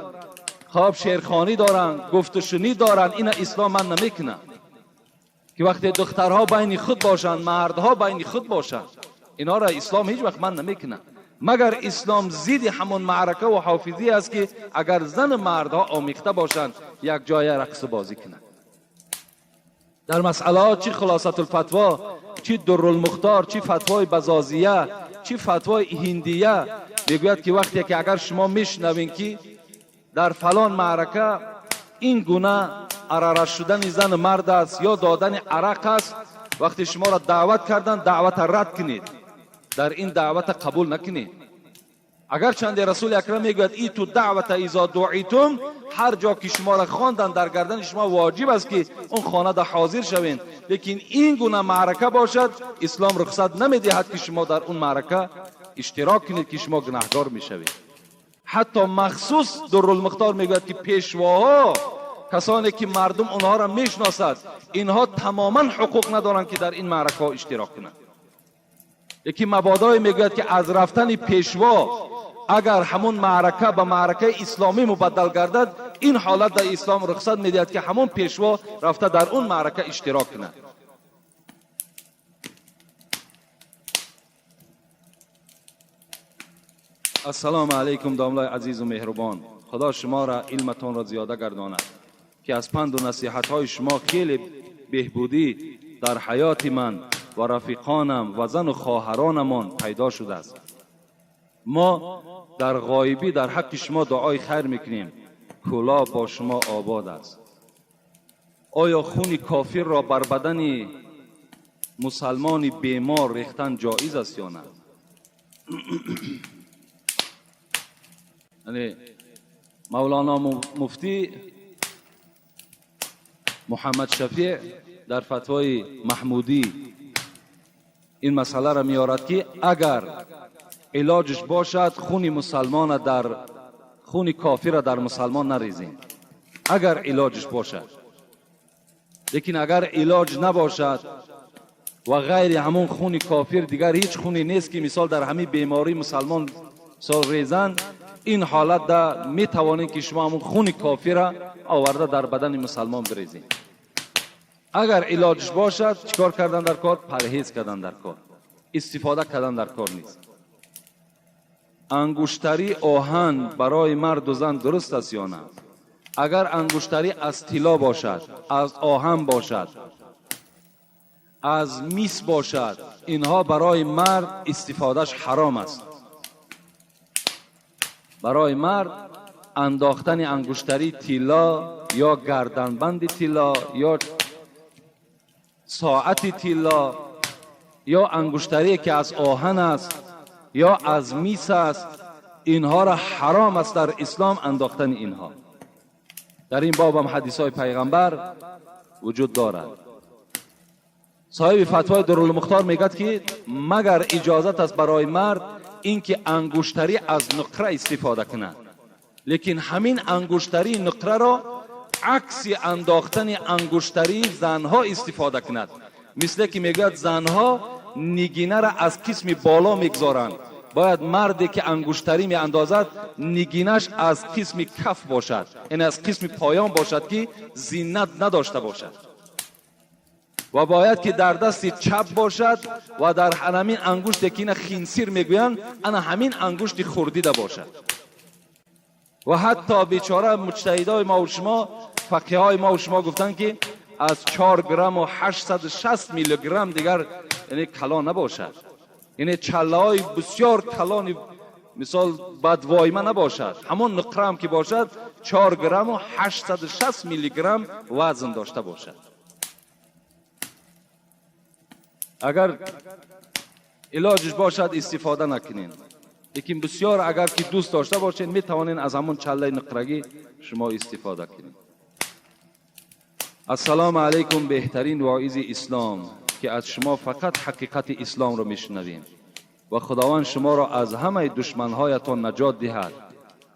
خواب شعرخوانی دارن، گفت و شنید دارن، این اسلام من نمیکنه که وقتی دخترها بین خود باشن، مردها بین خود باشن، اینا را اسلام هیچ وقت من نمیکنه. مگر اسلام زید همون معرکه و حافظی است که اگر زن و مردها آمیخته باشند یک جای رقص بازی کنند. در مسئله چی خلاصة الفتوا، چی در المختار، چی فتوای بزازیه، چی فتوای هندیه، میگوید که وقتی که اگر شما میشنوین که در فلان معرکه این گونه عراره شدن زن و مرد است یا دادن عرق است، وقتی شما را دعوت کردن دعوت رد کنید، در این دعوت قبول نکنید. اگر چند رسول اکرم میگوید ای تو دعوت اذا دعیتم، هر جا که شما را خواندن در گردن شما واجب است که اون خانه در حاضر شوین، لیکن این گونه معرکه باشد اسلام رخصت نمیدهد که شما در اون معرکه اشتراک کنید که شما گناهگار میشوید. حتی مخصوص در المختار میگوید که پیشواها، کسانی که مردم اونها را میشناسد، اینها تماما حقوق ندارند که در این معرکه ها اشتراک کنند. یکی مبادای میگوید که از رفتن پیشوا اگر همون معرکه به معرکه اسلامی مبدل گردد، این حالت در اسلام رخصت میدهد که همون پیشوا رفته در اون معرکه اشتراک کند. السلام علیکم داملای عزیز و مهربان، خدا شما را علمتان را زیاده گرداند که از پند و نصیحت های شما خیلی بهبودی در حیات من و رفیقانم و زن و خواهرانمان پیدا شده است. ما در غایبی در حق شما دعای خیر میکنیم. کلا با شما آباد است. آیا خون کافر را بر بدن مسلمان بیمار ریختن جایز است یا نه؟ یعنی مولانا مفتی محمد شفیع در فتوای محمودی این مسئله را میارد که اگر علاجش باشد خون مسلمان در خون کافر را در مسلمان نریزیم، اگر علاجش باشد. لیکن اگر علاج نباشد و غیر همون خون کافر دیگر هیچ خونی نیست که مثال در همین بیماری مسلمان مثال ریزن، این حالت در می توانید که شما همون خون کافر را آورده در بدن مسلمان بریزین. اگر علاجش باشد چیکار کردن در کار؟ پرهیز کردن در کار، استفاده کردن در کار نیست. انگشتری آهن برای مرد و زن درست است یا نه؟ اگر انگشتری از طلا باشد، از آهن باشد، از میس باشد، اینها برای مرد استفادهش حرام است. برای مرد انداختن انگشتری طلا یا گردنبند طلا یا ساعت طلا یا انگشتری که از آهن است یا از میس است، اینها را حرام است در اسلام انداختن اینها. در این باب هم حدیث های پیغمبر وجود دارد. صاحب فتوای درالمختار میگد که مگر اجازت است برای مرد اینکه انگشتری از نقره استفاده کند، لیکن همین انگشتری نقره را عکس انداختن انگشتری زنها استفاده کند. مثل که میگوید زنها نگینه را از قسم بالا میگذارند، باید مردی که انگشتری می اندازد نگینش از قسم کف باشد، یعنی از قسم پایان باشد که زینت نداشته باشد، و باید که در دست چپ باشد و در همین انگشت که اینا خینسیر میگویند، انا همین انگشت خوردیده باشد. و حتی بیچاره مجتهدای ما و شما، فقیه ما و شما گفتن که از 4 گرم و 860 میلی گرم دیگر یعنی کلان نباشد، یعنی چله های بسیار کلانی مثال بدوایمه نباشد، همون نقره هم که باشد 4 گرم و 860 میلی گرم وزن داشته باشد. اگر علاجش باشد استفاده نکنین، لیکن بسیار اگر که دوست داشته باشین میتوانین از همون چله نقرگی شما استفاده کنین. السلام علیکم، بهترین واعظ اسلام که از شما فقط حقیقت اسلام را میشنویم و خداوند شما را از همه دشمنهایتان نجات دهد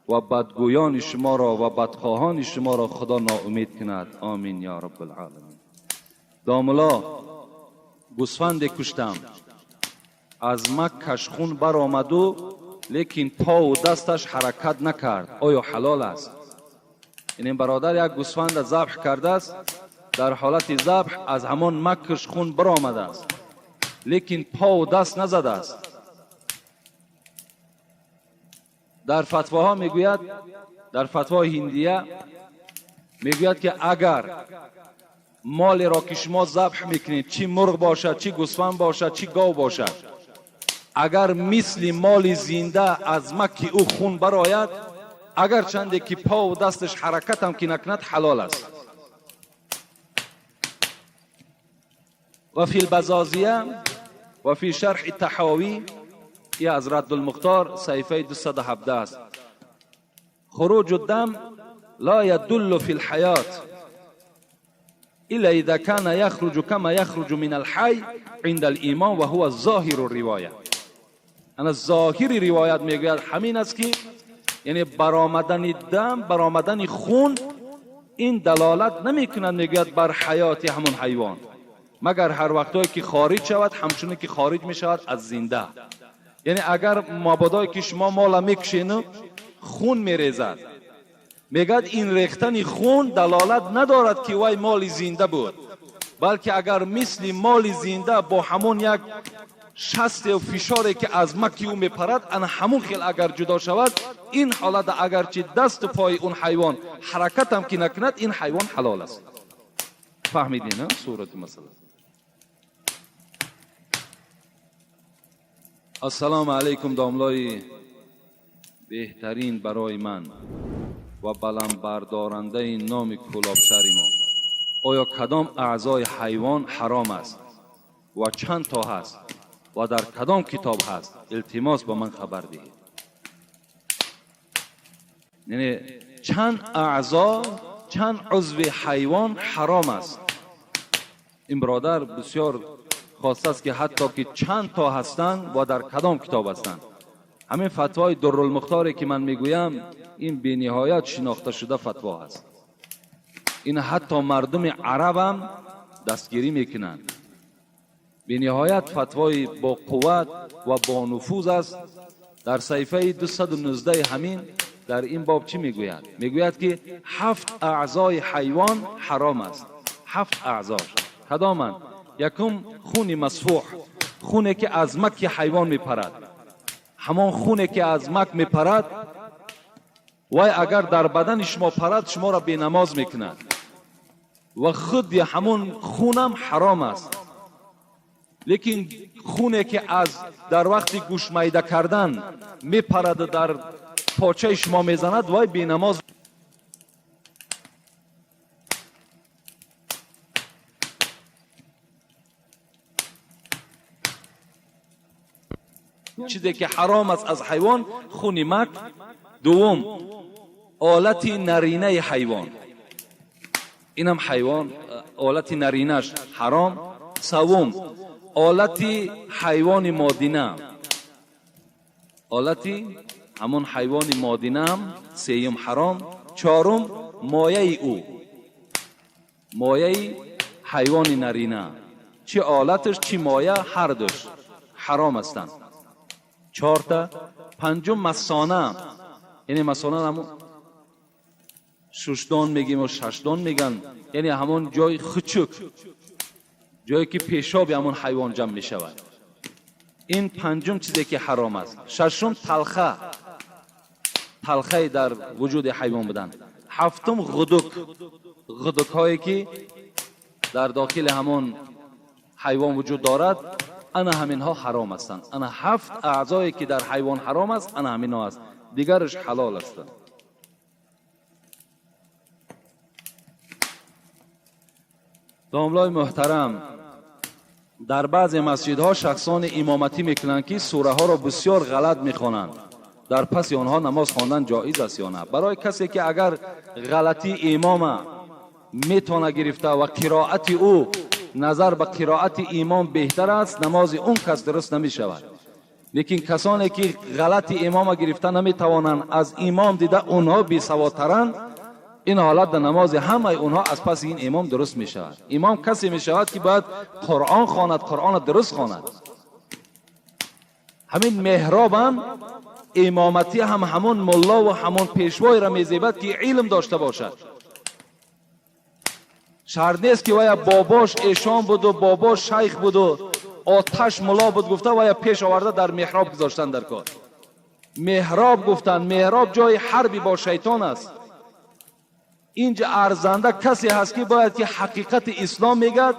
و بدگویان شما را و بدخواهان شما را خدا ناامید کند. آمین یا رب العالمین. داملا گوسفند کشتم، از مکش خون برآمد و лекин по ва дасташ ҳаракат накард, оё ҳалол аст? Ин бародар як гӯсфанд забҳ кардааст, дар ҳолати забҳ аз ҳамон макш хун баромадааст, лекин по ва даст назадааст. Дар фатвоҳо мегӯяд, дар фатвои ҳиндия мегӯяд, ки агар молеро ки шумо забҳ мекунед, чӣ мурғ бошад, чӣ гӯсфанд бошад, чӣ гов бошад, агар мисли моли зинда аз маки ӯ хун барояд, агар чанде ки по ва дасташ ҳаракатам ки накунад, ҳалол аст. Ва фи лбазозия ва фи шарҳи таҳовӣ, и аз Раддулмухтор саҳифаи 217 аст. Хуруҷу дам ла ядуллу фи лҳаёт إلا إذا كان يخرج كما يخرج من الحي عند الإيمان وهو ظاهر الرواية. أنا ظاهر روایت میگوید همین است که یعنی برآمدن دم، برآمدن خون، این دلالت نمیکند میگوید بر حیات همون حیوان، مگر هر وقتایی که خارج شود همچنین که خارج میشود از زنده. یعنی اگر مبادایی که شما مالا میکشین خون میریزد، میگد این ریختن خون دلالت ندارد که وای مال زنده بود، بلکه اگر مثل مال زنده با همون یک شست و فشاری که از مکی او میپرد، ان همون خیل اگر جدا شود، این حالت اگرچه دست و پای اون حیوان حرکت هم که نکند، این حیوان حلال است. فهمیدین صورت مسئله؟ السلام علیکم داملای بهترین برای من و بلند بردارنده نام کلاب شهر ما. آیا کدام اعضای حیوان حرام است و چند تا هست و در کدام کتاب هست؟ التماس به من خبر دهید. یعنی چند اعضا، چند عضو حیوان حرام است؟ این برادر بسیار خواسته است که حتی که چند تا هستند و در کدام کتاب هستند. همین فتوای درالمختاری که من میگویم این بی‌نهایت شناخته شده فتوا هست. این حتی مردم عرب هم دستگیری میکنند. بی‌نهایت فتوای با قوت و با نفوذ است. در صحیفه 219 همین در این باب چی میگوید؟ میگوید که 7 اعضای حیوان حرام است. 7 اعضاش کدامند؟ یکم خون مسفوح، خونه که از مک حیوان میپرد. همان خونه که از مک میپرد، وای اگر در بدن شما پرد شما را بینماز میکند و خود همون خونم حرام است. لیکن خونه که از در وقتی گوش میده کردن میپرد و در پاچه شما میزند، وای بینماز. چیزی که حرام است از حیوان، خون مک. دوم آلت نرینه حیوان، اینم حیوان آلت نرینش حرام. سوم آلت حیوان مادینه، آلت همون حیوان مادینه هم سیم حرام. چهارم مایه او، مایه حیوان نرینه، چه آلتش چه مایه هر دوش حرام هستند. 4 تا. پنجم مثانه، یعنی مثانه همون ششدان میگیم و ششدان میگن، یعنی همون جای خچک، جایی که پیشاب همون حیوان جمع میشود. این پنجم چیزی که حرام است. ششم تلخه، تلخه در وجود حیوان بودن. هفتم غدک، غدک هایی که در داخل همون حیوان وجود دارد، انا همینها حرام هستند. انا 7 اعضایی که در حیوان حرام است، انا همینها است، دیگرش حلال هستند. داملای محترم، در بعضی مسجدها شخصان امامتی میکنند که سوره ها را بسیار غلط میخوانند. در پس آنها نماز خواندن جایز است یا نه؟ برای کسی که اگر غلطی امام میتونه گرفته و قرائت او نظر به قرائت امام بهتر است، نماز اون کس درست نمی شود. لیکن کسانی که غلط امام گرفته نمی توانند، از امام دیده اونها بی سوادترند، این حالت در نماز همه اونها از پس این امام درست می شود. امام کسی می شود که باید قرآن خواند، قرآن درست خواند. همین محراب هم Имоматӣ ҳам ҳамон мулло ва ҳамон пешвойро мезебад, ки илм дошта бошад. Шарт нест, ки вая бобош эшон буду, бобош шайх буду, оташ мулло буд гуфта, вая пеш оварда дар меҳроб гузоштан дар кор. Меҳроб гуфтанд, меҳроб ҷои ҳарби бо шайтон аст. Инҷа арзанда касе ҳаст, ки бояд ки ҳақиқати ислом мегӯяд,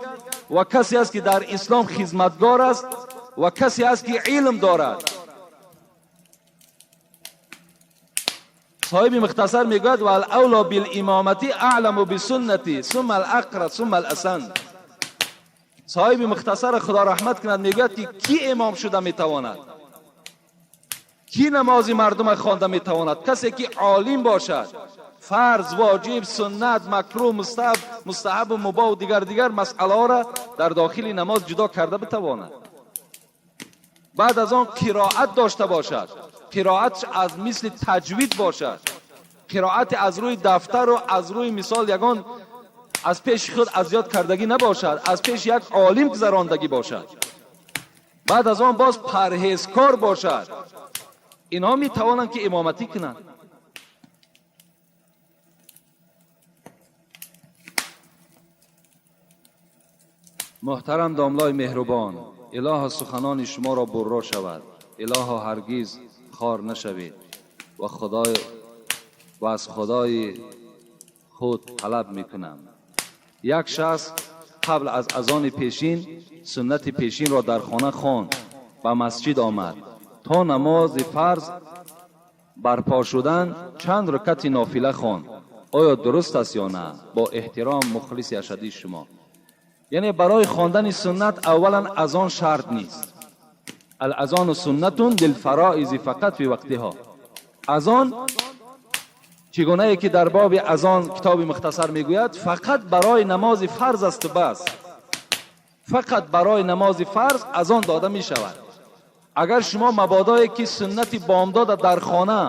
ва касе аст, ки дар ислом хизматгор аст, ва касе аст, ки илм дорад. Соҳиби мухтасар мегӯяд: валавло билимомати аъламу бисуннати сумма алақра сумма аласан. Соҳиби мухтасар, худо раҳмат кунад, мегӯяд, ки кӣ имом шуда метавонад, кӣ намози мардума хонда метавонад? Касе ки олим бошад, фарз, воҷиб, суннат, макрӯҳ, мустаҳабу мубоҳ, дигар дигар масъалаҳоро дар дохили намоз ҷудо карда битавонад. Баъд аз он қироат дошта бошад, қироатш аз мисли таҷвид бошад, қироати аз рӯи дафтару аз рӯи мисол ягон аз пеши худ аз ёд кардагӣ набошад, аз пеши як олим гузарондагӣ бошад. Баъд аз он боз парҳезкор бошад. Инҳо метавонанд, ки имоматӣ кунанд. Муҳтарам домлои меҳрубон, илоҳо суханони шуморо бурро шавад, илоҳо ҳаргиз хор нашавед ва худой ва аз худои худ талаб мекунам. Як шахс қабл аз азони пешин суннати пешинро дар хона хонд, ба масҷид омад. То намози фарз барпо шудан чанд рукати нофила хонд. Оё дуруст аст ё на? Бо эҳтиром, мухлиси ашадии шумо. Яъне барои хондани суннат аввалан азон шарт нест. Алазону суннатун лилфароизи фақат фи вақтиҳо. Азон чигунае ки дар боби азон китоби мухтасар мегӯяд, фақат барои намози фарз асту бас. Фақат барои намози фарз азон дода мешавад. Агар шумо мабодое ки суннати бомдода дар хона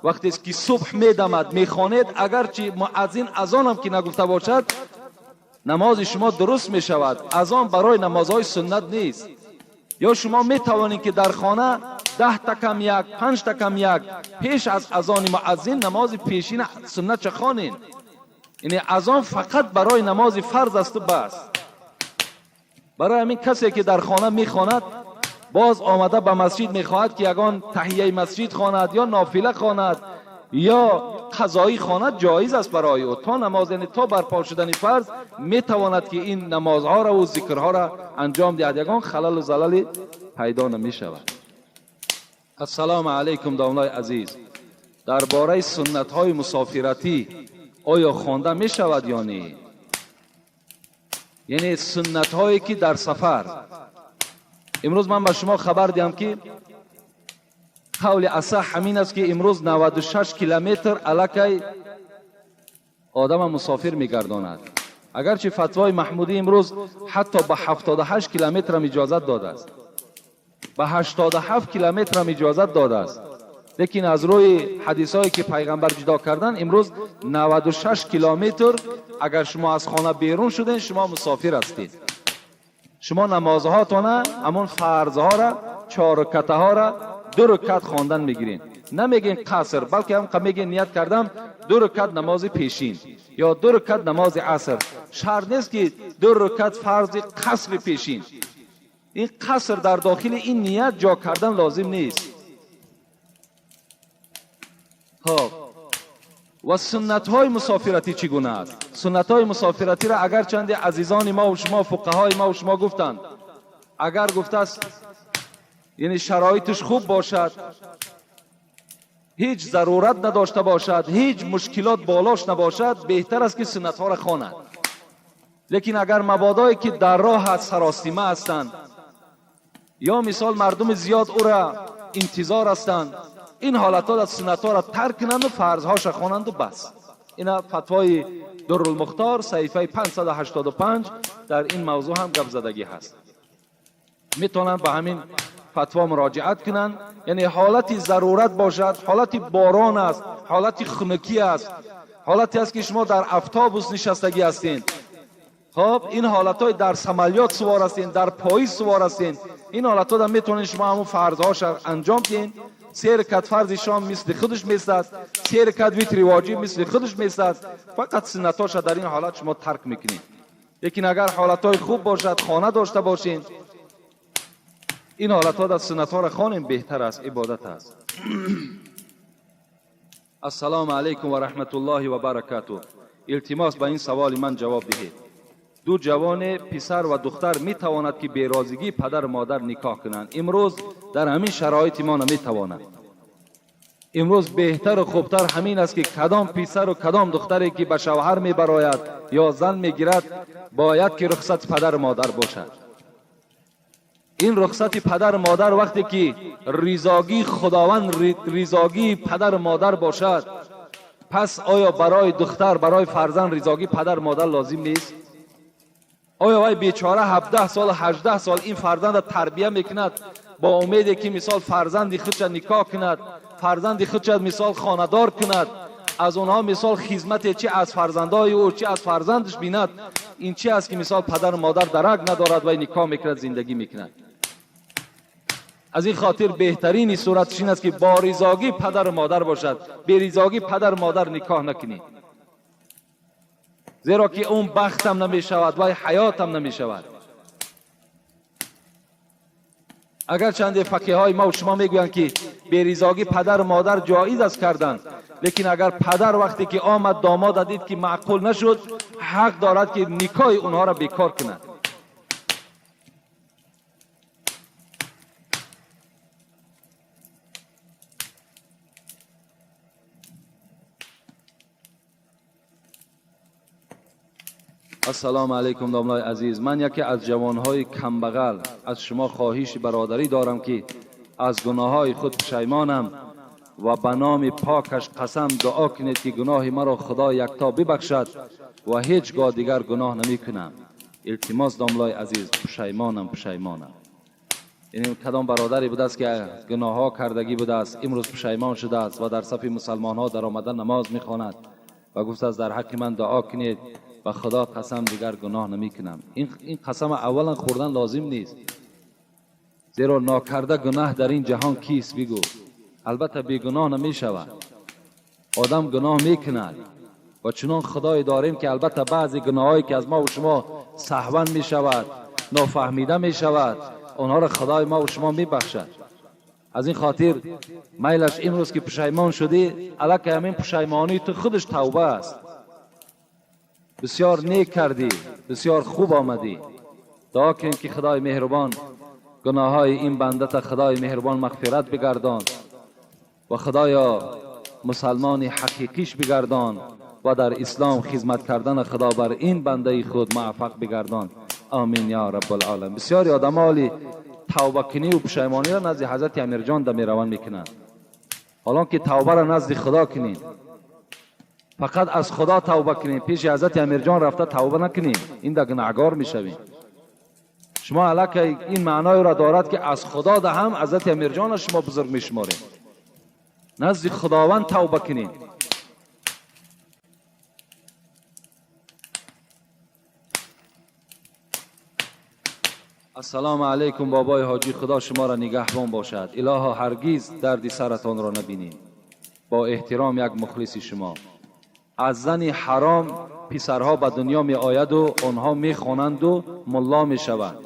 вақтест ки субҳ медамад мехонед, агарчи муаззин азонам ки нагуфта бошад, намози шумо дуруст мешавад. Азон барои намозҳои суннат нест. Ё шумо метавонед, ки дар хона 10 та кам 1, 5 та кам 1 пеш аз азони муаззин намози пешина суннатша хонед. Яъне азон фақат барои намози фарз асту бас. Барои ҳамин касе ки дар хона мехонад, боз омада ба масҷид мехоҳад, ки ягон таҳияи масҷид хонад ё нофила хонад ё қазоӣ хонад, ҷоиз аст барои ӯ. То намоз, яъне то барпо шудани фарз, метавонад, ки ин намозҳоро ва зикрҳоро анҷом диҳад, ягон халалу залале пайдо намешавад. Ассалому алайкум, домлои азиз, дар бораи суннатҳои мусофиратӣ оё хонда мешавад ё не? Яъне суннатҳое ки дар сафар. Имрӯз ман ба шумо хабар диҳам, ки қавли асаҳ ҳамин аст, ки имрӯз 96 километр аллакай одама мусофир мегардонад. Агарчи фатвои маҳмудӣ имрӯз ҳатто ба 78 километрам иҷозат додааст, ба 87 километрам иҷозат додааст, лекин аз рӯи ҳадисҳое ки пайғамбар ҷудо кардан, имрӯз 96 километр агар шумо аз хона берун шуден, шумо мусофир ҳастед. Шумо намозҳоатона, ҳамон фарзҳоро, чор рукатаҳоро ду рукат хондан мегиред. Намегӯен қаср, балки ҳам мегӯен ният кардам ду рукат намози пешин ё ду рукат намози аср. Шарт нест, ки ду рукат фарзи қасри пешин. Ин қаср дар дохили ин ният ҷо кардан лозим нест. Хоб, ва суннатҳои мусофиратӣ чӣ гуна аст? Суннатҳои мусофиратиро агарчанде азизони мову шумо, фуқаҳои мову шумо гуфтанд, агар гуфтааст, яъне шароиташ хуб бошад, ҳеҷ зарурат надошта бошад, ҳеҷ мушкилот болош набошад, беҳтар аст, ки суннатҳоро хонад. Лекин агар мабодое ки дар роҳ аст, саростима ҳастанд, ё мисол мардуми зиёд ӯра интизор ҳастанд, ин ҳолатҳо суннатҳоро тарк кунанду фарзҳоша хонанду бас. Ина фатвои Дуррулмухтор, саҳифаи 585, дар ин мавзӯъ ҳам гап задагӣ ҳаст. Метавонанд ба ҳамин фатво муроҷиат кунанд. Яъне ҳолати зарурат бошад, ҳолати борон аст, ҳолати хунукӣ аст, ҳолате аст, ки шумо дар автобус нишастагӣ ҳастед. Хоб, ин ҳолатҳои дар самолёт сувор ҳастед, дар поезд сувор ҳастед, ин ҳолатҳода метавонед шумо ҳамун фарзҳоша анҷом диҳед. 3 ракат фарзи шом мисли худаш месад, 3 ракат витри воҷиб мисли худаш месад. Фақат суннатоша дар ин ҳолат шумо тарк мекунед. Лекин агар ҳолатҳои хуб бошад, хона дошта бошед, ин ҳолатҳо дар суннатҳоро хонем беҳтар аст, ибодат аст. Ассалому алайкум ва раҳматуллоҳи ва баракатуҳ. Илтимос, ба ин саволи ман ҷавоб диҳед. Ду ҷавоне, писар ва духтар, метавонад ки берозигии падар модар никоҳ кунанд. Имрӯз дар ҳамин шароити мо наметавонанд. Имрӯз беҳтару хубтар ҳамин аст, ки кадом писару кадом духтаре ки ба шавҳар мебарояд ё зан мегирад, бояд ки рухсати падару модар бошад. Ин рухсати падару модар вақте ки ризогии Худованд, ризогии падару модар бошад, пас оё барои духтар, барои фарзанд ризогии падару модар лозим нест? Оё вай бечора 17 сол, 18 сол ин фарзандро тарбия мекунад бо умеде ки мисол фарзанди худша никоҳ кунад, фарзанди худша мисол хонадор кунад, аз онҳо мисол хизмате чи аз фарзандои ӯ, чи аз фарзандаш бинад. Ин чи аст ки мисол падару модар дарак надорад, вай никоҳ мекунад, зиндагӣ мекунад. Аз ин хотир беҳтарини суратш ин аст, ки бо ризогӣ падару модар бошад, беризогӣ падару модар никоҳ накунед, зеро ки он бахтам намешавад, вай ҳаётам намешавад. Агар чанде фақиҳои мо шумо мегӯянд, ки беризогӣ падару модар ҷоиз аст кардан, лекин агар падар вақте ки омад домода дид ки маъқул нашуд, ҳақ дорад ки никоҳи онҳоро бекор кунад. Ассалому алайкум, домлаи азиз. Ман яке аз ҷавонҳои камбағал аз шумо хоҳиши бародарӣ дорам, ки аз гуноҳҳои худ пушаймонам ва ба номи покаш қасам дуо кунед, ки гуноҳи маро Худо якто бибахшад ва ҳеҷ гоҳ дигар гуноҳ намекунам. Илтимос, домлаи азиз, пушаймонам, пушаймонам. Яъне кадом бародаре будааст, ки гуноҳҳо кардагӣ будааст, имрӯз пушаймон шудааст ва дар сафи мусалмонҳо даромада намоз мехонад ва гуфтааст: дар ҳаққи ман дуо кунед, ба Худо қасам дигар гуноҳ намекунам. Ин қасам аввалан хӯрдан лозим нест, зеро нокарда гуноҳ дар ин ҷаҳон кист бигӯ? Албатта бегуноҳ намешавад. Одам гуноҳ мекунад ва чунон Худое дорем, ки албатта баъзе гуноҳҳое ки аз мо ва шумо саҳван мешавад, нофаҳмида мешавад, онҳоро Худои мо ва шумо мебахшад. Аз ин хотир майлаш имрӯз ки пушаймон шудӣ, аллакай ҳамин пушаймонии ту худаш тавба аст. Бисёр нек кардӣ, бисёр хуб омадӣ. Дуо кунем, ки Худои меҳрубон гуноҳҳои ин бандата Худои меҳрубон мағфират бигардон ва Худоё мусалмони ҳақиқиш бигардон ва дар ислом хизмат кардан Худо бар ин бандаи худ муваффақ бигардон. Амин ё раббалъолам. Бисёри одамҳо ҳоли тавбакунӣ ва пушаймониро назди ҳазрати Амирҷон да мераванд мекунанд, ҳолон ки тавбаро назди Худо кунем, фақат аз Худо тавба кунем, пеши ҳазрати Амирҷон рафта тавба накунем, ин да гунаҳгор мешавем. Шумо аллакай ин маъноеро дорад, ки аз Худо да ҳам ҳазрати Амирҷонро шумо бузург мешуморем. Назди Худованд тавба кунем. Ассалому алайкум, бобои ҳоҷӣ, Худо шуморо нигаҳбон бошад. Илоҳо, ҳаргиз дарди саратонро набинем. Бо эҳтиром, як мухлиси шумо. Аз зани ҳаром писарҳо ба дунё меояду онҳо мехонанду мулло мешаванд.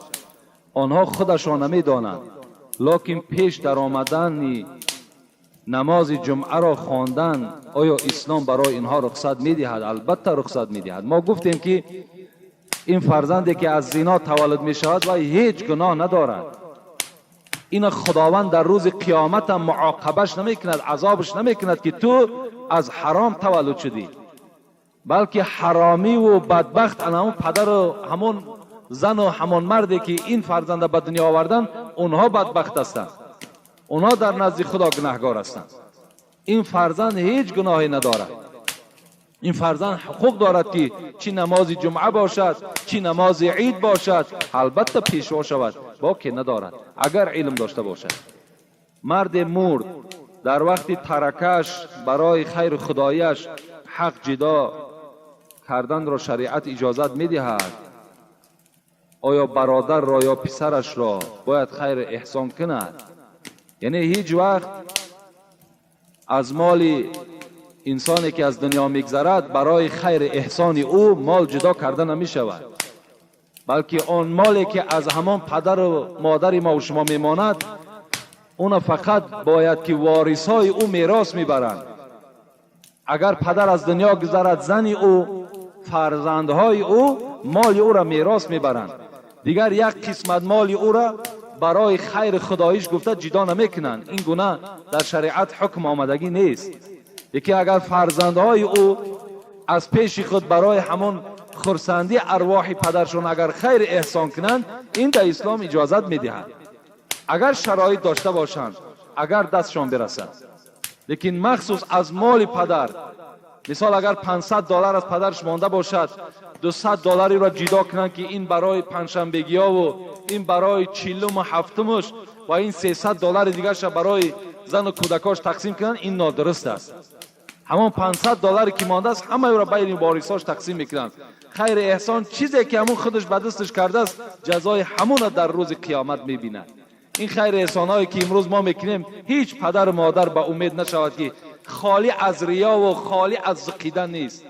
Онҳо худашон намедонанд, лекин пеш даромадани намози ҷумъаро хондан оё ислом барои инҳо рухсат медиҳад? Албатта рухсат медиҳад. Мо гуфтем, ки ин фарзанде ки аз зино таваллуд мешавад, вай ҳеҷ гуноҳ надорад. Ина Худованд дар рӯзи қиёматам муоқабаш намекунад, азобаш намекунад, ки ту аз ҳаром таваллуд шудӣ, балки ҳаромиву бадбахт ана ҳамон падару ҳамон зану ҳамон марде ки ин фарзанда ба дунё овардан, онҳо бадбахт ҳастанд, онҳо дар назди Худо гунаҳгор ҳастанд. Ин фарзанд ҳеҷ гуноҳе надорад. Ин фарзанд ҳуқуқ дорад, ки чӣ намози ҷумъа бошад, чӣ намози ид бошад, албатта пешво шавад, боке надорад, агар илм дошта бошад. Марде мурд, дар вақти таракаш барои хайру худояш ҳақ ҷидо карданро шариат иҷозат медиҳад? Оё бародарро ё писарашро бояд хайру эҳсон кунад? Яъне ҳеҷ вақт از مال انسانی که از دنیا میگذرد برای خیر احسان او مال جدا کرده نمی شود، بلکه آن مالی که از همان پدر و مادر ما و شما میماند اون فقط باید که وارثای او میراث میبرند. اگر پدر از دنیا گذرد، زن او، فرزندهای او مال او را میراث میبرند. دیگر یک قسمت مال او را برای خیر خداییش گفته جدا نمیکنند. این گونه در شریعت حکم آمدگی نیست. یکی اگر فرزندهای او از پیش خود برای همون خرسندی ارواح پدرشون اگر خیر احسان کنند، این در اسلام اجازت میدهد، اگر شرایط داشته باشند، اگر دستشان برسد. لیکن مخصوص از مال پدر، مثال اگر $500 از پدرش مانده باشد، $200 را جدا کنند که این برای پنجشنبگی ها و این برای چهلم و هفتمش و این $300 دیگرش برای زن و کودکاش تقسیم کنند، این نادرست است. همان $500 که مانده است همه را بین وارثاش تقسیم میکنند. خیر احسان چیزی که همون خودش به دستش کرده است، جزای همون را در روز قیامت میبیند. این خیر احسانهایی که امروز ما میکنیم، هیچ پدر و مادر به امید نشود که خالی از ریا و خالی از زقیدن نیست.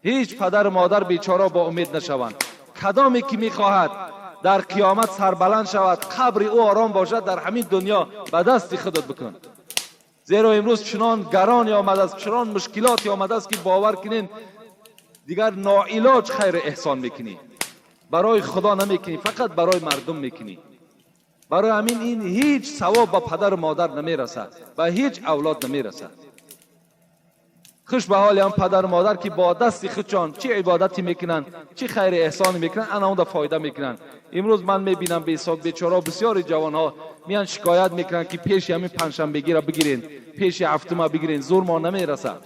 هیچ پدر و مادر بیچاره با امید نشوند. کدامی که میخواهد در قیامت سربلند شود، قبر او آرام باشد، در همین دنیا به دست خودت بکن. زیرا امروز چنان گرانی آمده است، چنان مشکلاتی آمده است که باور کنین دیگر ناعلاج خیر احسان میکنی، برای خدا نمیکنی، فقط برای مردم میکنی. برای همین این هیچ ثواب به پدر و مادر نمیرسد و هیچ اولاد نمیرسد. خوش به حال هم پدر و مادر که با دست خودشان چه عبادتی میکنن، چه خیر احسانی میکنن، انا اون فایده میکنن. امروز من میبینم به حساب بیچاره بسیاری جوان ها میان شکایت میکنن که پیش همین پنجشنبگی را بگیرین، پیش هفتم بگیرین، زور ما نمیرسد.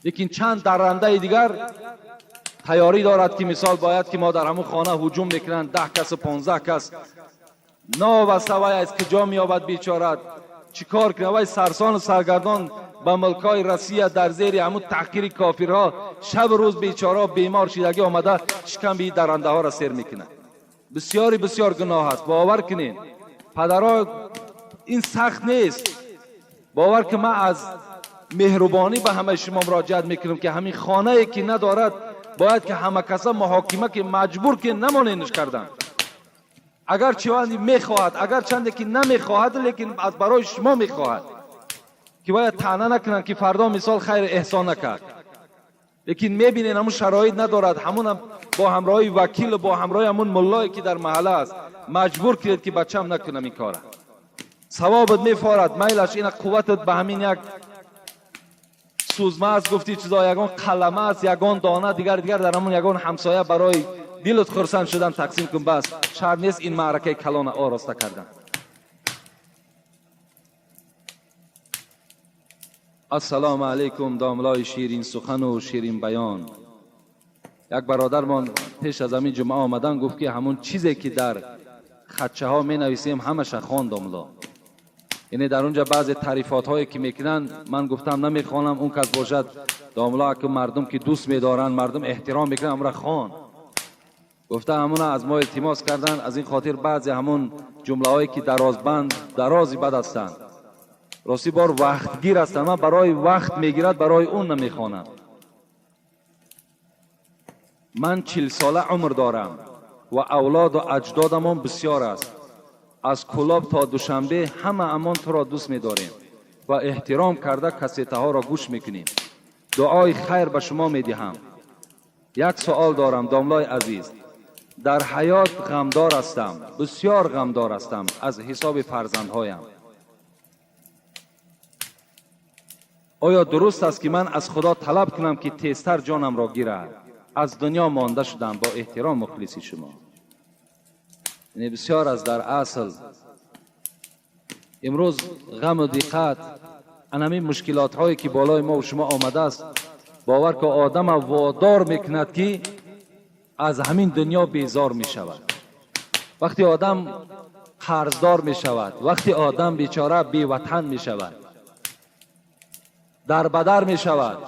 لیکن چند درنده دیگر تیاری دارد که مثال باید که ما در همون خانه هجوم میکنن، 10 کس و 15 کس، ناوسته وای از کجا میابد بیچاره، چیکار کنه؟ وای سرسان و سرگردان به ملکای رسیه در زیر همون تحقیر کافرها شب روز بیچاره بیمار شیدگی آمده شکم بی درنده ها را سیر میکنه. بسیاری بسیار گناه است. باور کنین پدرها این سخت نیست. باور که من از مهربانی به همه شما مراجعت میکنم که همین خانه ای که ندارد باید که همه کسا محاکمه که مجبور که نمانینش کردن. اگر چیوانی میخواهد، اگر چنده که نمیخواهد، لیکن از برای شما میخواهد که باید طعنه نکنند که فردا مثال خیر احسان نکرد. لیکن میبینین همون شرایط ندارد، همون با همراهی وکیل و با همراهی همون ملایی که در محله است مجبور کرد که بچم نکنم این کاره. ثوابت میفارد، میلش این قوتت به همین یک سوزمه است، گفتی چیزا یگان قلمه است، یگان دانه دیگر دیگر در همون یگان همسایه برای دلت خرسند شدن تقسیم کن. بس شرط نیست این معرکه کلان آراسته کردن. السلام علیکم داملای شیرین سخن و شیرین بیان. یک برادرمان پیش از همین جمعه آمدن گفت که همون چیزی که در خدچه ها می نویسیم همش خوان داملا. یعنی در اونجا بعضی تعریفات هایی که میکنن من گفتم نمیخوانم، اون کس باشد داملا که مردم که دوست میدارن، مردم احترام میکنن، امرا خوان. گفته همون از ما التماس کردن، از این خاطر بعضی همون جمله هایی که درازبند درازی بد هستند، راستی بار وقتگیر هستند، من برای وقت میگیرد برای اون نمیخوانم. من 40 ساله عمر دارم و اولاد و اجدادمان بسیار است. از کلاب تا دوشنبه همه امان تو را دوست میداریم و احترام کرده کسیته ها را گوش میکنیم. دعای خیر به شما میدهم. یک سوال دارم داملای عزیز، در حیات غمدار هستم، بسیار غمدار هستم از حساب فرزندهایم. آیا درست است که من از خدا طلب کنم که تیزتر جانم را گیرد؟ از دنیا مانده شدم. با احترام مخلصی شما. یعنی بسیار از در اصل امروز غم و دقت همین مشکلات هایی که بالای ما و شما آمده است، باور که آدم وادار میکند که از همین دنیا بیزار می شود. وقتی آدم قرضدار می شود، وقتی آدم بیچاره بی وطن می شود، در بدر می شود،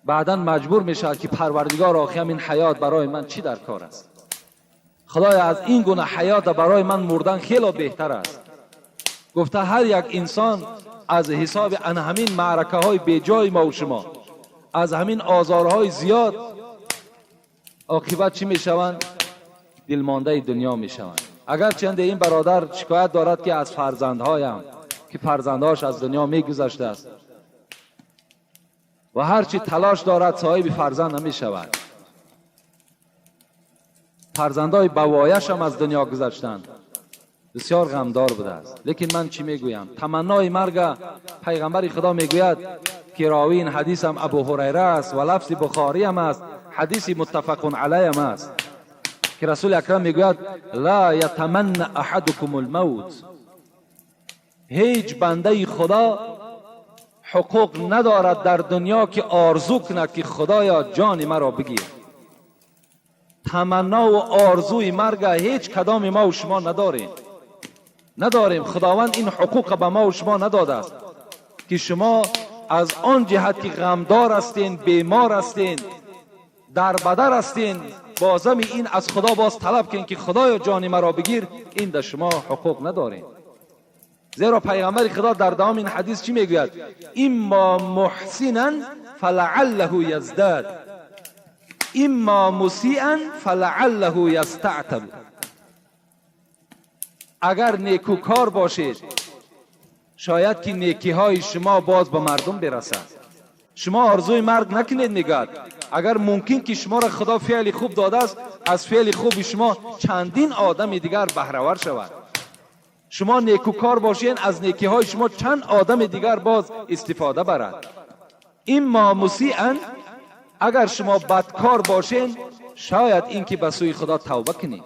بعدا مجبور می شود که پروردگار آخه همین حیات برای من چی در کار است؟ خدای از این گونه حیات برای من مردن خیلی بهتر است. گفته هر یک انسان از حساب ان همین معرکه های بیجای ما و شما، از همین آزارهای زیاد، عاقبت چی میشوند؟ دلمانده دنیا میشوند. اگر چند این برادر شکایت دارد که از فرزندهایم که فرزندهاش از دنیا میگذشته است و هرچی تلاش دارد صاحب فرزند نمیشود، فرزندهای بوایش هم از دنیا گذشتند، بسیار غمدار بوده است. لیکن من چی میگویم؟ تمنای مرگ پیغمبر خدا میگوید که راوی این حدیث هم ابو هریره است و لفظ بخاری هم است، حدیث متفق علیه هم است که رسول اکرم میگوید لا یتمنى احدکم الموت، هیچ بنده خدا حقوق ندارد در دنیا که آرزو کند که خدایا جان مرا بگیر. تمنا و آرزوی مرگ هیچ کدام ما و شما نداریم. خداوند این حقوق به ما و شما نداده است که شما از آن جهت که غمدار هستین، بیمار هستین، در بدر هستین، بازم این از خدا باز طلب کن که خدایا جان مرا بگیر، این در شما حقوق ندارین. زیرا پیغمبر خدا در دوام این حدیث چی میگوید؟ اما محسنا فلعله یزداد، اما مسیئا فلعله یستعتب. اگر نیکوکار باشید شاید که نیکی های شما باز به مردم برسد. شما آرزوی مرگ نکنید، میگوید اگر ممکن که شما را خدا فعل خوب داده است، از فعل خوب شما چندین آدم دیگر بهره ور شود. شما نیکوکار باشین، از نیکی های شما چند آدم دیگر باز استفاده برد. اما مسیئا، اگر شما بدکار باشین شاید اینکه به سوی خدا توبه کنید.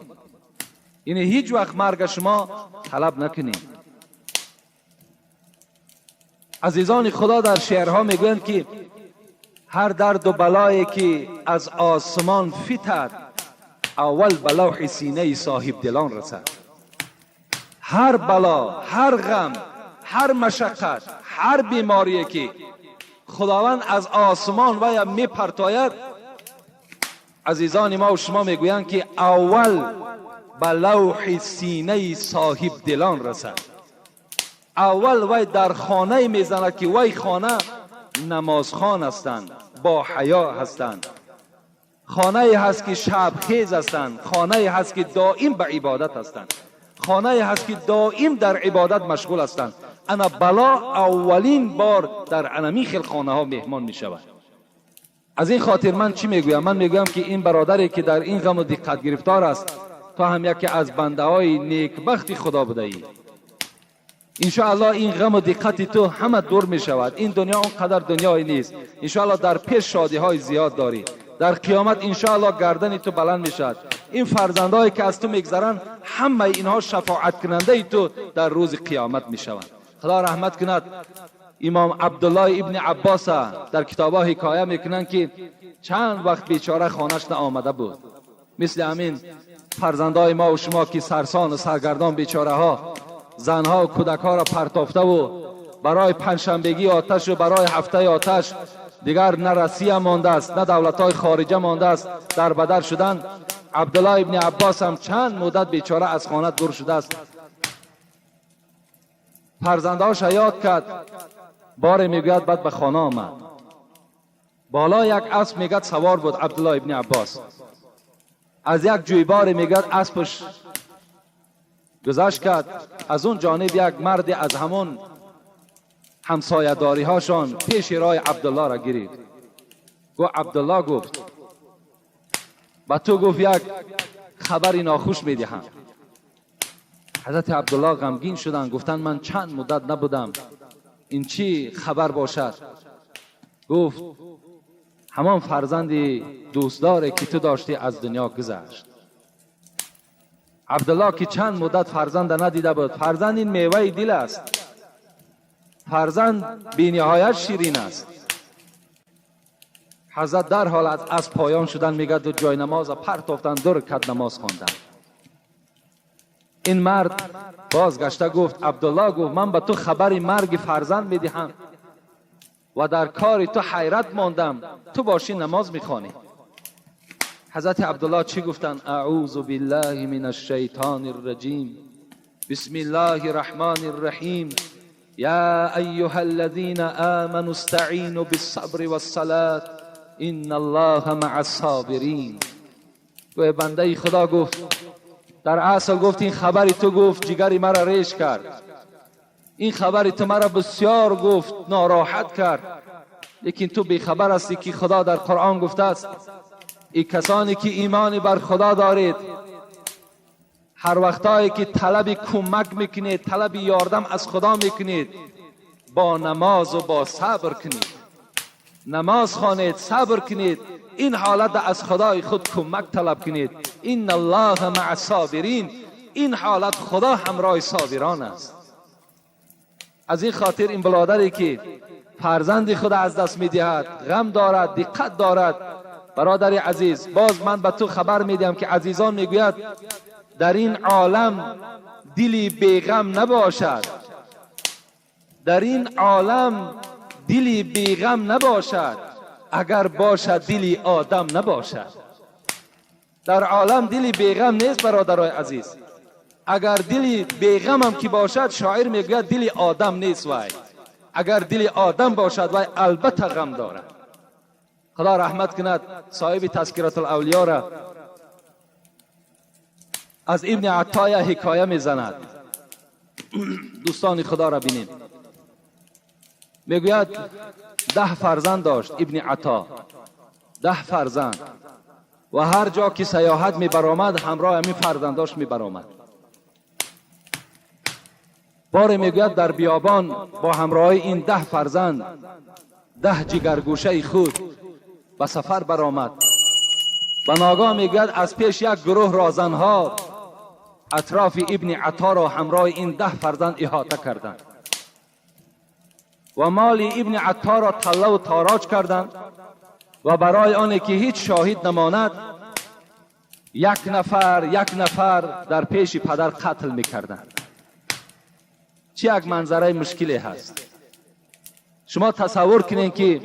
یعنی هیچ وقت مرگ شما طلب نکنید. عزیزان خدا در شعرها میگویند که هر درد و بلایی که از آسمان فتد، اول به لوح سینه صاحب دلان رسد. هر بلا، هر غم، هر مشقت، هر بیماری که خداوند از آسمان و یا میپرتاید، عزیزان ما و شما میگویند که اول به لوح سینه صاحب دلان رسد. اول وی در خانه میزند که وی خانه نمازخوان هستند، با حیا هستند، خانه هست که شب خیز هستند، خانه هست که دائم به عبادت هستند، خانه هست که دائم در عبادت مشغول هستند. انا بلا اولین بار در انمی خیل خانه ها مهمان می شود. از این خاطر من چی میگویم؟ من میگویم که این برادری که در این غم و دقت گرفتار است، تا هم یکی از بنده های نیکبخت خدا بوده ای، انشاءالله این غم و دقت تو همه دور می شود. این دنیا اونقدر دنیایی نیست، انشاءالله در پیش شادی های زیاد داری، در قیامت انشاءالله گردن تو بلند می شود. این فرزندهایی که از تو میگذرند همه اینها شفاعت کننده تو در روز قیامت می شوند. خدا رحمت کند امام عبدالله ابن عباس در کتابها حکایه میکنند که چند وقت بیچاره خانه‌اش آمده بود، مثل همین فرزندای ما و شما که سرسان و سرگردان بیچاره ها زنها و کودک ها را پرتافته و برای پنجشنبگی آتش و برای هفته آتش دیگر نه رسیه مانده است نه دولت های خارجه مانده است، در بدر شدن. عبدالله ابن عباس هم چند مدت بیچاره از خانه دور شده است. فرزندهاش یاد کرد، باره میگوید بعد به خانه آمد، بالا یک اسب میگد سوار بود عبدالله ابن عباس، از یک جویبار میگد اسبش گذشت کرد، از اون جانب یک مرد از همون همسایه داری هاشان پیش راه عبدالله را گرفت. گفت عبدالله، گفت با تو گفت یک خبری ناخوش میدهم. حضرت عبدالله غمگین شدند، گفتند من چند مدت نبودم، این چی خبر باشد؟ گفت همان فرزند دوستداری که تو داشتی از دنیا گذشت. عبدالله که چند مدت فرزند ندیده بود، فرزند این میوه دل است، فرزند بی نهایت شیرین است. حضرت در حالت از پایان شدن میگد و جای نماز پرتافتن، دو رکعت نماز خواندن. این مرد بازگشته گفت عبدالله، گفت من به تو خبر مرگ فرزند میدهم و در کار تو حیرت ماندم، تو باشی نماز میخوانی. حضرت عبدالله چی گفتن؟ اعوذ بالله من الشیطان الرجیم. بسم الله الرحمن الرحیم یا ایها الذین آمنوا استعینوا بالصبر والصلاة ان الله مع الصابرین. و بنده خدا گفت، در اصل گفت این خبری تو گفت جگری مرا ریش کرد، این خبری تو مرا بسیار گفت ناراحت کرد، لیکن تو بیخبر هستی که خدا در قرآن گفته است ای کسانی که ایمان بر خدا دارید، هر وقتایی که طلب کمک میکنید، طلب یاردم از خدا میکنید، با نماز و با صبر کنید، نماز خوانید، صبر کنید، این حالت از خدای خود کمک طلب کنید. ان الله مع الصابرین، این حالت خدا همراه صابران است. از این خاطر این برادری که فرزند خود از دست میدهد، غم دارد، دقت دارد، برادر عزیز باز من به تو خبر میدهم که عزیزان میگوید در این عالم دلی بیغم نباشد، در این عالم دلی بیغم نباشد، اگر باشد دلی آدم نباشد. در عالم دلی بیغم نیست برادرای عزیز، اگر دلی بیغم هم که باشد، شاعر میگوید دلی آدم نیست وای، اگر دلی آدم باشد وای البته غم دارد. خدا رحمت کند صاحب تذکرة الاولیا را از ابن عطا حکایه میزند. دوستان خدا را بینیم، میگوید 10 فرزند داشت ابن عطا، 10 فرزند، و هر جا که سیاحت می برآمد همراه همین فرزنداش می برآمد. باره میگوید در بیابان با همراه این 10 فرزند، 10 جگرگوشه خود به سفر برآمد و ناگاه میگوید از پیش یک گروه رازنها اطراف ابن عطا را همراه این 10 فرزند احاطه کردند و مال ابن عطا را طله و تاراج کردند و برای آن که هیچ شاهد نماند یک نفر یک نفر در پیش پدر قتل میکردند. چه یک منظره مشکلی هست. شما تصور کنین که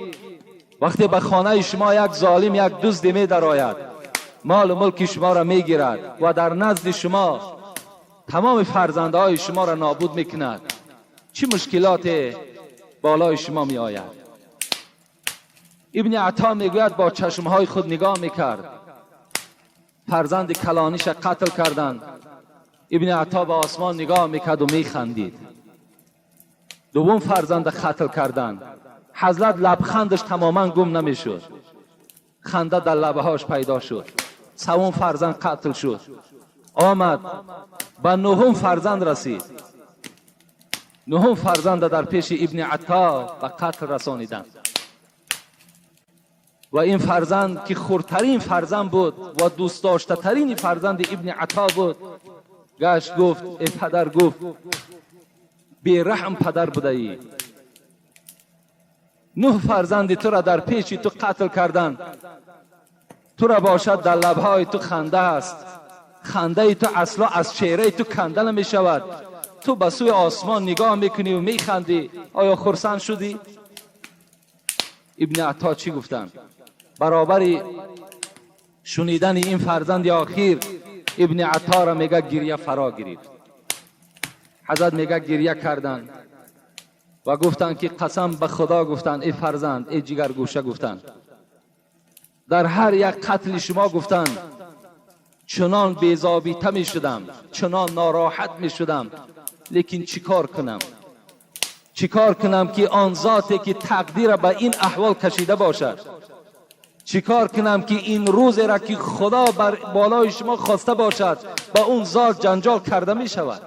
وقتی به خانه شما یک ظالم، یک دزد می درآید، مال و ملک شما را میگیرد و در نزد شما تمام فرزندهای شما را نابود میکند، چه مشکلات بالای شما می آید. ابن عطا میگوید با چشمهای خود نگاه میکرد، فرزند کلانیش قتل کردند. ابن عطا به آسمان نگاه میکرد و میخندید. دوم فرزند قتل کردند، حضرت لبخندش تماما گم نمیشد، خنده در لبهاش پیدا شد. سوم فرزند قتل شد، آمد به نهم فرزند رسید. نهم فرزند در پیش ابن عطا به قتل رسانیدند و این فرزند که خردترین فرزند بود و دوست داشته ترین فرزند ابن عطا بود، گشت گفت ای پدر، گفت بی رحم پدر بوده ای، 9 فرزند تو را در پیش تو قتل کردند، تو را باشد در لبهای تو خنده است، خنده تو اصلا از چهره تو کنده نمی شود، تو به سوی آسمان نگاه میکنی و میخندی، آیا خرسند شدی؟ ابن عطا چی گفتن؟ برابر شنیدن این فرزند آخیر ابن عطا را میگه گریه فرا گرفت. حضرت میگه گریه کردن و گفتن که قسم به خدا گفتن ای فرزند، ای جگرگوشه، گفتن در هر یک قتل شما گفتن چنان بی‌ضابطه می شدم، چنان ناراحت می شدم، لیکن چیکار کنم؟ چیکار کنم که آن ذاتی که تقدیر به این احوال کشیده باشد، چیکار کنم که این روز را که خدا بر بالای شما خواسته باشد با اون ذات جنجال کرده می شود.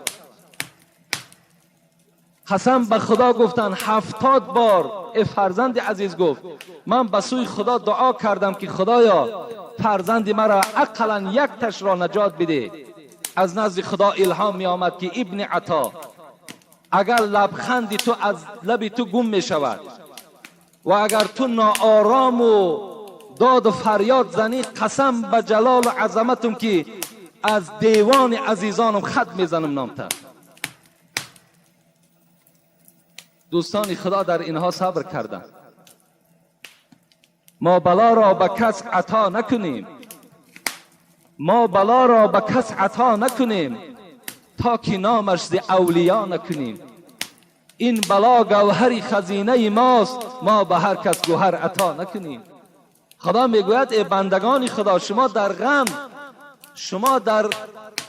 قسم به خدا گفتن 70 بار ای فرزند عزیز، گفت من به سوی خدا دعا کردم که خدایا فرزند مرا اقلا یک تش را نجات بده. از نزد خدا الهام می آمد که ابن عطا اگر لبخند تو از لب تو گم می شود و اگر تو ناآرام و داد و فریاد زنی، قسم به جلال و عظمتم که از دیوان عزیزانم خط میزنم نامتر. دوستان خدا در اینها صبر کردند. ما بلا را به کس عطا نکنیم، ما بلا را به کس عطا نکنیم، تا که نامش ز اولیا نکنیم. این بلا گوهر خزینه ماست، ما به هر کس گوهر عطا نکنیم. خدا میگوید ای بندگان خدا، شما در غم، شما در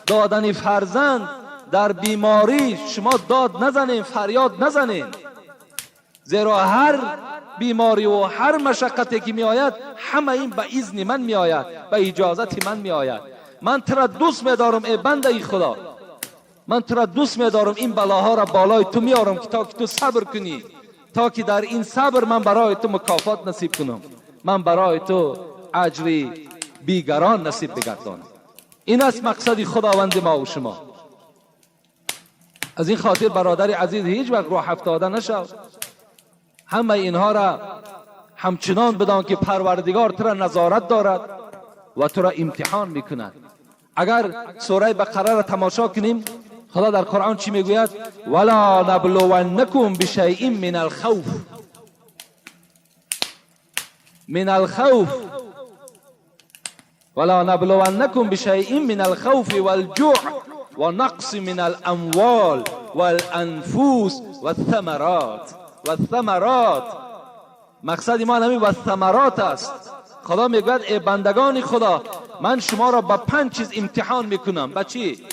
دادن فرزند، در بیماری، شما داد نزنین، فریاد نزنین، زیرا هر بیماری و هر مشقتی که میآید همه این به اذن من میآید، به اجازت من میآید. من تو را دوست میدارم ای بنده خدا، من تو را دوست میدارم، این بلاها را بالای تو میارم که تا که تو صبر کنی، تا که در این صبر من برای تو مکافات نصیب کنم، من برای تو اجری بیگران نصیب بگردانم. این است مقصد خداوند ما و شما. از این خاطر برادر عزیز هیچ وقت روح افتاده نشو، همه اینها را همچنان بدان که پروردگار تو را نظارت دارد و تو را امتحان میکند. اگر سوره بقره را تماشا کنیم، خدا در قرآن چی میگوید؟ ولا نبلونکم بشیء من الخوف، من الخوف، ولا نبلونکم بشیء من الخوف والجوع ونقص من الاموال والانفس والثمرات. والثمرات، مقصد ما نمی والثمرات است. خدا میگوید ای بندگان خدا، من شما را با 5 چیز امتحان میکنم. با چی؟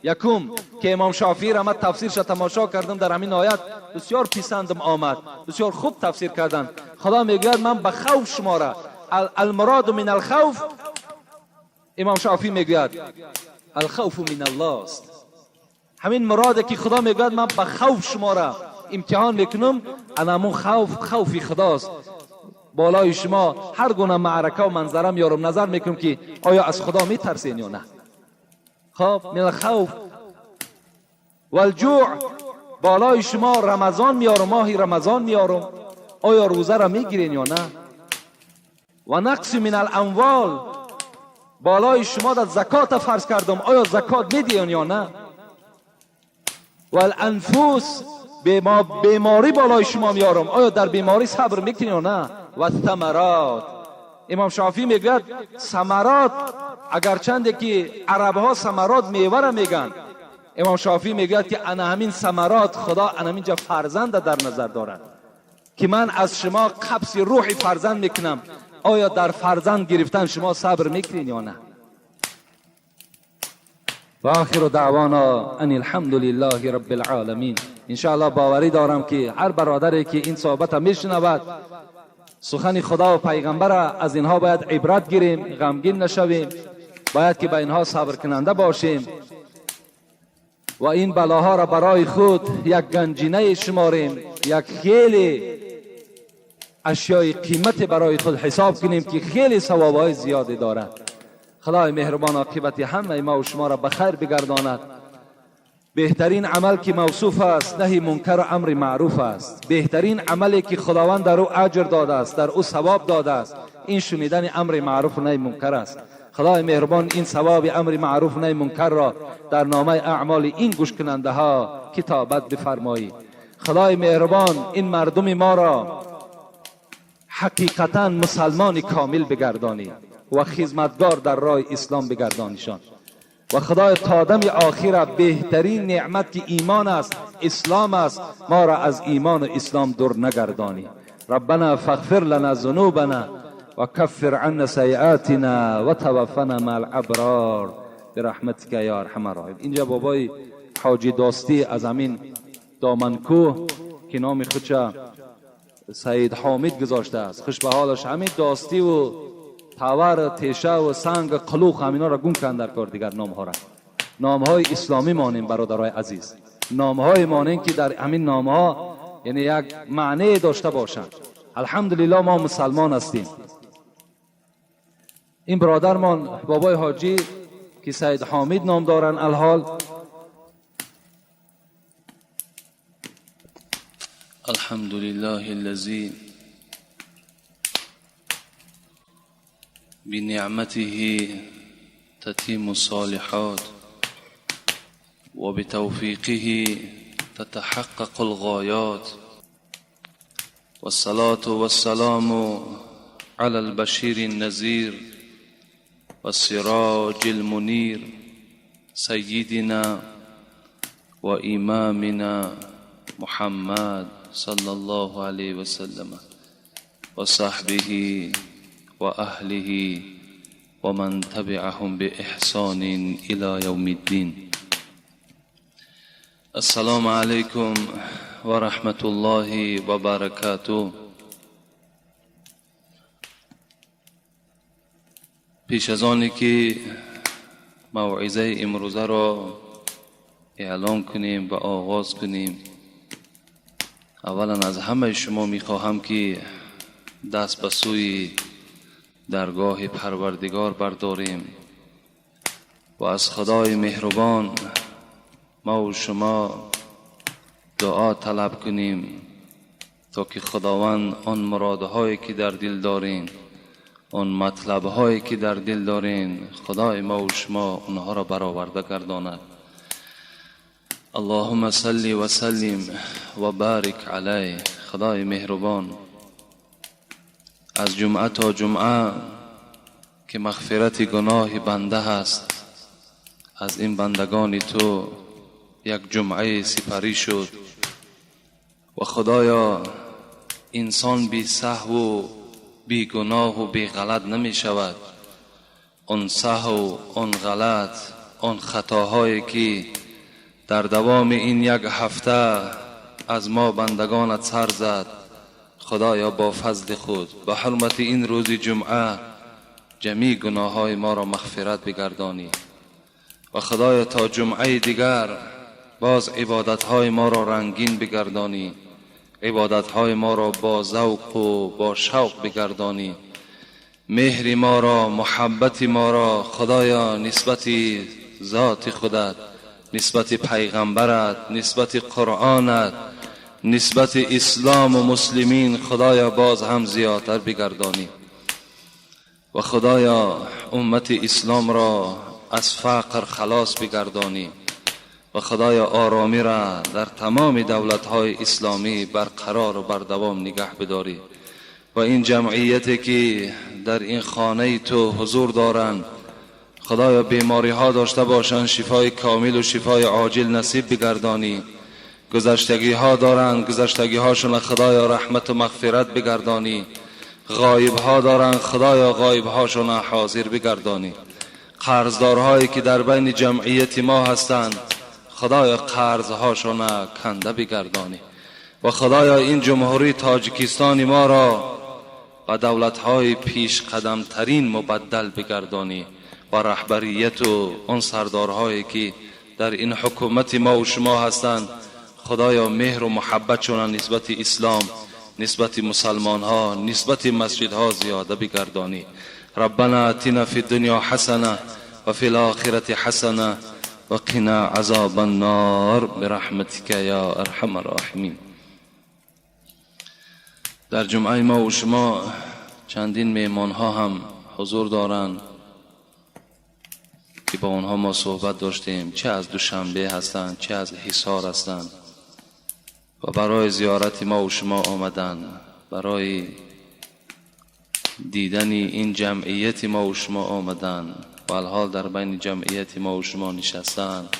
یکم که امام شافعی را من تفسیرش تماشا کردم در همین آیت، بسیار پسندم آمد، بسیار خوب تفسیر کردن. خدا میگوید من به خوف شما را، المراد من الخوف، امام شافعی میگوید الخوف من الله است. همین مراده که خدا میگوید من به خوف شما را امتحان میکنم، انمو خوف خوفی خداست. بالای شما هر گونه معرکه و منظره میارم، نظر میکنم که آیا از خدا میترسین یا نه. خب من الخوف والجوع، بالای شما رمضان میارم، ماهی رمضان میارم، آیا روزه را میگیرین یا نه. و نقص من الاموال، بالای شما در زکات فرض کردم، آیا زکات میدین یا نه. والانفس، بیماری بالای شما میارم، آیا در بیماری صبر میکنی یا نه. و ثمرات، امام شافعی میگوید ثمرات، اگرچند که عرب ها ثمرات میوه را میگن، امام شافعی میگوید که انا همین ثمرات خدا انا همینجا فرزند در نظر دارد که من از شما قبض روح فرزند میکنم، آیا در فرزند گرفتن شما صبر میکنین یا نه. و آخر دعوانا ان الحمد لله رب العالمین. انشاءالله باوری دارم که هر برادری که این صحبت میشنود، سخن خدا و پیغمبر از اینها باید عبرت گیریم، غمگین نشویم، باید که به اینها صبر کننده باشیم و این بلاها را برای خود یک گنجینه شماریم، یک خیلی اشیای قیمت برای خود حساب کنیم که خیلی ثوابهای زیادی دارد. خدای مهربان عاقبت همه ما و شما را به خیر بگرداند. بهترین عمل که موصوف است نهی منکر و امر معروف است. بهترین عملی که خداوند در او اجر داده است، در او ثواب داده است، این شنیدن امر معروف و نهی منکر است. خدای مهربان این ثواب امر معروف و نهی منکر را در نامه اعمال این گوش کننده ها کتابت بفرمایید. خدای مهربان این مردم ما را حقیقتا مسلمان کامل بگردانید و خدمتگار در راه اسلام بگردانیشان. و خدای تا دم آخر بهترین نعمت که ایمان است، اسلام است، ما را از ایمان و اسلام دور نگردانی. ربنا فاغفر لنا ذنوبنا و کفر عنا سیئاتنا و توفنا مع الابرار برحمتک یا ارحم الراحمین. اینجا بابای حاجی داستی از همین دامنکوه که نام خودش سید حامد گذاشته است، خوش به حالش، همین داستی و تاور، تیشه و سنگ، قلوخ، همینا را گم کن در کار دیگر نام ها را. نام های اسلامی مانیم برادرای عزیز، نام های مانیم که در همین نام ها یعنی یک معنی داشته باشند. الحمدلله ما مسلمان هستیم. این برادرمان بابای حاجی که سید حامد نام دارن الحال، الحمد لله الذي بنعمته تتم الصالحات وبتوفيقه تتحقق الغايات، والصلاة والسلام على البشير النذير والسراج المنير سيدنا وإمامنا محمد صلى الله عليه وسلم وصحبه وأهله ومن تبعهم بإحسان إلى يوم الدين. السلام عليكم ورحمة الله وبركاته. پیش از آنی که موعظه امروزه را اعلام کنیم و آغاز کنیم، اولا از همه شما میخواهم که دست به سوی درگاه پروردگار برداریم و از خدای مهربان ما و شما دعا طلب کنیم تا که خداوند آن مرادهایی که در دل داریم، آن مطلبهایی که در دل داریم، خدای ما و شما آنها را برآورده گرداند. اللهم صل و سلم و بارک علیه. خدای مهربان، از جمعه تا جمعه که مغفرت گناه بنده هست، از این بندگان تو یک جمعه سپری شد و خدایا انسان بی سهو و بی گناه و بی غلط نمی شود. آن سهو، آن غلط، آن خطاهایی که در دوام این یک هفته از ما بندگانت سر زد، خدایا با فضل خود به حرمت این روز جمعه جمیع گناههای ما را مغفرت بگردانی و خدایا تا جمعه دیگر باز عبادتهای ما را رنگین بگردانی، عبادتهای ما را با ذوق و با شوق بگردانی، مهر ما را، محبت ما را خدایا نسبت ذات خودت، نسبت پیغمبرت، نسبت قرآنت، نسبت اسلام و مسلمین خدایا باز هم زیادتر بگردانی و خدایا امت اسلام را از فقر خلاص بگردانی و خدایا آرامی را در تمام دولت‌های اسلامی برقرار و بردوام نگه بداری و این جمعیتی که در این خانه تو حضور دارند، خدایا بیماری ها داشته باشند شفای کامل و شفای عاجل نصیب بگردانی، گذشتگی ها دارند گذشتگی هاشون خدایا رحمت و مغفرت بگردانی، غایب ها دارند خدایا غایب هاشون حاضر بگردانی، قرضدارهایی که در بین جمعیت ما هستند خدایا قرض هاشون کنده بگردانی و خدایا این جمهوری تاجیکستان ما را به دولت های پیش قدم ترین مبدل بگردانی و رهبریت و آن سردارهایی که در این حکومت ما و شما هستند، خدایا مهر و محبتشون نسبت اسلام، نسبت مسلمان ها، نسبت مسجد ها زیاده بگردانی. ربنا اتنا فی الدنیا حسنه و فی الاخرة حسنه و قنا عذاب النار برحمتک یا ارحم الراحمین. در جمعه ما و شما چندین مهمان ها هم حضور دارند که با آنها ما صحبت داشتیم، چه از دوشنبه هستند، چه از حصار هستند و برای زیارت ما و شما آمدند، برای دیدن این جمعیت ما و شما آمدند و الحال در بین جمعیت ما و شما نشستند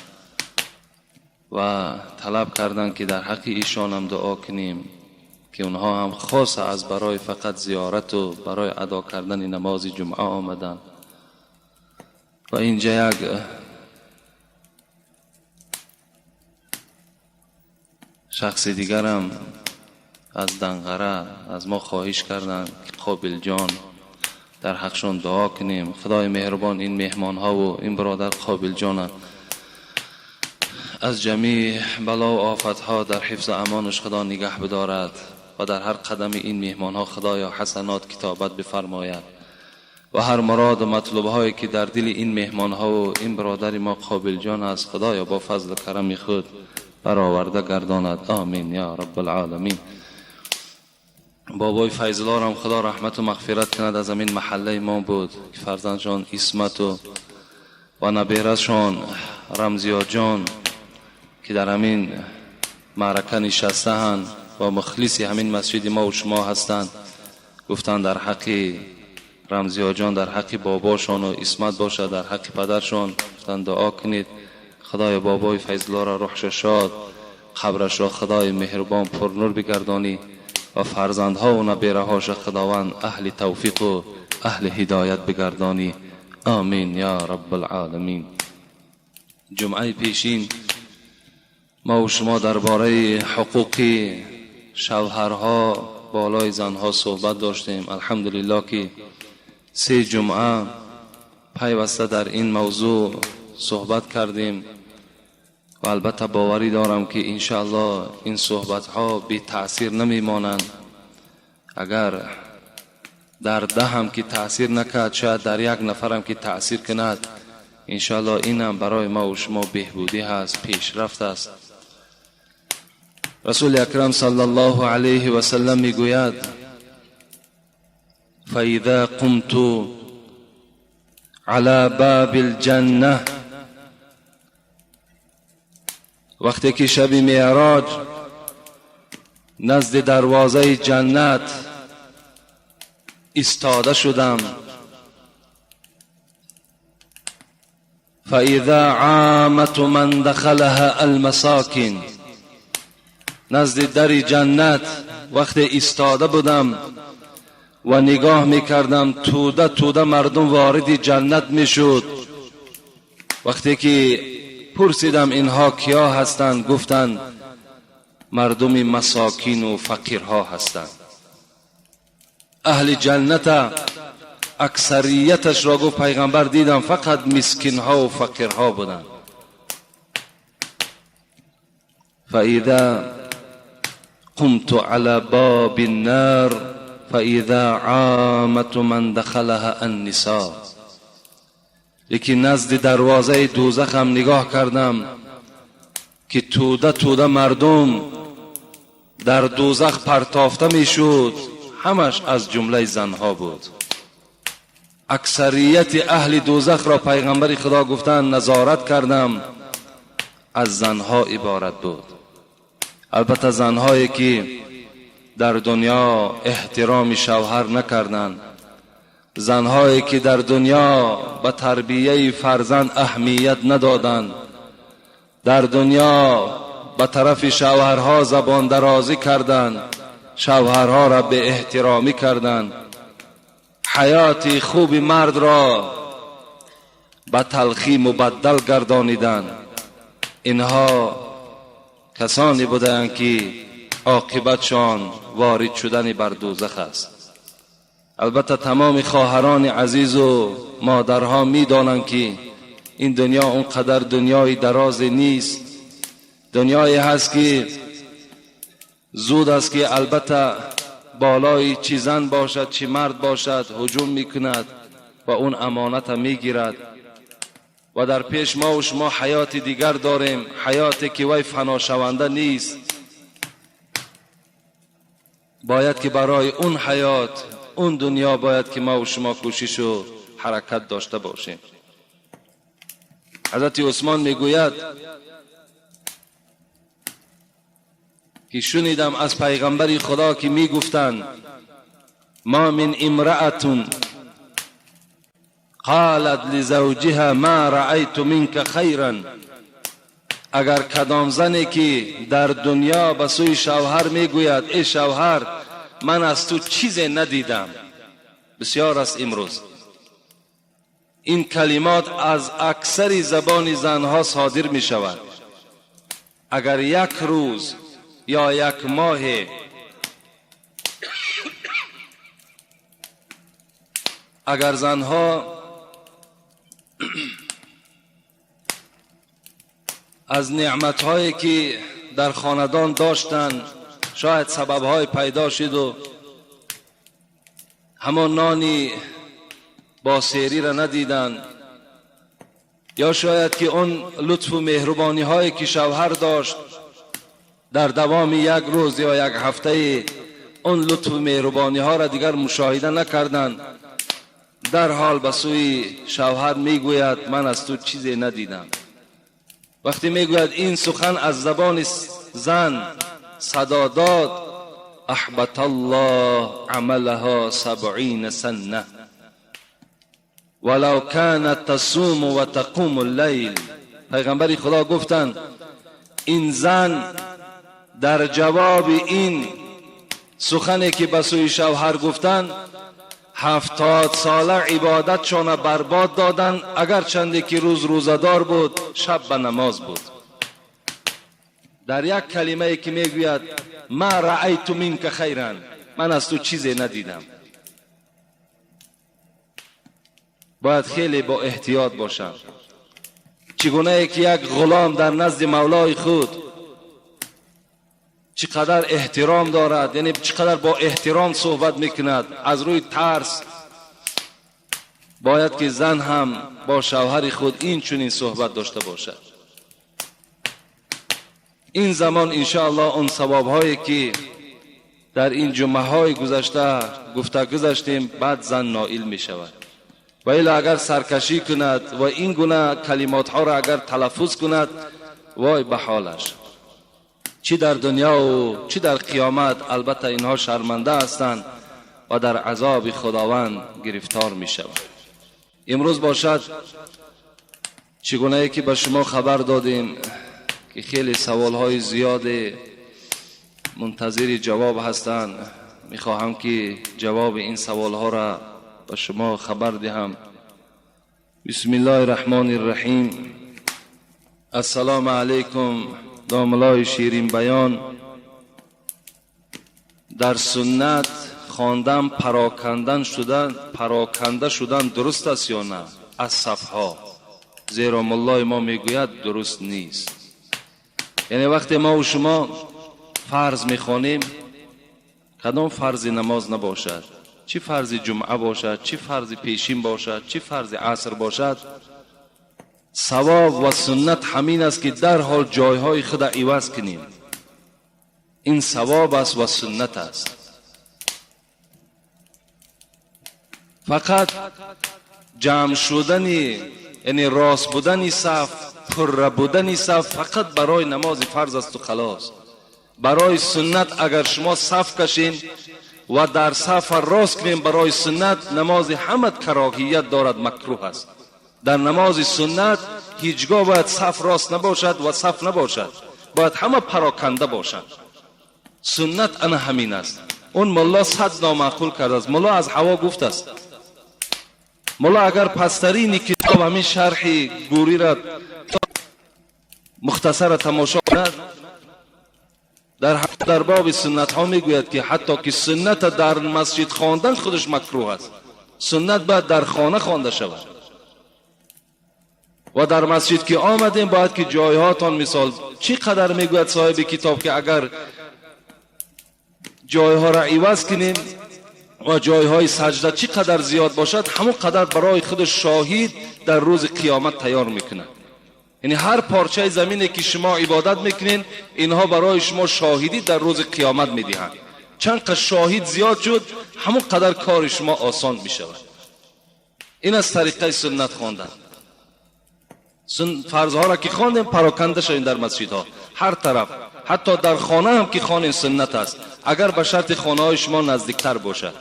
و طلب کردند که در حق ایشان هم دعا کنیم که اونها هم خاص از برای فقط زیارت و برای ادا کردن نماز جمعه آمدند. و اینجا یک شخص دیگرم از دنغره از ما خواهش کردند که قابل جان در حقشون دعا کنیم. خدای مهربان این مهمان ها و این برادر قابل جان از جمیع بلا و آفت ها در حفظ امانش خدا نگه بدارد و در هر قدم این مهمان ها خدایا حسنات کتابت بفرماید و هر مراد و مطلوب هایی که در دل این مهمان ها و این برادر ما قابل جان است خدایا با فضل و کرم خود برآورده گرداند. آمین یا رب العالمین. بابای فیض‌الله هم خدا رحمت و مغفرت کند، از همین محله ما بود که فرزندشان عصمت و نبیره‌شان رمزیا جان که در همین معرکه نشسته‌اند و مخلص همین مسجد ما و شما هستند، گفتند در حق رمزیا جان، در حق باباشان و عصمت باشد، در حق پدرشان گفتند دعا کنید. خدای بابای فیض‌الله را روحش شاد، قبرش را خدای مهربان پر نور بگردانی و فرزندها و نبیره‌هاش خداوند اهل توفیق و اهل هدایت بگردانی. آمین یا رب العالمین. جمعه پیشین ما و شما درباره حقوق شوهرها بالای زنها صحبت داشتیم. الحمدلله که 3 جمعه پیوسته در این موضوع صحبت کردیم و البته باوری دارم که انشاءالله این صحبت ها بی تأثیر نمی مانند. اگر در 10 هم که تأثیر نکرد، شاید در 1 نفرم که تأثیر کند، انشاءالله اینم برای ما و شما بهبودی هست، پیشرفت است. رسول اکرم صلی الله علیه و سلم میگوید: فاذا قمت على باب الجنه، وقتی که شب معراج نزد دروازه جنت ایستاده شدم، فاذا عامة من دخلها المساکین، نزد در جنت وقتی ایستاده بودم و نگاه میکردم توده توده مردم وارد جنت میشد. وقتی که پرسیدم اینها کیا هستند، گفتند مردم مساکین و فقیرها هستند. اهل جنت اکثریتش را گفت پیغمبر دیدم فقط مسکینها و فقیرها بودند. فاذا قمت على باب النار فاذا عامة من دخلها النساء، لیکن نزد دروازه دوزخ هم نگاه کردم که توده توده مردم در دوزخ پرتافته میشد، همش از جمله زنها بود. اکثریت اهل دوزخ را پیغمبر خدا گفتند نظارت کردم از زنها عبارت بود. البته زنهایی که در دنیا احترام شوهر نکردند، زنهایی که در دنیا به تربیه فرزند اهمیت ندادند، در دنیا به طرف شوهرها زبان درازی کردند، شوهرها را به احترامی کردند، حیات خوب مرد را به تلخی مبدل گردانیدند. اینها کسانی بودند که عاقبتشان وارد شدن بر دوزخ است. البته تمام خواهران عزیز و مادرها میدانند که این دنیا اونقدر دنیای دراز نیست، دنیایی هست که زود است که البته بالای چی زن باشد چی مرد باشد هجوم میکند و اون امانت میگیرد و در پیش ما و شما حیات دیگر داریم، حیاتی که وی فنا شونده نیست. باید که برای اون حیات، اون دنیا باید که ما و شما کوشش و حرکت داشته باشیم. حضرت عثمان میگوید که شنیدم از پیغمبر خدا که میگفتند ما من امرأة قالت لزوجها ما رأیت منك خیرا، اگر کدام زنی که در دنیا به سوی شوهر میگوید ای شوهر من از تو چیزی ندیدم، بسیار است امروز این کلمات از اکثر زبان زنها صادر می شود. اگر یک روز یا یک ماه اگر زنها از نعمتهایی که در خاندان داشتند شاید سببهای پیدا شد و همان نانی با سیری را ندیدند، یا شاید که اون لطف و مهربانی هایی که شوهر داشت در دوام یک روز یا یک هفته اون لطف و مهربانی ها را دیگر مشاهده نکردند، در حال به سوی شوهر میگوید من از تو چیزی ندیدم. وقتی میگوید این سخن از زبان زن صدا داد، احبط الله عملها 70 سنه ولو كانت تصوم و تقوم اللیل. پیغمبر خدا گفتند این زن در جواب این سخنی که به سوی شوهر گفتند 70 ساله عبادتشان برباد دادن، اگر چندی که روز روزدار بود شب به نماز بود. در یک کلمه که میگوید ما رأیت منک خیرا، من از تو چیزی ندیدم. باید خیلی با احتیاط باشم. چگونه که یک غلام در نزد مولای خود چقدر احترام دارد، یعنی چقدر با احترام صحبت میکند از روی ترس، باید که زن هم با شوهر خود این چنین صحبت داشته باشد. این زمان انشاءالله اون ثواب هایی که در این جمعه های گذشته گفته گذشتیم بعد زن نائل می شود. و الا اگر سرکشی کند و این گونه کلمات ها را اگر تلفظ کند، وای به حالش، چی در دنیا و چی در قیامت. البته اینها شرمنده هستند و در عذاب خداوند گرفتار می شوند. امروز باشد چگونه که به شما خبر دادیم که خیلی سوال های زیاد منتظر جواب هستند، می خواهم که جواب این سوال ها را به شما خبر دهم. بسم الله الرحمن الرحیم. السلام علیکم داملای شیرین بیان. در سنت خواندن پراکنده شدن درست است یا نه؟ از صفها، زیرا ملای ما میگوید درست نیست. یعنی وقتی ما و شما فرض میخوانیم، کدام فرض نماز نباشد، چی فرض جمعه باشد، چی فرض پیشین باشد، چی فرض عصر باشد، ثواب و سنت همین است که در حال جایهای خود عوض کنیم. این ثواب است و سنت است. فقط جمع شدن، یعنی راست بودن صف، پر بودن صف فقط برای نماز فرض است و خلاص. برای سنت اگر شما صف کشین و در صف راست کنین برای سنت، نماز همت کراهیت دارد، مکروه است. در نماز سنت هیچگاه باید صف راست نباشد و صف نباشد، باید همه پراکنده باشد. سنت انا همین است. اون ملا صد نامعقول کرده است. ملا از هوا گفت است. ملا اگر پسترین کتاب همین شرح گوری را مختصر تماشا کند، در باب سنت ها میگوید که حتی که سنت در مسجد خواندن خودش مکروه است. سنت باید در خانه خوانده شود. و در مسجد که آمدیم باید که جایهاتان، مثال چی قدر میگوید صاحب کتاب که اگر جایها را عوض کنیم و جایهای سجده چی قدر زیاد باشد، همون قدر برای خود شاهد در روز قیامت تیار میکنه. یعنی هر پارچه زمینی که شما عبادت میکنین، اینها برای شما شاهدی در روز قیامت میدهند. چند قدر شاهد زیاد شد، همون قدر کار شما آسان میشود. این از طریقه سنت خواندن. فرضها را که خواندیم پراکنده شویم در مسجدها، هر طرف، حتی در خانه هم که خوانیم سنت است، اگر به شرط خانه های شما نزدیکتر باشد.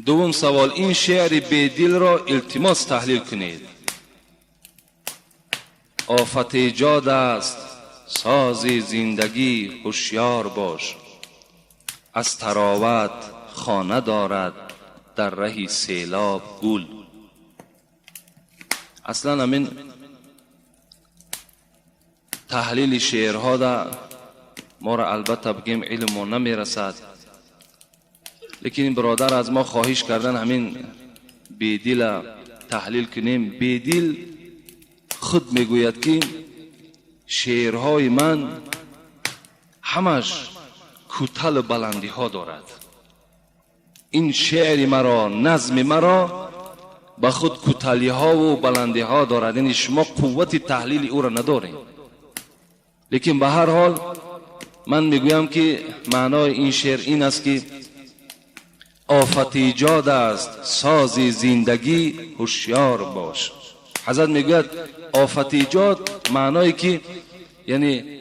دوم سوال، این شعر بیدل را التماس تحلیل کنید. آفت ایجاد است ساز زندگی، هوشیار باش، از تراوت خانه دارد در ره سیلاب گل. اصلا همین تحلیل شعرها دا ما را البته بگیم علم ما نمیرسد، لیکن این برادر از ما خواهش کردن همین بیدل تحلیل کنیم. بیدل خود میگوید که شعرهای من همش کوتل بلندی ها دارد. این شعر مرا، نظم مرا به خود کوتلی ها و بلندی ها دارد، یعنی شما قوت تحلیل او را ندارید. لیکن به هر حال من میگویم که معنای این شعر این است که آفت ایجاد است ساز زندگی، هوشیار باش. حضرت میگوید آفت ایجاد معنای که یعنی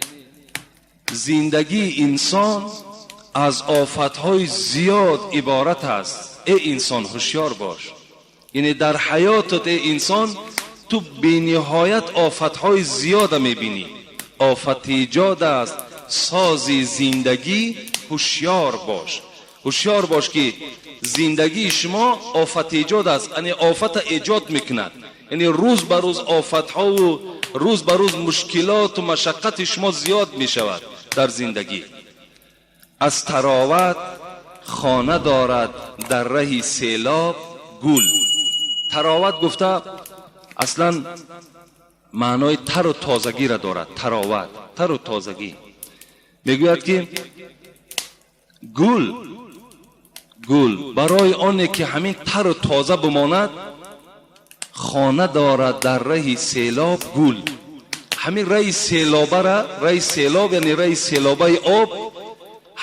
زندگی انسان از آفتهای زیاد عبارت است. ای انسان هوشیار باش. یعنی در حیاتت ای انسان ту бениҳоят офатҳои зиёда мебинӣ. Офат эҷод аст сози зиндагӣ, ҳушёр бош. Ҳушёр бош ки зиндагии шумо офат эҷод аст, яъне офата эҷод мекунад. Яъне рӯз ба рӯз офатҳову рӯз ба рӯз мушкилоту машаққати шумо зиёд мешавад дар зиндагӣ. Аз тароват хона дорад дар раҳи селоб гул. Тароват гуфта аслан маънои тару тозагиро дорад. Тароват, тару тозагӣ. Мегӯяд ки гул, гул барои оне ки ҳамин тару тоза бимонад, хона дорад дар раҳи селоб гул. Ҳамин раҳи селобара, раҳи селоб, яъне раҳи селобаи об,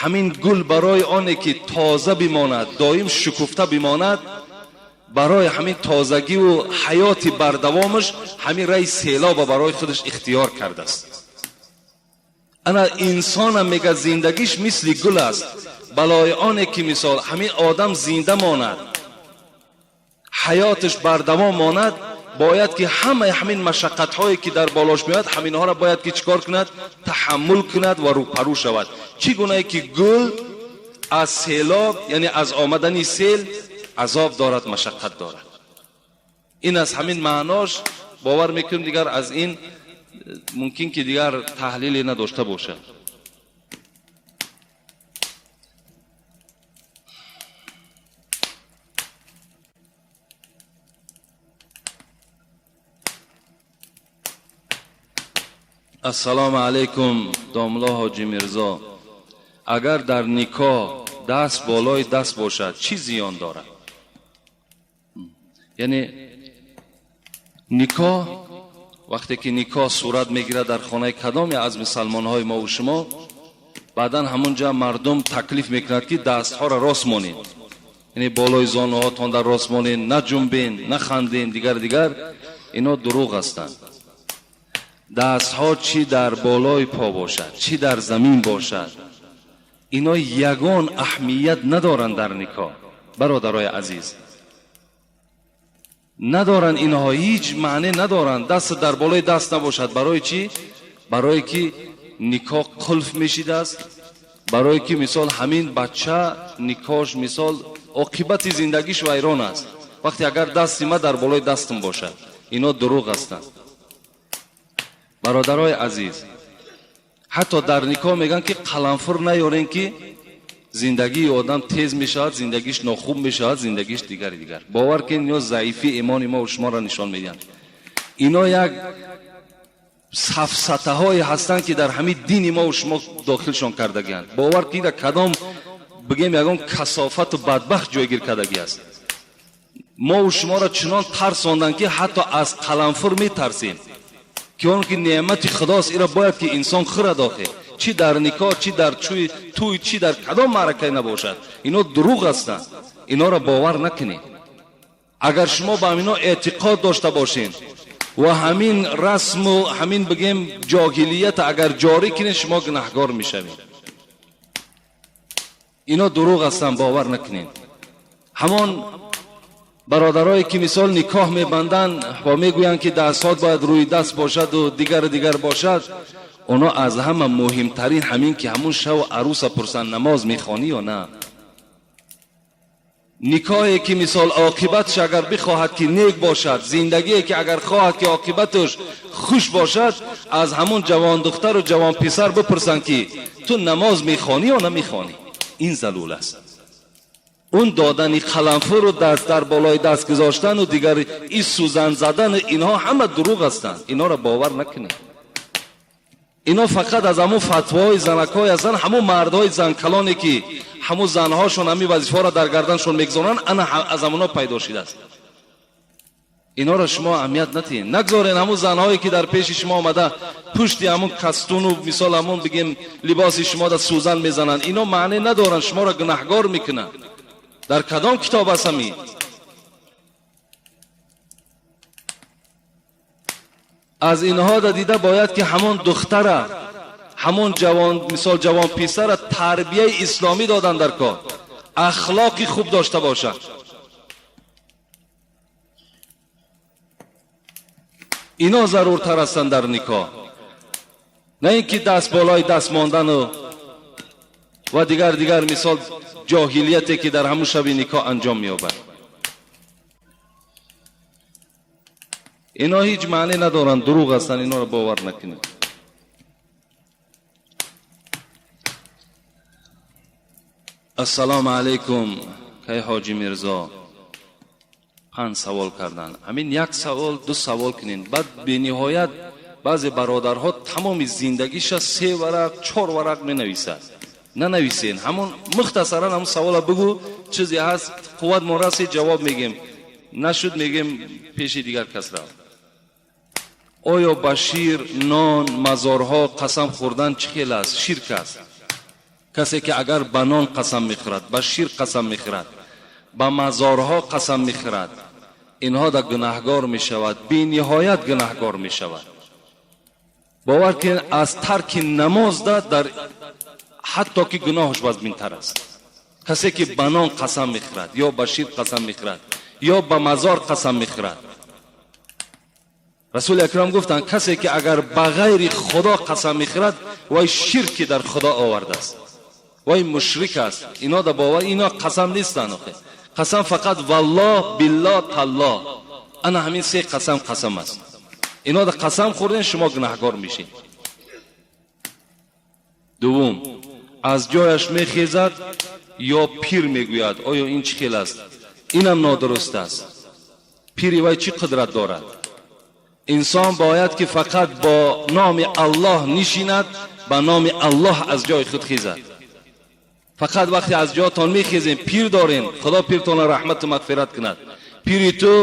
ҳамин гул барои оне ки тоза бимонад, доим шукуфта бимонад, барои ҳамин тозагиву ҳаёти бардавомаш ҳамин раҳи селоба барои худаш ихтиёр кардааст. Ана инсонам мега зиндагиш мисли гул аст. Балои оне ки мисол ҳамин одам зинда монад, ҳаёташ бардавом монад, бояд ки ҳамаи ҳамин машаққатҳое ки дар болош меояд, ҳаминҳоро бояд ки чӣ кор кунад? Таҳаммул кунад ва рӯпарӯ шавад. Чӣ гунае ки гул аз селоб, яъне аз омадани сел азоб дорад, машаққат дорад. Ин аз ҳамин маънош бовар мекунем, дигар аз ин мумкин ки дигар таҳлиле надошта бошад. Ассалому алайкум, домло ҳоҷи Мирзо. Агар дар никоҳ даст болои даст бошад, чӣ зиён дорад? Яъне никоҳ вақте ки никоҳ сурат мегирад дар хонаи кадоме аз мусалмонҳои мо ва шумо, баъдан ҳамонҷа мардум таклиф мекунад ки дастҳоро рост монед, яъне болои зонуҳотон дар рост монед, наҷунбен, наханден, дигар дигар. Ино дурӯғ ҳастанд. Дастҳо чӣ дар болои по бошад, чӣ дар замин бошад, ино ягон аҳамият надоранд дар никоҳ. Бародарои азиз, надоранд инҳо, ҳеҷ маъне надоранд. Даст дар болои даст набошад. Барои чӣ? Барое ки никоҳ қулф мешидааст, барое ки мисол ҳамин бача никоҳш мисол оқибати зиндагиш вайрон аст вақте агар дасти ма дар болои дастам бошад. Ино дурӯғ ҳастанд. Бародарои азиз, ҳатто дар никоҳ мегӯянд ки қаламфур наёрем ки зиндагии одам тез мешавад, зиндагиш нохуб мешавад, зиндагиш дигари дигар. Бовар кунед, ино заифии имони мо шуморо нишон медиҳанд. Ино як сафсатаҳое ҳастанд ки дар ҳамин дини мо шумо дохилшон кардагианд. Бовар кунед, кадом бигем ягон касофату бадбахт ҷойгир кардагӣ аст. Мо шуморо чунон тарсонданд ки ҳатто аз қаламфур метарсем, ки он ки неъмати худост, иро бояд ки инсон хӯрад. Охир чӣ дар никоҳ, чӣ дар тӯй, чӣ дар кадом маъракае набошад, ино дурӯғ ҳастанд. Иноро бовар накунед. Агар шумо ба ҳамино эътиқод дошта бошед ва ҳамин расму ҳамин бигем ҷоҳилията агар ҷорӣ кунед, шумо гунаҳгор мешавед. Ино дурӯғ ҳастанд, бовар накунед. Ҳамон бародарое ки мисол никоҳ мебанданд ва мегӯянд ки дастҳо бояд рӯи даст бошаду дигару дигар бошад, оно аз ҳама муҳимтарин ҳамин ки ҳамун шаву арӯса пурсанд, намоз мехонӣ ё на. Никоҳе ки мисол оқибатш агар бихоҳад ки нек бошад, зиндагие ки агар хоҳад ки оқибаташ хуш бошад, аз ҳамун ҷавондухтару ҷавонписар бипурсанд ки ту намоз мехонӣ ё намехонӣ. Ин залул аст. Он додани қаламфуру даст дар болои даст гузоштану дигар и сӯзан задану инҳо ҳама дурӯғ ҳастанд. Инҳоро бовар накунед. Ино фақат аз ҳамун фатвоҳои занакҳое ҳастанд, ҳамун мардҳои занкалоне ки ҳамун занҳошон ҳамин вазифаҳоро дар гарданшон мегузоранд, ана аз ҳамуно пайдо шидааст. Инҳоро шумо аҳамият натиҳед. Нагзорен ҳамун занҳое ки дар пеши шумо омада пушти ҳамун кастуну мисол ҳамун бигем либоси шумо да сӯзан мезананд. Ино маъне надоранд, шуморо гунаҳгор мекунанд. Дар кадом китоб аст ҳамин? Аз инҳо да дида бояд ки ҳамон духтара, ҳамон ҷавон, мисол ҷавон писара тарбияи исломӣ додан дар кор, ахлоқи хуб дошта бошад. Ино заруртар ҳастанд дар никоҳ, на ин ки даст болои даст мондану ва дигар мисол ҷоҳилияте ки дар ҳамун шаби никоҳ анҷом меёбад. Ино ҳеҷ маъне надоранд, дурӯғ ҳастанд, иноро бовар накунед. Ассалому алайкум, кай ҳоҷи Мирзо. 5 савол карданд. Ҳамин як савол, 2 савол кунед. Баъд бениҳоят баъзе бародарҳо тамоми зиндагиша 3 варақ, 4 варақ менависад. Нанависен, ҳамон мухтасаран ҳамон савола бигӯ, чизе ҳаст, қувват мо расид, ҷавоб мегем. Нашуд мегем пеши дигар кас рав. Оё ба шир, нон, мазорҳо қасам хӯрдан чӣ хел аст? Ширк аст. Касе ки агар ба нон қасам мехӯрад, ба шир қасам мехӯрад, ба мазорҳо қасам мехӯрад, инҳо да гунаҳгор мешавад, бениҳоят гунаҳгор мешавад. Бовар кунед, аз тарки намоз да дар ҳатто ки гуноҳаш вазминтар аст. Касе ки ба нон қасам мехӯрад, ё ба шир қасам мехӯрад, ё ба мазор қасам мехӯрад. Расули акрам гуфтанд, касе ки агар ба ғайри Худо қасам мехӯрад, вай ширки дар Худо овардааст, вай мушрик аст. Ино да бовар, ино қасам нестанд. Қасам фақат валлоҳ, биллоҳ, таллоҳ. Ана ҳамин 3 қасам қасам аст. Ино да қасам хӯрден, шумо гунаҳгор мешед. Дуввум, аз ҷояш мехезад ё пир мегӯяд. Оё ин чӣ хел аст? Инам нодуруст аст. Пири вай чӣ қудрат дорад? Инсон бояд ки фақат бо номи Аллоҳ нишинад, ба номи Аллоҳ аз ҷои худ хезад. Фақат вақте аз ҷоятон мехезем, пир дорем, Худо пиртонро раҳмату мағфират кунад. Пири ту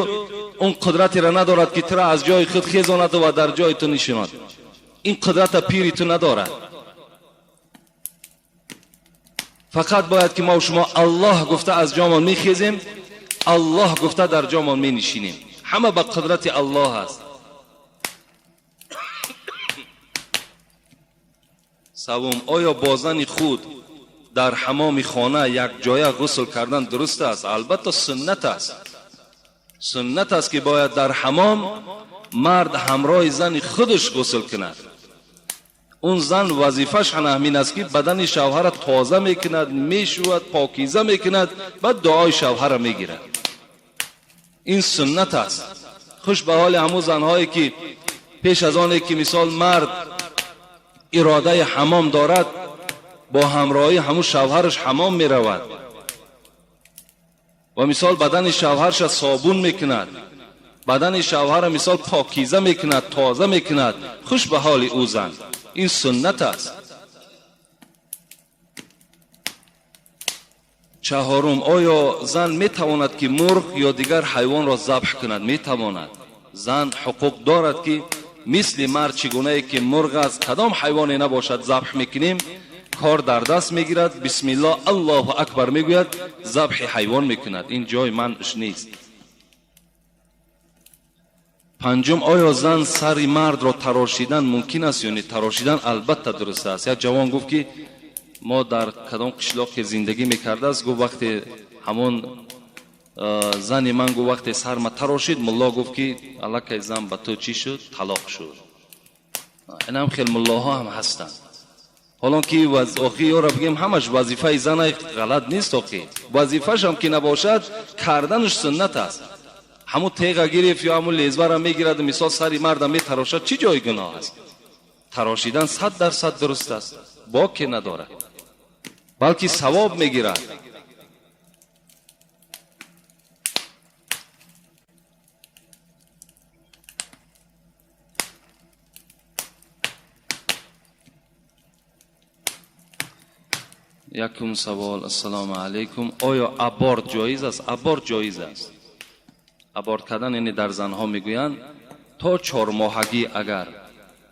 он қудратеро надорад ки туро аз ҷои худ хезонад ва дар ҷои ту нишинад. Ин қудрата пири ту надорад. Фақат бояд ки мо шумо Аллоҳ гуфта аз ҷомон мехезем, Аллоҳ гуфта дар ҷомон менишинем. Ҳама ба қудрати Аллоҳ аст. Севум, оё бо зани худ дар ҳамоми хона як ҷоя ғусл кардан дуруст аст? Албатта суннат аст. Суннат аст ки бояд дар ҳамом мард ҳамроҳи зани худаш ғусл кунад. Он зан вазифаш ҳамин аст ки бадани шавҳара тоза мекунад, мешӯяд, покиза мекунад, баъд дуои шавҳара мегирад. Ин суннат аст. Хуш ба ҳоли ҳамун занҳое ки пеш аз оне ки мисол мард иродаи ҳамом дорад, бо ҳамроҳи ҳамун шавҳараш ҳамом меравад ва мисол бадани шавҳарша собун мекунад, бадани шавҳара мисол покиза мекунад, тоза мекунад. Хуш ба ҳоли ӯ зан. Ин суннат аст. Чаҳорум, оё зан метавонад ки мурғ ё дигар ҳайвонро забҳ кунад? Метавонад. Зан ҳуқуқ дорад ки мисли мард чӣ гунае ки мурғ аст, кадом ҳайвоне набошад забҳ мекунем, кор дар даст мегирад, бисмиллоҳ, Аллоҳу акбар мегӯяд, забҳи ҳайвон мекунад. Ин ҷои манъш нест. Панҷум, оё зан сари мардро тарошидан мумкин аст ё не? Тарошидан албатта дуруст аст. Як ҷавон гуфт ки мо дар кадом қишлоқе зиндагӣ мекардааст, гуфт вақте ҳамон зани ман гуфт вақте сарма тарошид, мулло гуфт ки аллакай зан ба ту чӣ шуд? Талоқ шуд. Инам хел муллоҳо ҳам ҳастанд. Ҳолон ки охи ёро бигем, ҳамаш вазифаи зана ғалат нест. Охи вазифашам ки набошад, карданаш суннат аст. Ҳамун теға гирифт ё ҳамун лезвара мегирад, мисол сари марда метарошад, чӣ ҷои гуноҳ аст? Тарошидан 100% дуруст аст, боке надорад, балки савоб мегирад. Якум савол. Ассалому алайкум. Оё аборт ҷоиз аст? Аборт ҷоиз аст. Аборт кардан яъне дар занҳо мегӯянд то 4 моҳагӣ агар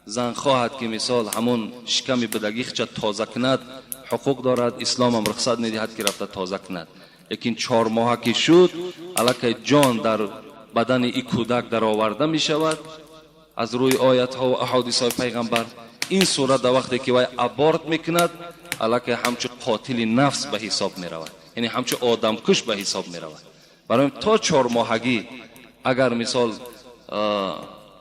зан хоҳад ки мисол ҳамон шиками будагихча тоза кунад, ҳуқуқ дорад, ислом ҳам рухсат медиҳад ки рафта тоза кунад. Лекин 4 моҳа ки шуд, аллакай ҷон дар бадани и кӯдак дароварда мешавад аз рӯи оятҳо ва аҳодисҳои пайғамбар. Ин сурат дар вақте ки вай аборт мекунад, аллакай ҳамчун қотили нафс ба ҳисоб меравад, яъне ҳамчун одамкуш ба ҳисоб меравад. Барои то 4 моҳагӣ агар мисол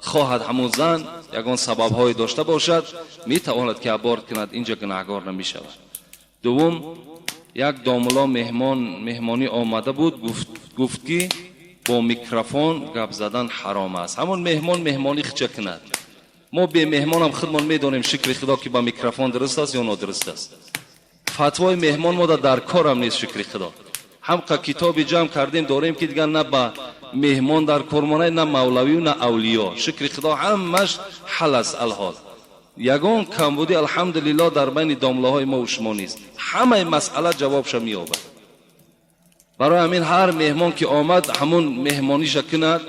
Хоҳад ҳамун зан ягон сабабҳое дошта бошад, метавонад ки аборт кунад, инҷа гунаҳгор намешавад. Дуввум, як домулло меҳмонӣ омада буд, гуфт ки бо микрофон гап задан ҳаром аст. Ҳамон меҳмон меҳмонӣ хича кунад. Мо бе меҳмонам худмон медонем, шукри худо, ки ба микрофон дуруст аст ё нодуруст аст. Фатвои меҳмон мода дар корам нест, шукри худо. Ҳамқа китоби ҷамъ кардем дорем ки дигар на ба меҳмон дар кор монад, на мавлавию на авлиё. Шукри худо ҳамаш ҳал аст алҳол. Ягон камбудӣ алҳамдулиллоҳ дар байни домлаҳои мо ва шумо нест. Ҳамаи масъала ҷавобша меёбад. Барои ҳамин ҳар меҳмон ки омад ҳамун меҳмониша кунад,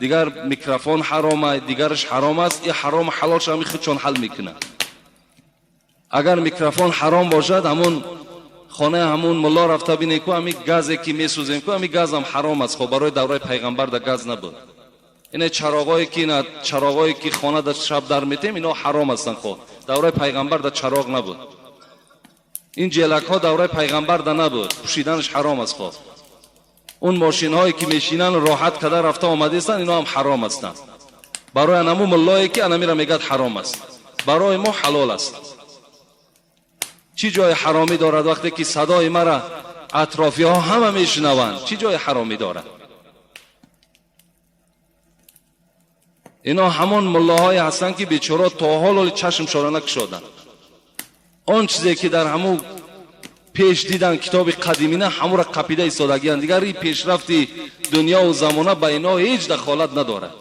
дигар микрофон ҳаром аст, дигараш ҳаром аст, ин ҳаром ҳалолша ҳамин худшон ҳал мекунад. Агар микрофон ҳаром бошад, ҳамун хонаи ҳамун мулло рафта бинед ку ҳамин газе ки месӯзем ку ҳамин газам ҳаром аст. Хоб барои давраи пайғамбар да газ набуд. Ина чароғое ки ина чароғое ки хона да шаб дар метем, ино ҳаром ҳастанд. Хоб давраи пайғамбар да чароғ набуд. Ин ҷелакҳо давраи пайғамбар да набуд, пӯшиданаш ҳаром аст. Хоб он мошинҳое ки мешинанд роҳат када рафта омадистанд, ино ҳам ҳаром ҳастанд. Барои анаму муллое ки анамира мегӯяд ҳаром аст, барои мо ҳалол аст. Чӣ ҷои ҳаромӣ дорад вақте ки садои мара атрофиҳо ҳама мешунаванд? Чӣ ҷои ҳаромӣ дорад? Ино ҳамон муллоҳое ҳастанд ки бечора то ҳол чашмшона накушоданд. Он чизе ки дар ҳамун пеш дидан китоби қадимина ҳамура қапида истодагиянд. Дигар ин пешрафти дунёву замона ба ино ҳеҷ дахолат надорад.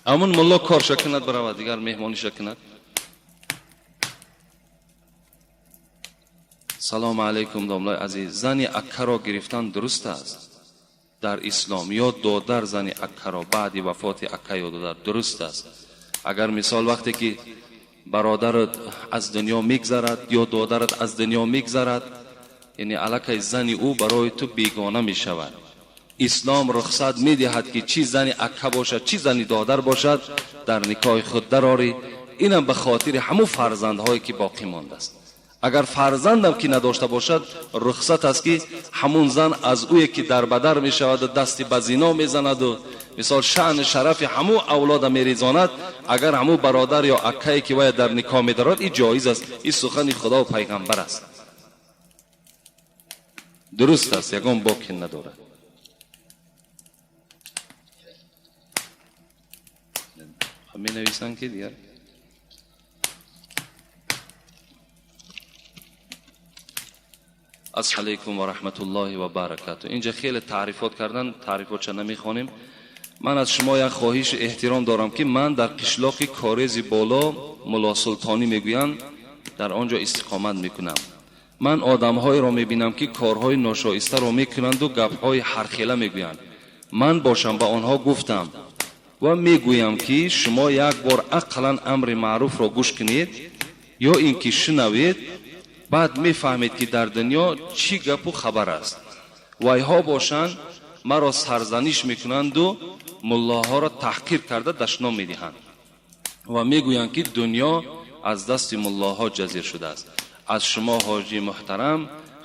Ҳамун мулло корша кунад биравад, дигар меҳмониша кунад. Салому алайкум домлои азиз. Зани аккаро гирифтан дуруст аст дар ислом ё додар зани аккаро баъди вафоти акка ё додар дуруст аст? Агар мисол вақте ки бародарат аз дунё мегзарад ё додарат аз дунё мегзарад, яъне аллакай зани ӯ барои ту бегона мешавад. Ислом рухсат медиҳад ки чӣ зани акка бошад, чӣ зани додар бошад, дар никоҳи худ дарорӣ. Инам ба хотири ҳамун фарзандҳое ки боқӣ мондааст. Агар фарзандам ки надошта бошад, рухсат аст ки ҳамун зан аз ӯе ки дарбадар мешаваду дасти ба зино мезанаду мисол шаъну шарафи ҳамун авлода мерезонад, агар ҳамун бародар ё аккае ки вая дар никоҳ медарад, ин ҷоиз аст. Ин сухани худову пайғамбар аст. Дуруст аст, ягон боке надорад. Менависанд ки дигар Ассалому алайкум ва раҳматуллоҳи ва баракату. Инҷа хеле таърифот кардан, таърифотша намехонем. Ман аз шумо як хоҳиши эҳтиром дорам ки ман дар қишлоқи Корези боло Муллосултонӣ мегӯянд, дар он ҷо истиқомат мекунам. Ман одамҳоеро мебинам ки корҳои ношоистаро мекунанду гапҳои ҳархела мегӯянд. Ман бошам ба онҳо гуфтам ва мегӯям ки шумо як бор ақаллан амри маъруфро гӯш кунед ё ин ки шунавед, баъд мефаҳмед ки дар дунё чӣ гапу хабар аст. Вайҳо бошанд маро сарзаниш мекунанду муллоҳоро таҳқир карда дашном медиҳанд ва мегӯянд ки дунё аз дасти муллоҳо ҷазир шудааст. Аз шумо ҳоҷи муҳтарам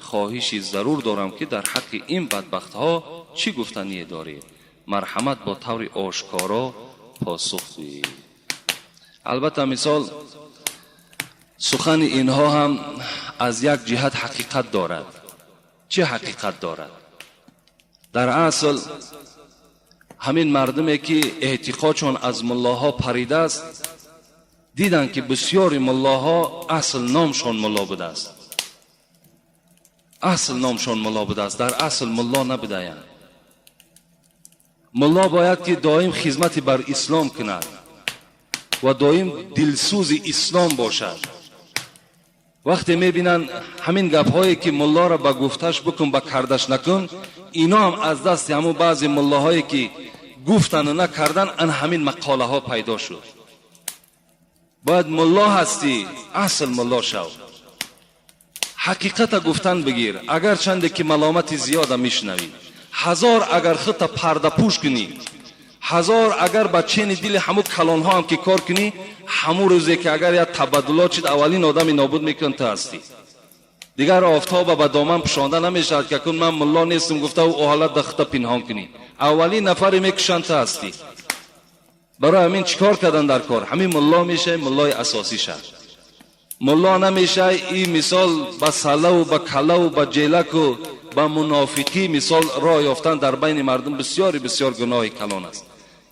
хоҳиши зарур дорам ки дар ҳаққи ин бадбахтҳо чӣ гуфтание доред? Марҳамат бо таври ошкоро посух диҳед. Албатта мисол сухани инҳо ҳам аз як ҷиҳат ҳақиқат дорад. Чӣ ҳақиқат дорад? Дар асл ҳамин мардуме ки эътиқодшон аз муллоҳо паридааст, диданд ки бисёри муллоҳо асл номшон мулло будааст. Асл номшон мулло будааст, дар асл мулло набудаянд. Мулло бояд ки доим хизмати бар ислом кунад ва доим дилсӯзи ислом бошад. Вақте мебинанд ҳамин гапҳое ки муллоро ба гуфташ бикун, ба кардаш накун, ино ҳам аз дасти ҳамун баъзе муллоҳое ки гуфтану накардан, ан ҳамин мақолаҳо пайдо шуд. Бояд мулло ҳастӣ, асл мулло шав, ҳақиқата гуфтан бигир, агарчанде ки маломати зиёда мешунавӣ. Ҳазор агар худта пардапӯш кунӣ, ҳазор агар ба чени дили ҳамун калонҳо ҳам ки кор кунӣ, ҳамун рӯзе ки агар як табаддулот шид, аввалин одами нобуд мекунад ту ҳастӣ. Дигар офтоб ба доман пӯшонда намешавад ки акун ман мулло нестам гуфта ӯ ҳолат да худта пинҳон кунӣ. Аввалин нафаре мекушанд ту ҳастӣ. Барои ҳамин чикор кардан дар кор? Ҳамин мулло мешавӣ, муллои асосӣ шав. Мулло намешавӣ, ин мисол ба салаву ба калаву ба ҷелаку ба мунофиқӣ мисол роҳ ёфтан дар байни мардум бисёри бисёр гуноҳи калон аст.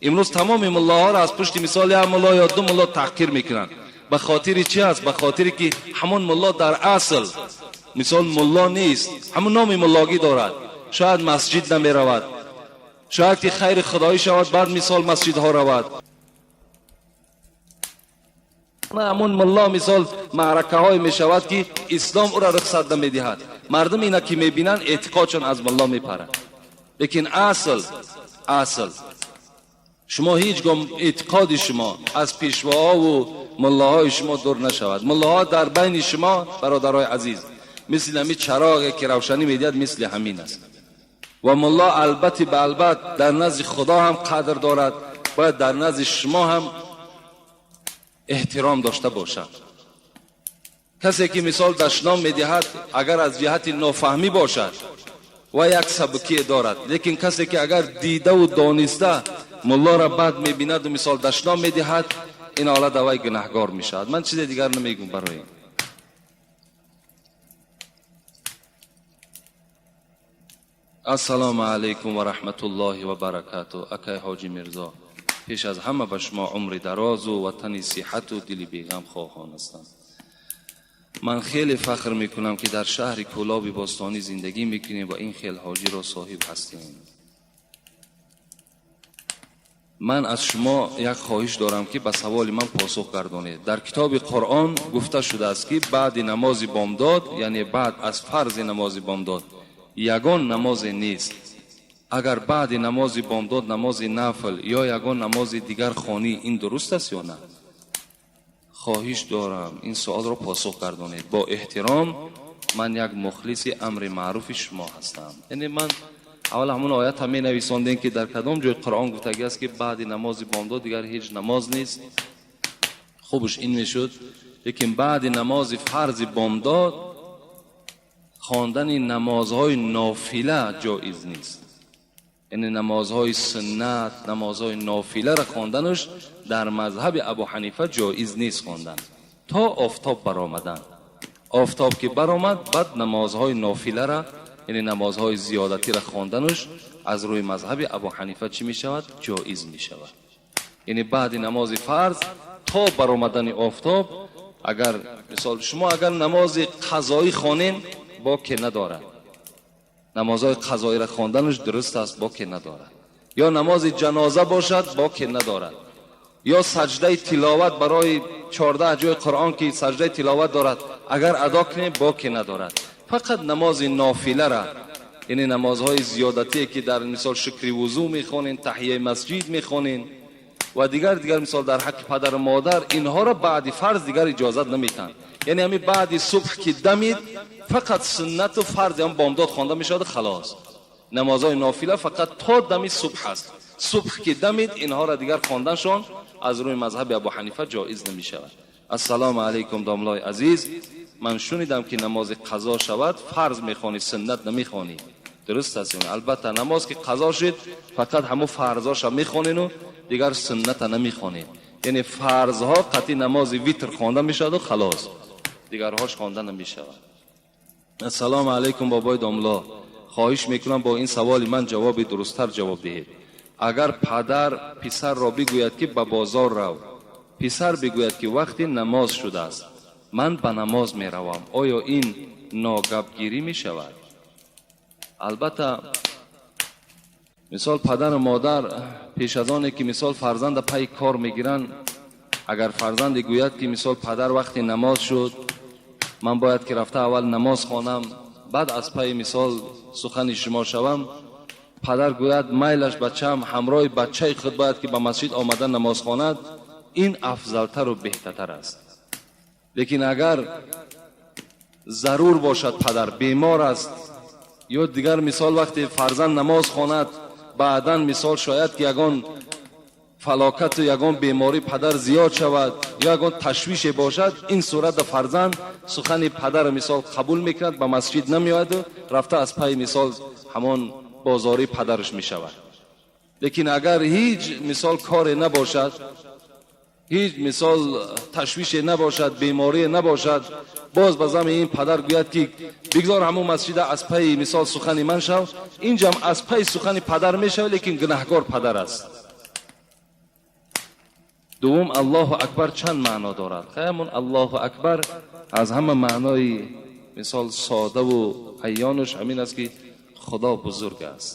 Имрӯз тамоми муллоҳоро аз пушти мисол як мулло ё ду мулло таҳқир мекунанд. Ба хотири чӣ аст? Ба хотире ки ҳамон мулло дар асл мисол мулло нест, ҳамон номи муллогӣ дорад. Шояд масҷид намеравад, шояд ки хайри худоӣ шавад, баъд мисол масҷидҳо равад. Ҳамон мулло мисол маъракаҳое мешавад ки ислом ӯро рухсат намедиҳад. Мардум ина ки мебинанд, эътиқодшон аз мулло мепарад. Лекин асл шумо ҳеҷ гоҳ эътиқоди шумо аз пешвоҳову муллоҳои шумо дур нашавад. Муллоҳо дар байни шумо, бародарои азиз, мисли ҳамин чароғе ки равшанӣ медиҳад, мисли ҳамин аст. Ва мулло албатти ба албат дар назди худо ҳам қадр дорад, бояд дар назди шумо ҳам эҳтиром дошта бошад. Касе ки мисол дашном медиҳад, агар аз ҷиҳати нофаҳмӣ бошад ва як сабукие дорад, лекин касе ки агар дидаву дониста муллоро бад мебинаду мисол дашном медиҳад, ин ҳолат аввай гунаҳгор мешавад. Ман чизе дигар намегӯм барои ин. Ассалому алайкум ва раҳматуллоҳи ва баракату. Акай Ҳоҷи Мирзо, пеш аз ҳама ба шумо умри дарозу ватани сиҳату дили беғам хоҳон ҳастам. Ман хеле фахр мекунам ки дар шаҳри Кӯлоби бостонӣ зиндагӣ мекунем ва ин хел ҳоҷиро соҳиб ҳастем. Ман аз шумо як хоҳиш дорам ки ба саволи ман посух гардонед. Дар китоби Қуръон гуфта шудааст ки баъди намози бомдод, яъне баъд аз фарзи намози бомдод, ягон намозе нест. Агар баъди намози бомдод намози нафл ё ягон намози дигар хонӣ, ин дуруст аст ё на? Хоҳиш дорам ин суолро посух гардонед. Бо эҳтиром, ман як мухлиси амри маъруфи шумо ҳастам. Яъне ман аввал ҳамон оятам менависондем ки дар кадом ҷои Қуръон гуфтагӣ аст ки баъди намози бомдод дигар ҳеҷ намоз нест. Хубш ин мешуд, лекин баъди намози фарзи бомдод хондани намозҳои нофила ҷоиз нест. Яъне намозҳои суннат, намозҳои нофиларо хонданаш дар мазҳаби Абу Ҳанифа ҷоиз нест хондан то офтоб баромадан. Офтоб ки баромад, баъд намозҳои нофилара, яъне намозҳои зиёдатиро хонданаш аз рӯи мазҳаби Абу Ҳанифа чӣ мешавад? Ҷоиз мешавад. Яъне баъди намози фарз то баромадани офтоб, агар мисол шумо агар намози қазоӣ хонен, боке надорад. Намозҳои қазоиро хонданаш дуруст аст, боке надорад. Ё намози ҷаноза бошад, боке надорад. Ё саҷдаи тиловат барои 14 ҷои Қуръон ки саҷдаи тиловат дорад, агар адо кунем, боке надорад. Фақат намози нофилара, яъне намозҳои зиёдатие ки дар мисол шукри вузӯ мехонен, таҳияи масҷид мехонен ва дигар мисол дар ҳаққи падару модар, инҳоро баъди фарз дигар иҷозат наметаҳанд. Яъне ҳамин баъди субҳ ки дамид, фақат суннату фарзи ҳам бомдод хонда мешавад, халос. Намозҳои нофила фақат то дами субҳ аст. Субҳ ки дамид, инҳоро дигар хонданшон аз рӯи мазҳаби Абу Ҳанифа ҷоиз намешавад. Ассалому алайкум, домлои азиз. Ман шунидам ки намози қазо шавад, фарз мехонӣ, суннат намехонӣ. Дуруст аст? Албатта, намоз ки қазо шуд, фақат ҳамун фарзоша мехонену дигар сунната намехонед. Яъне фарзҳо қатъи намози витр хонда мешаваду халос, дигарҳош хонда намешавад. Ассалому алайкум, бобои домло. Хоҳиш мекунам бо ин саволи ман ҷавоби дурусттар ҷавоб диҳед. Агар падар писарро бигӯяд ки ба бозор рав, писар бигӯяд ки вақти намоз шудааст, ман ба намоз меравам, оё ин ногапгирӣ мешавад? Албатта, мисол падару модар пеш аз оне ки мисол фарзанда пайи кор мегиранд, агар фарзанде гӯяд ки мисол падар вақти намоз шуд, ман бояд ки рафта аввал намоз хонам, баъд аз пайи мисол сухани шумо шавам, падар гӯяд майлаш бачаам, ҳамроҳи бачаи худ бояд ки ба масҷид омада намоз хонад, ин афзалтару беҳтартар аст. Лекин агар зарур бошад, падар бемор аст ё дигар мисол вақте фарзанд намоз хонад, баъдан мисол шояд ки ягон фалокату ягон беморӣ падар зиёд шавад, ё ягон ташвише бошад, ин сурат фарзанд сухани падар мисол қабул мекунад, ба масҷид намеояду рафта аз пай мисол ҳамон бозори падараш мешавад. Лекин агар ҳеҷ мисол коре набошад, ҳеҷ мисол ташвише набошад, беморие набошад, боз ба зами ин падар гӯяд ки бигзор ҳамон масҷида аз пайи мисол сухани ман шав, инҷам аз пайи сухани падар мешавад, лекин гунаҳгор падар аст. Дуввум, Аллоҳу акбар чанд маъно дорад? Ҳамон Аллоҳу акбар аз ҳама маънои мисол содаву аёнаш ҳамин аст ки Худо бузург аст.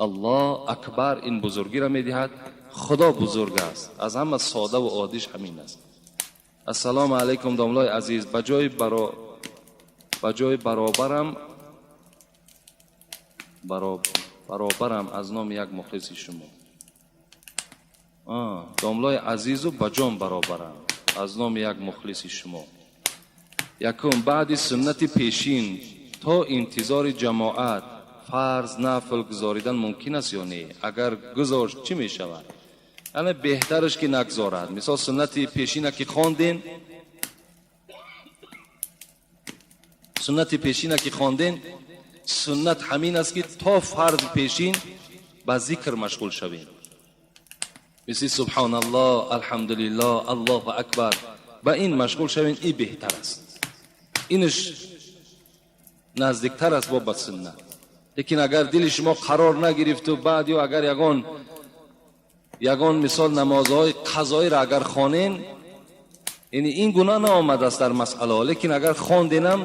Аллоҳ акбар ин бузургиро медиҳад, Худо бузург аст. Аз ҳама содаву оддиш ҳамин аст. Ассалому алайкум домлои азиз, ба ҷои баробарам баробарам аз номи як мухлиси шумо. Домлои азизу ба ҷон баробарам аз номи як мухлиси шумо. Якум, баъди суннати пешин то интизори ҷамоат фарз нафл гузоридан мумкин аст ё не? Агар гузошт чӣ мешавад? Яъне беҳтараш ки нагзорад. Мисол суннати пешина ки хондем, суннати пешина ки хондем, суннат ҳамин аст ки то фарзи пешин ба зикр машғул шавем. Мисли субҳоналлоҳ, алҳамдулиллоҳ, Аллоҳу акбар, ба ин машғул шавем, ин беҳтар аст. Инаш наздиктар аст бо ба суннат. Лекин агар дили шумо қарор нагирифту баъд ё агар ягон мисол намозҳои қазоиро агар хонен, яъне ин гуна наомадааст дар масъалаҳо, лекин агар хонденам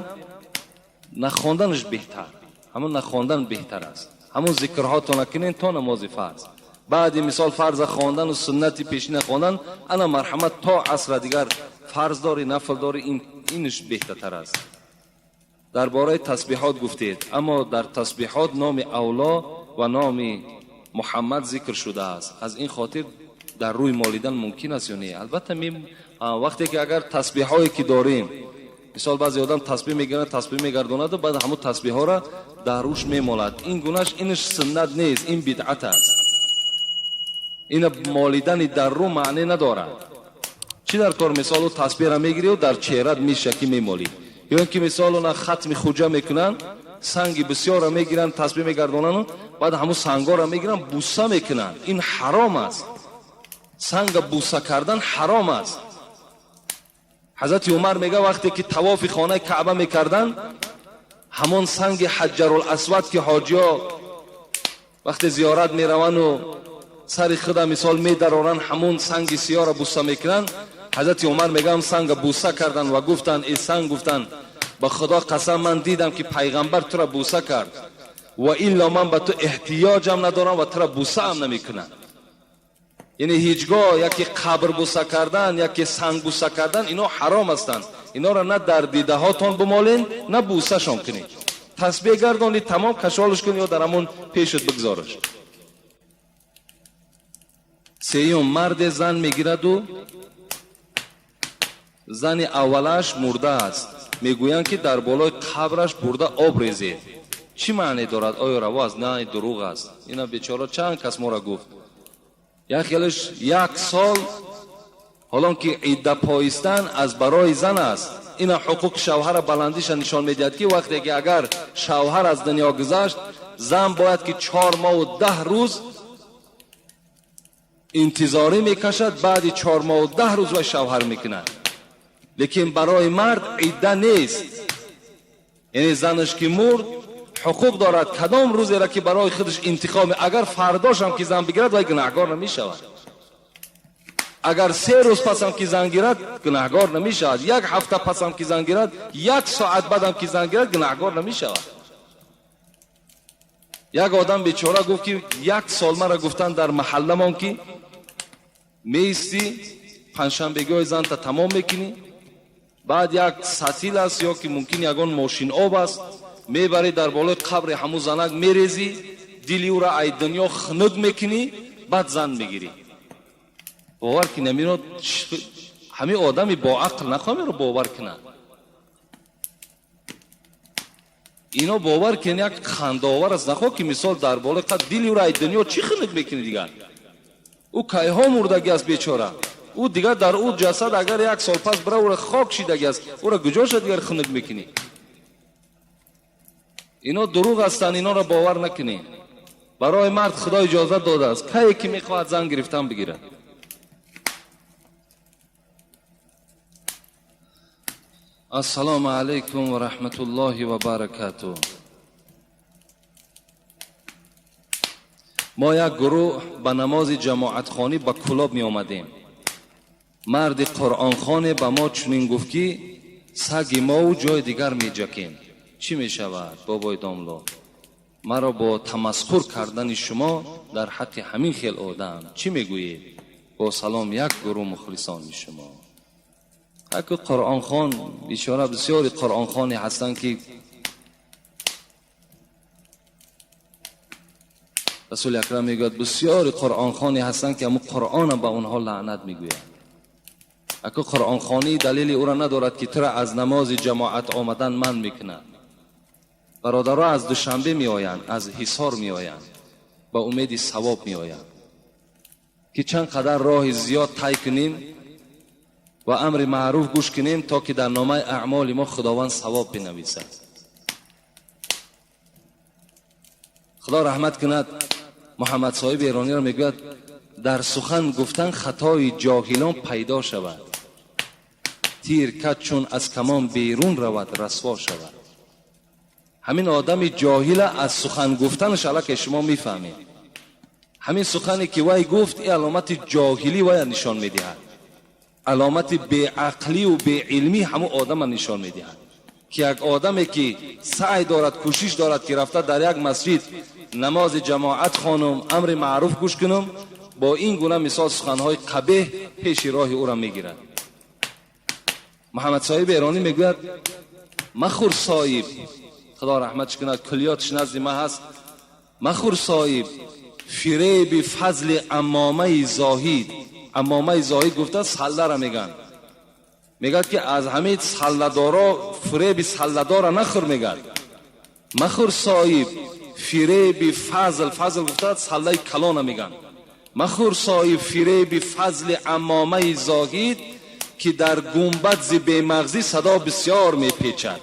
нахонданаш беҳтар, ҳамон нахондан беҳтар аст. Ҳамон зикрҳото накунен то намози фарз. Баъди мисол фарза хондану суннати пешина хондан, ана марҳамат то асра дигар фарз дорӣ, нафл дорӣ, инаш беҳтартар аст. Дар бораи тасбиҳот гуфтед, аммо дар тасбиҳот номи авло ва номи Муҳаммад зикр шудааст. Аз ин хотир дар рӯй молидан мумкин аст ё не? Албатта, вақте ки агар тасбиҳое ки дорем, мисол баъзе одам тасбиҳ мегирад, тасбиҳ мегардонаду баъд ҳамон тасбиҳҳоро дар рӯш мемолад. Ин гунаш инаш суннат нест, ин бидъат аст. Ина молидани дар рӯ маъне надорад. Чӣ дар кор мисол ӯ тасбиҳро мегирию дар чеҳрат мешаки мемолӣ, ё ин ки мисол она хатми хуҷа мекунанд, санги бисёрро мегиранд, тасбиҳ мегардонану баъд ҳамун сангҳоро мегиранд, буса мекунанд. Ин ҳаром аст. Санга буса кардан ҳаром аст. Ҳазрати Умар мега вақте ки тавофи хонаи Каъба мекарданд, ҳамон санги Ҳаҷарул-Асвад ки ҳоҷиё вақте зиёрат мераванду сари худа мисол медароранд, ҳамон санги сиёҳро буса мекунанд. Ҳазрати Умар мегӯям санга буса карданд ва гуфтанд: эй санг, гуфтанд, ба Худо қасам, ман дидам ки пайғамбар тура буса кард ва илло ман ба ту эҳтиёҷам надорам ва тура бусаам намекунам. Яъне ҳеҷ гоҳ яке қабр буса кардан, яке санг буса кардан, ино ҳаром ҳастанд. Инора на дар дидаҳотон бимолен, на бусашон кунед. Тасбеҳ гардонед, тамом, кашолаш кун ё дар ҳамон пешат бигзораш. Сеюм, марде зан мегираду зани аввалаш мурда аст. Мегӯянд ки дар болои қабраш бурда об резед. Чӣ маъне дорад? Оё раво аст? На, дурӯғ аст. Ина бечора чанд кас моро гуфт. Як хелаш як сол, ҳолон ки идда поистан аз барои зан аст. Ина ҳуқуқи шавҳара баландиша нишон медиҳад ки вақте ки агар шавҳар аз дунё гузашт, зан бояд ки 4 моҳу 10 рӯз интизорӣ мекашад, баъди 4 моҳу 10 рӯз вай шавҳар мекунад. Лекин барои мард идда нест. Яъне занаш ки мурд, ҳуқуқ дорад кадом рӯзеро ки барои худаш интихоб, агар фардошам ки зан бигирад, вай гунаҳгор намешавад. Агар 3 рӯз пасам ки зан гирад, гунаҳгор намешавад. Як ҳафта пасам ки зан гирад, як соат баъдам ки зан гирад, гунаҳгор намешавад. Як одам бечора гуфт ки як сол мара гуфтан дар маҳалламон ки меистӣ, панҷшанбегиҳои занта тамом мекунӣ, баъд як сатил аст ё ки мумкин ягон мошин об аст, мебарӣ дар болои қабри ҳамун занак мерезӣ, дили ӯра ай дунё хунук мекунӣ, баъд зан мегирӣ. Бовар кунӣ, амино ҳамин одами боақл нахоҳам бовар кунад. Ино бовар кунед, як хандаовар аст. Нахоҳ ки мисол дар болои қабр дили ӯра ай дунё чӣ хунук мекунӣ дигар? Ӯ кайҳо мурдагӣ аст бечора. Ӯ дигар дар ӯ ҷасад агар як сол пас бира, ӯра хок шидаги аст, ӯра куҷоша дигар хунук мекунӣ? Ино дурӯғ ҳастанд, инора бовар накунед. Барои мард Худо иҷозат додааст, кае ки мехоҳад зан гирифтан бигирад. Ассалому алайкум ва раҳматуллоҳи ва баракатуҳ. Мо як гурӯҳ ба намози ҷамоатхонӣ ба Кӯлоб меомадем. Марди қуръонхоне ба мо чунин гуфт, ки саги мову ҷои дигар меҷакем. Чӣ мешавад, бобои домло? Маро бо тамасхур кардани шумо дар ҳаққи ҳамин хел одам чӣ мегӯед? Бо салом, як гурӯҳ мухлисони шумо. Ҳаку қуръонхон бечора, бисёри қуръонхоне ҳастанд, ки Расули Акрам мегӯяд, бисёри қуръонхоне ҳастанд, ки ҳамун Қуръонам ба онҳо лаънат мегӯяд. Аку қуръонхонӣ далели ӯро надорад, ки тура аз намози ҷамоат омадан манъ мекунад. Бародаро аз Душанбе меоянд, аз Ҳисор меоянд, ба умеди савоб меоянд, ки чанд қадар роҳи зиёд тай кунем ва амри маъруф гӯш кунем, то ки дар номаи аъмоли мо Худованд савоб бинависад. Худо раҳмат кунад Муҳаммад Соҳиб Эрониро, мегӯяд, дар сухан гуфтан хатои ҷоҳилон пайдо шавад, тир кад чун аз камон берун равад, расво шавад. Ҳамин одами ҷоҳила аз сухан гуфтанаш аллакай шумо мефаҳмед. Ҳамин сухане ки вай гуфт, ин аломати ҷоҳилӣ вая нишон медиҳад, аломати беақлию беилмӣ ҳамун одама нишон медиҳад, ки як одаме ки саъй дорад, кӯшиш дорад, ки рафта дар як масҷид намози ҷамоат хонум, амри маъруф гӯш кунум, бо ин гуна мисол суханҳои қабеҳ пеши роҳи ӯро мегирад. Муҳаммад Соҳиби Эронӣ мегӯяд, махӯр соҳиб, Худо раҳматш кунад, куллиётш назди ма ҳаст, махӯр соҳиб фиреби фазли амомаи зоҳид. Амомаи зоҳид гуфта саллара мегӯянд. Мегӯяд, ки аз ҳамин салладоро фиреби салладора нахӯр. Мегӯяд, махӯр соҳиб фиреби фазл, фазл гуфта саллаи калона мегӯянд, махӯр соҳиб фиреби фазли амомаи зоҳид, ки дар гумбадзи бемағзӣ садо бисёр мепечад.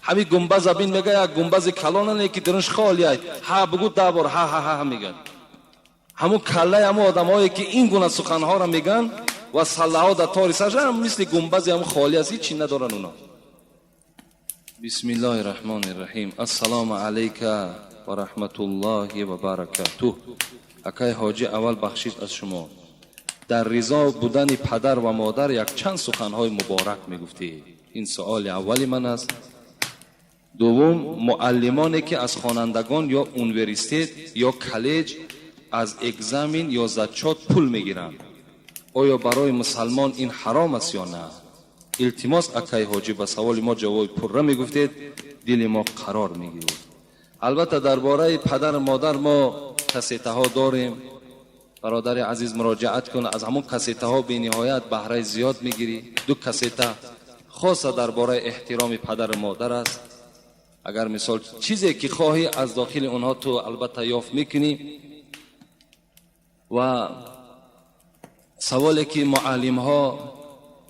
Ҳамин гумбаза бин, мега, як гумбази калона не, ки дарунш холиай, ҳа бугӯ 10 бор ҳа ҳа ҳа мегӯяд. Ҳамун каллаи ҳамун одамҳое ки ин гуна суханҳоро мегӯянд ва саллаҳо дар тори сараш мисли гумбази ҳамун холӣ аст, ҳичи надоранд уно. Бисмиллоҳи раҳмони раҳим. Ассалому алайка ва раҳматуллоҳи ва баракатуҳ. Акай ҳоҷӣ, аввал бахшиш аз шумо. Дар ризо будани падар ва модар якчанд суханҳои муборак мегуфтед. Ин суоли аввали ман аст. Дуввум, муаллимоне ки аз хонандагон ё университет ё коллеҷ аз экзамен ё зачёт пул мегиранд, оё барои мусалмон ин ҳаром аст ё на? Илтимос, акай ҳоҷӣ, ба саволи мо ҷавоби пурра мегуфтед, дили мо қарор мегирифт. Албатта, дар бораи падару модар мо кассетаҳо дорем. Бародари азиз, муроҷиат кун, аз ҳамон кассетаҳо бениҳоят баҳраи зиёд мегирӣ. Ду кассета хоса дар бораи эҳтироми падару модар аст. Агар мисол чизе ки хоҳӣ, аз дохили онҳо ту албатта ёфт мекунӣ. Ва саволе ки муаллимҳо,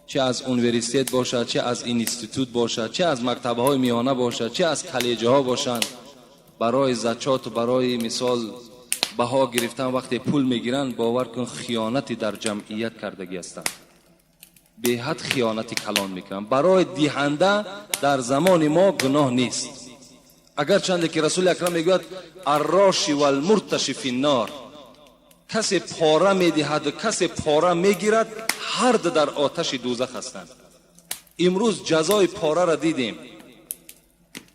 чӣ аз университет бошад, чӣ аз институт бошад, чӣ аз мактабҳои миёна бошад, чӣ аз коллеҷҳо бошанд, барои зачёту барои мисол баҳо гирифтан вақте пул мегиранд, бовар кун, хиёнати дар ҷамъият кардагӣ ҳастанд, беҳад хиёнати калон мекунанд. Барои диҳанда дар замони мо гуноҳ нест, агарчанде ки Расули Акрам мегӯяд: арроши валмурташи финнор. Касе пора медиҳаду касе пора мегирад, ҳар ду дар оташи дӯзах ҳастанд. Имрӯз ҷазои пораро дидем.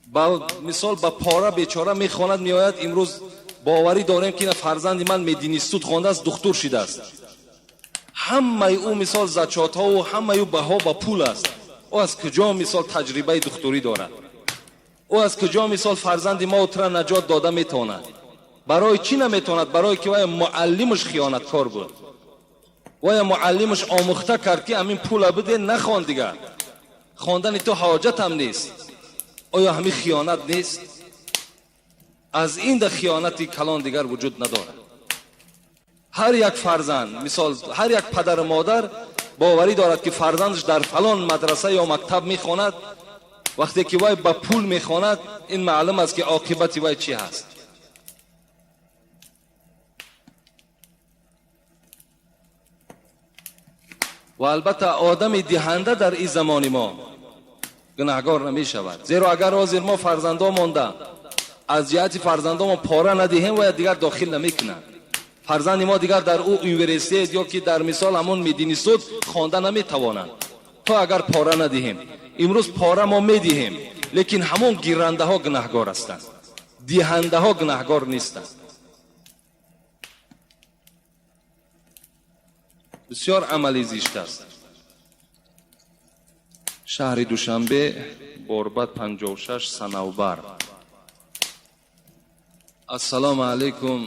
Ба мисол, ба пора бечора мехонад, меояд. Имрӯз боварӣ дорем, ки фарзанди ман мединститут хондааст, духтур шидааст. Ҳамаи ӯ мисол зачётҳову ҳамаи ӯ баҳо ба пул аст. Ӯ аз куҷо мисол таҷрибаи духтурӣ дорад? Ӯ аз куҷо мисол фарзанди мо тура наҷот дода метавонад? Барои чӣ наметавонад? Барое ки вая муаллимаш хиёнаткор буд, вая муаллимаш омӯхта кард, ки ҳамин пула биде, нахон, дигар хондани ту ҳоҷатам нест. Оё ҳамин хиёнат нест? Аз ин да хиёнати калон дигар вуҷуд надорад. Ҳар як фарзанд, мисол ҳар як падару модар боварӣ дорад, ки фарзандаш дар фалон мадраса ё мактаб мехонад. Вақте ки вай ба пул мехонад, ин маълум аст, ки оқибати вай чӣ ҳаст. Ва албатта одами диҳанда дар ин замони мо гунаҳгор намешавад, зеро агар ҳозир мо фарзандо монда аз ҷиҳати фарзандомон пора надиҳем, вая дигар дохил намекунанд. Фарзанди мо дигар дар ӯ университет ё ки дар мисол ҳамон мединистут хонда наметавонанд, то агар пора надиҳем. Имрӯз пора мо медиҳем, лекин ҳамон гирандаҳо гунаҳгор ҳастанд, диҳандаҳо гунаҳгор нестанд. Бисёр амали зишт аст. Шаҳри Душанбе, Борбад 56, Санавбар. Ассалому алайкум,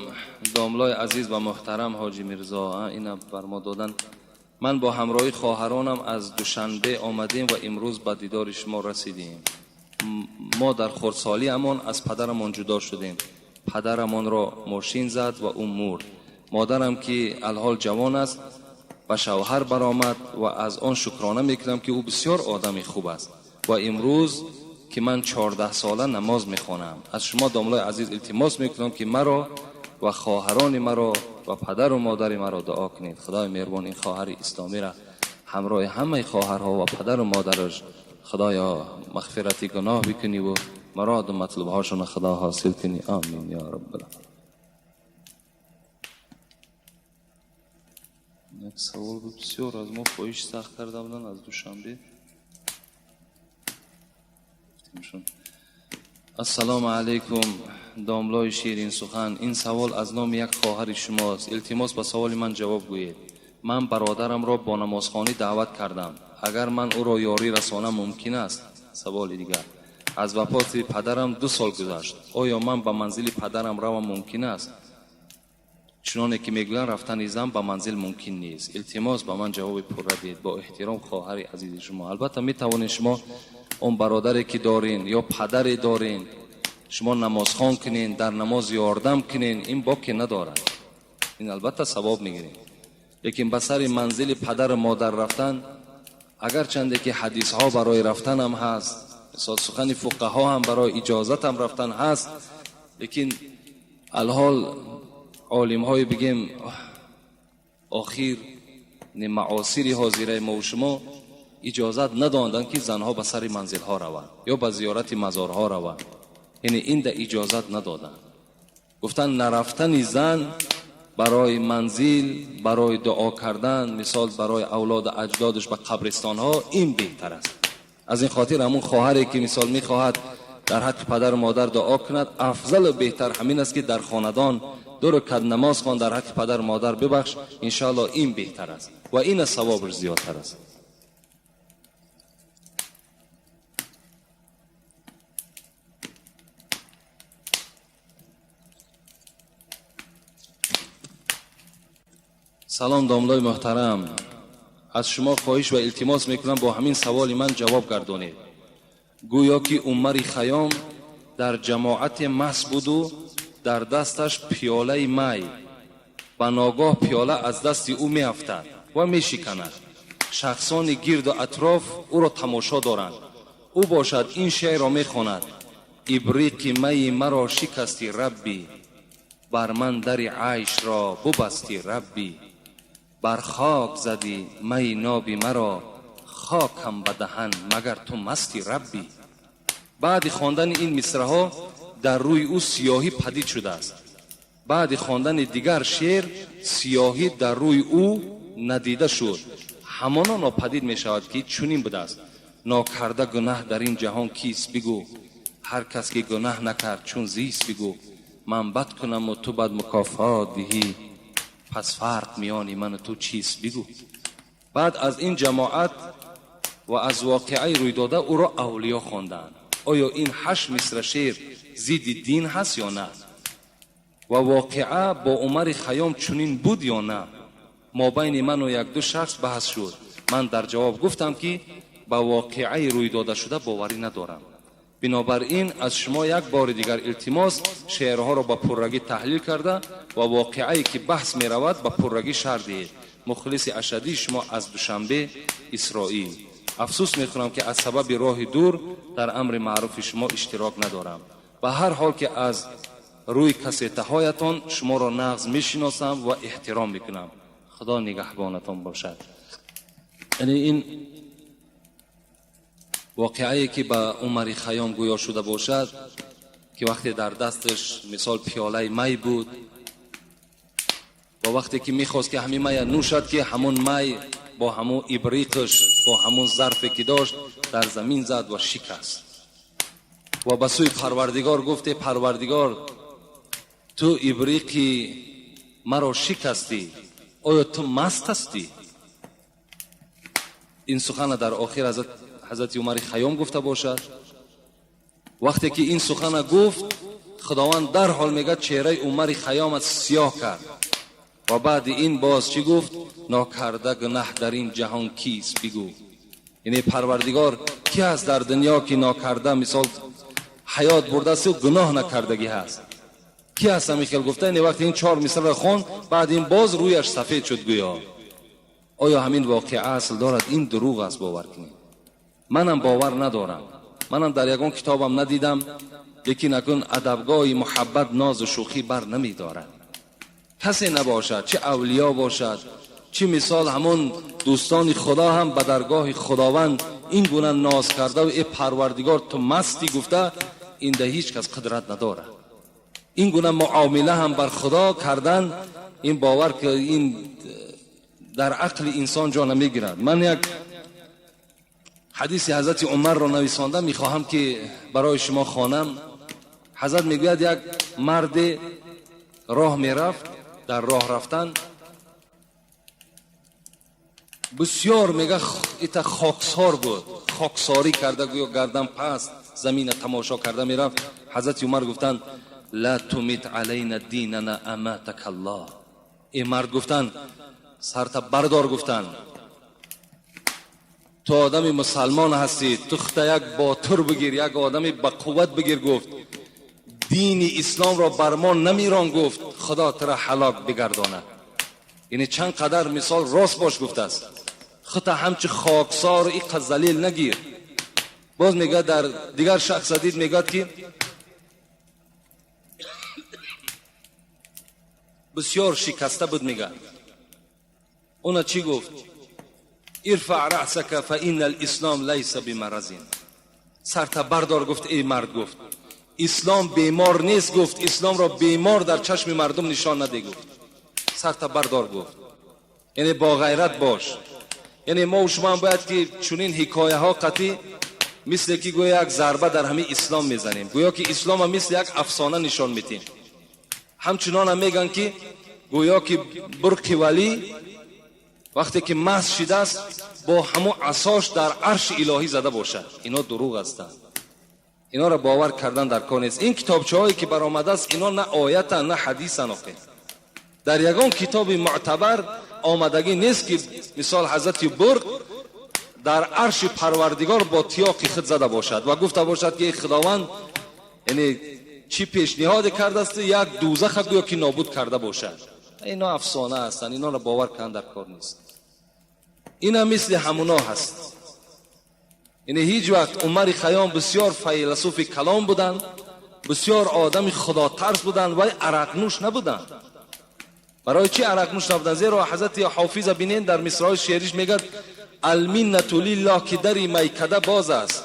домлои азиз ва муҳтарам ҳоҷи Мирзо. Ина бар мо додан. Ман бо ҳамроҳи хоҳаронам аз Душанбе омадем ва имрӯз ба дидори шумо расидем. Мо дар хурдсолиамон аз падарамон ҷудо шудем. Падарамонро мошин зад ва ӯ мурд. Модарам, ки алҳол ҷавон аст, ба шавҳар баромад ва аз он шукрона мекунам, ки ӯ бисёр одами хуб аст. Ва имрӯз ки ман 14 сола намоз мехонам, аз шумо домлои азиз илтимос мекунам, ки маро ва хоҳарони маро ва падару модари маро дуо кунед. Худои меҳрубон ин хоҳари исломиро ҳамроҳи ҳамаи хоҳарҳо ва падару модараш, худоё, мағфирати гуноҳ бикунӣ ва муроду матлубҳошонро худо ҳосил кунӣ. Амин ё раббал. Як савол буд, бисёр аз мо хоҳиш сахт карда буданд аз Душанбе. Ассалому алайкум, домлои ширин сухан. Ин савол аз номи як хоҳари шумост. Илтимос, ба саволи ман ҷавоб гӯед. Ман бародарамро бо намозхонӣ даъват кардам. Агар ман ӯро ёрӣ расонам, мумкин аст? Саволи дигар: аз вафоти падарам 2 сол гузашт. Оё ман ба манзили падарам равам мумкин аст? Чуноне ки мегӯянд, рафтани зан ба манзил мумкин нест. Илтимос, ба ман ҷавоби пурра диҳед. Бо эҳтиром, хоҳари азизи шумо. Албатта метавонед шумо он бародаре ки дорин ё падаре дорин, шумо намозхон кунен, дар намоз ёрдам кунен, ин боке надорад, ин албатта савоб мегирем. Лекин ба сари манзили падару модар рафтан, агарчанде ки ҳадисҳо барои рафтанам ҳаст, мисол сухани фуқаҳо ҳам барои иҷозатам рафтан ҳаст, лекин алҳол олимҳои бигем охир, маосири ҳозираи мо шумо иҷозат надоданд, ки занҳо ба сари манзилҳо раванд ё ба зиёрати мазорҳо раванд. Яъне инда иҷозат надоданд. Гуфтанд, нарафтани зан барои манзил, барои дуо кардан, мисол барои авлоду аҷдодаш ба қабристонҳо, ин беҳтар аст. Аз ин хотир ҳамун хоҳаре ки мисол мехоҳад дар ҳаққи падару модар дуо кунад, афзалу беҳтар ҳамин аст, ки дар хонадон 2 ракат намоз хон, дар ҳаққи падару модар бибахш, иншоаллоҳ ин беҳтар аст ва ин аз савобаш зиёдтар аст. Салом, домлои муҳтарам. Аз шумо хоҳиш ва илтимос мекунам, бо ҳамин саволи ман ҷавоб гардонед. Гӯё ки Умари Хайём дар ҷамоате маст буду дар дасташ пиёлаи май. Ба ногоҳ пиёла аз дасти ӯ меафтад ва мешиканад. Шахсони гирду атроф ӯро тамошо доранд. Ӯ бошад ин шеърро мехонад: ибриқи майи маро шикасти раббӣ, бар ман дари айшро бубасти раббӣ, бар хок задӣ майи ноби маро, хокам ба даҳан магар ту масти раббӣ. Баъди хондани ин мисраҳо дар рӯи ӯ сиёҳӣ падид шудааст. Баъди хондани дигар шеър сиёҳӣ дар рӯи ӯ надида шуд. Ҳамоно нопадид мешавад, ки чунин будааст: нокарда гунаҳ дар ин ҷаҳон кист бигӯ, ҳар кас ки гунаҳ накард чун зист бигӯ. Ман бад кунаму ту бад мукофот диҳӣ, пас фарқ миёни ману ту чист бигӯ. Баъд аз ин ҷамоат ва аз воқеаи рӯйдода ӯро авлиё хонданд. Оё ин 8 мисра шеър зидди дин ҳаст ё на? Ва воқеа бо Умари Хайём чунин буд ё на? Мобайни ману 1-2 шахс баҳс шуд. Ман дар ҷавоб гуфтам, ки ба воқеаи рӯйдодашуда боварӣ надорам. Бинобар ин аз шумо як бори дигар илтимос, шеърҳоро ба пуррагӣ таҳлил карда ва воқеае ки баҳс меравад ба пуррагӣ шарҳ диҳед. Мухлиси ашадии шумо аз Душанбе, Исроил. Афсӯс мехӯрам ки аз сабаби роҳи дур дар амри маъруфи шумо иштирок надорам. Ба ҳар ҳол ки аз рӯи кассетаҳоятон шуморо нағз мешиносам ва эҳтиром мекунам. Худо нигаҳбонатон бошад. Яъне ин воқеае ки ба Умари Хайём гӯё шуда бошад, ки вақте дар дасташ мисол пиёлаи май буд ва вақте ки мехост ки ҳамин мая нӯшад, ки ҳамон май бо ҳамон ибриқаш, бо ҳамон зарфе ки дошт дар замин зад ва шикаст ва ба сӯи Парвардигор гуфт: «Эй Парвардигор, ту ибриқи маро шикастӣ, оё ту маст ҳастӣ?» Ин сухана дар охир ҳазрати Умари Хайём гуфта бошад. Вақте ки ин сухана гуфт, Худованд дарҳол мегӯяд чеҳраи Умари Хайёмат сиёҳ кард ва баъди ин боз чӣ гуфт? Нокарда гунаҳ дар ин ҷаҳон кист бигӯ. Яъне Парвардигор ки ҳаст дар дунё ки нокарда мисол ҳаёт бурдасту гуноҳ накардагӣ ҳаст? Ки ҳаст ҳамин хел гуфта? Яъне вақте ин чор мисрро хонд, баъд ин боз рӯяш сафед шуд гӯё. Оё ҳамин воқеа асл дорад? Ин дурӯғ аст, бовар кунед. Манам бовар надорам, манам дар ягон китобам надидам, лекин акун адабгоҳи муҳаббат нозу шӯхӣ бар намедорад. Касе набошад, чӣ авлиё бошад, чӣ мисол ҳамон дӯстони Худо ҳам ба даргоҳи Худованд ин гуна ноз карда ва эй Парвардигор ту мастӣ гуфта, ин да ҳеҷ кас қудрат надорад. Ин гуна муомила ҳам бар Худо кардан, ин бовар ки ин дар ақли инсон ҷо намегирад. Ман як ҳадиси ҳазрати Умарро нависонда мехоҳам ки барои шумо хонам. Ҳазрат мегӯяд як марде роҳ мерафт, дар роҳ рафтан бисёр мега ита хоксор буд, хоксорӣ карда гӯё гардан паст замина тамошо карда мерафт. Ҳазрати Умар гуфтанд: ла тумит алайна динана аматака Аллоҳ. Эй мард, гуфтанд, сарта бардор, гуфтанд, ту одами мусалмон ҳастӣ, ту худта як ботур бигир, як одами ба қувват бигир, гуфт, дини исломро бар мо намирон, гуфт, Худо тура ҳалок бигардонад. Яъне чанд қадар мисол рост бош гуфтааст, худта ҳамчи хоксор иқа залил нагир. Боз мегӯяд дар дигар шахс дид, мегӯяд ки бисёр шикаста буд, мегӯяд уна чӣ гуфт? Ирфаъ раъсака фа инна алислом лайса бимаразин. Сарта бардор, гуфт, эй мард, гуфт, ислом бемор нест, гуфт, исломро бемор дар чашми мардум нишон наде, гуфт, сарта бардор, гуфт, яъне бо ғайрат бош. Яъне мо шумо ҳам бояд ки чунин ҳикояҳо қатъӣ мисле ки гӯё як зарба дар ҳамин ислом мезанем, гӯё ки ислома мисли як афсона нишон медиҳем. Ҳамчунонам мегӯянд ки гӯё ки бурқи валӣ вақте ки маст шидааст бо ҳамун асош дар арши илоҳӣ зада бошад. Ино дурӯғ ҳастанд, инора бовар кардан дар кор нест. Ин китобчаҳое ки баромадааст, ино на оятан, на ҳадисан. Охе дар ягон китоби мӯътабар омадагӣ нест ки мисол ҳазрати бурқ дар арши Парвардигор бо тиёқи худ зада бошад ва гуфта бошад ки Худованд яъне чӣ пешниҳоде кардааст, як дӯзаха гӯё ки нобуд карда бошад. Ино афсона ҳастанд, инора бовар кардан дар кор нест. Ина мисли ҳамуно ҳаст. Яъне ҳеҷ вақт Умари Хайём бисёр файласуфи калом буданд, бисёр одами худотарс буданд, вай арақнӯш набуданд. Барои чӣ арақнӯш набуданд? Зеро ҳазрати Ҳофиза бинен дар мисраҳои шеъриш мегӯяд: алминнату лиллоҳ ки дари майкада боз аст,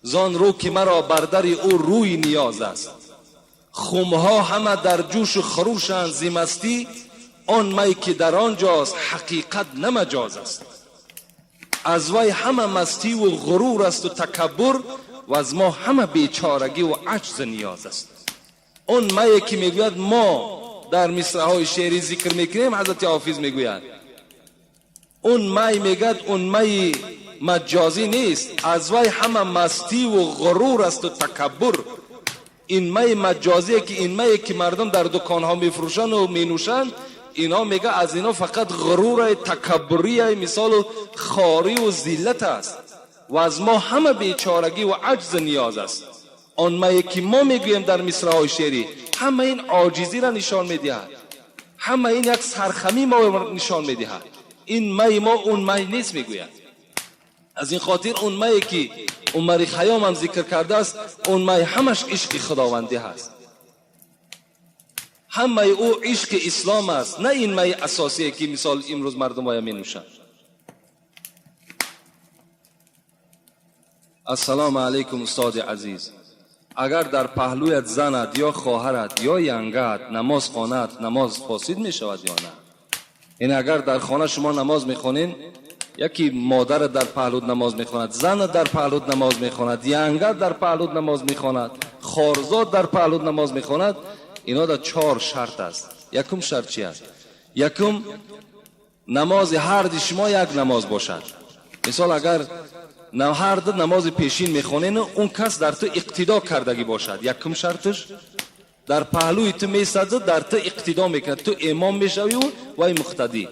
зон рӯ ки маро бар дари ӯ рӯи ниёз аст. Хумҳо ҳама дар ҷӯшу хурӯшанд зи мастӣ, он май ки дар он ҷост ҳақиқат на маҷоз аст. Аз вай ҳама мастиву ғурур асту такаббур, ва аз мо ҳама бечорагиву аҷзу ниёз аст. Он мае ки мегӯяд мо дар мисраҳои шеърӣ зикр мекунем, ҳазрати Ҳофиз мегӯяд он май, мегӯяд он майи маҷозӣ нест, аз вай ҳама мастиву ғурур асту такаббур. Ин майи маҷозие ки ин мае ки мардум дар дуконҳо мефурӯшанд ва менӯшанд, инҳо мега аз инҳо фақат ғуруре, такаббурие, мисолу хориву зиллат аст. ва аз мо ҳама бечорагӣ ва аҷз ниёз аст. Он мае ки мо мегӯем дар мисраҳои шеърӣ, ҳама ин оҷизиро нишон медиҳад, ҳама ин як сархамӣ мо нишон медиҳад. Ин май мо он май нест, мегӯяд. Аз ин хотир он мае ки Умари Хайём ҳам зикр кардааст, он май ҳамаш ишқи худовандӣ ҳаст, ҳамаи ӯ ишқи ислом аст, на ин майи асосие ки мисол имрӯз мардум оя менӯшанд. Ассалому алайкум, устоди азиз. Агар дар паҳлӯят занат ё хоҳарат ё янгаат намоз хонад, намоз фосид мешавад ё на? Яъне агар дар хона шумо намоз мехонед, яки модарат дар паҳлӯт намоз мехонад, занат дар паҳлӯт намоз мехонад, янгаат дар паҳлӯт намоз мехонад, хорзод дар паҳлӯт намоз мехонад, ино дар чор шарт аст. Якум шарт чи аст? Якум, намози ҳарди шумо як намоз бошад. Мисол, агар ҳар ду намози пешин мехонен, он кас дар ту иқтидо кардагӣ бошад. Якум шарташ, дар паҳлӯи ту месаду дар ту иқтидо мекунад, ту имом мешавию вай муқтадӣ.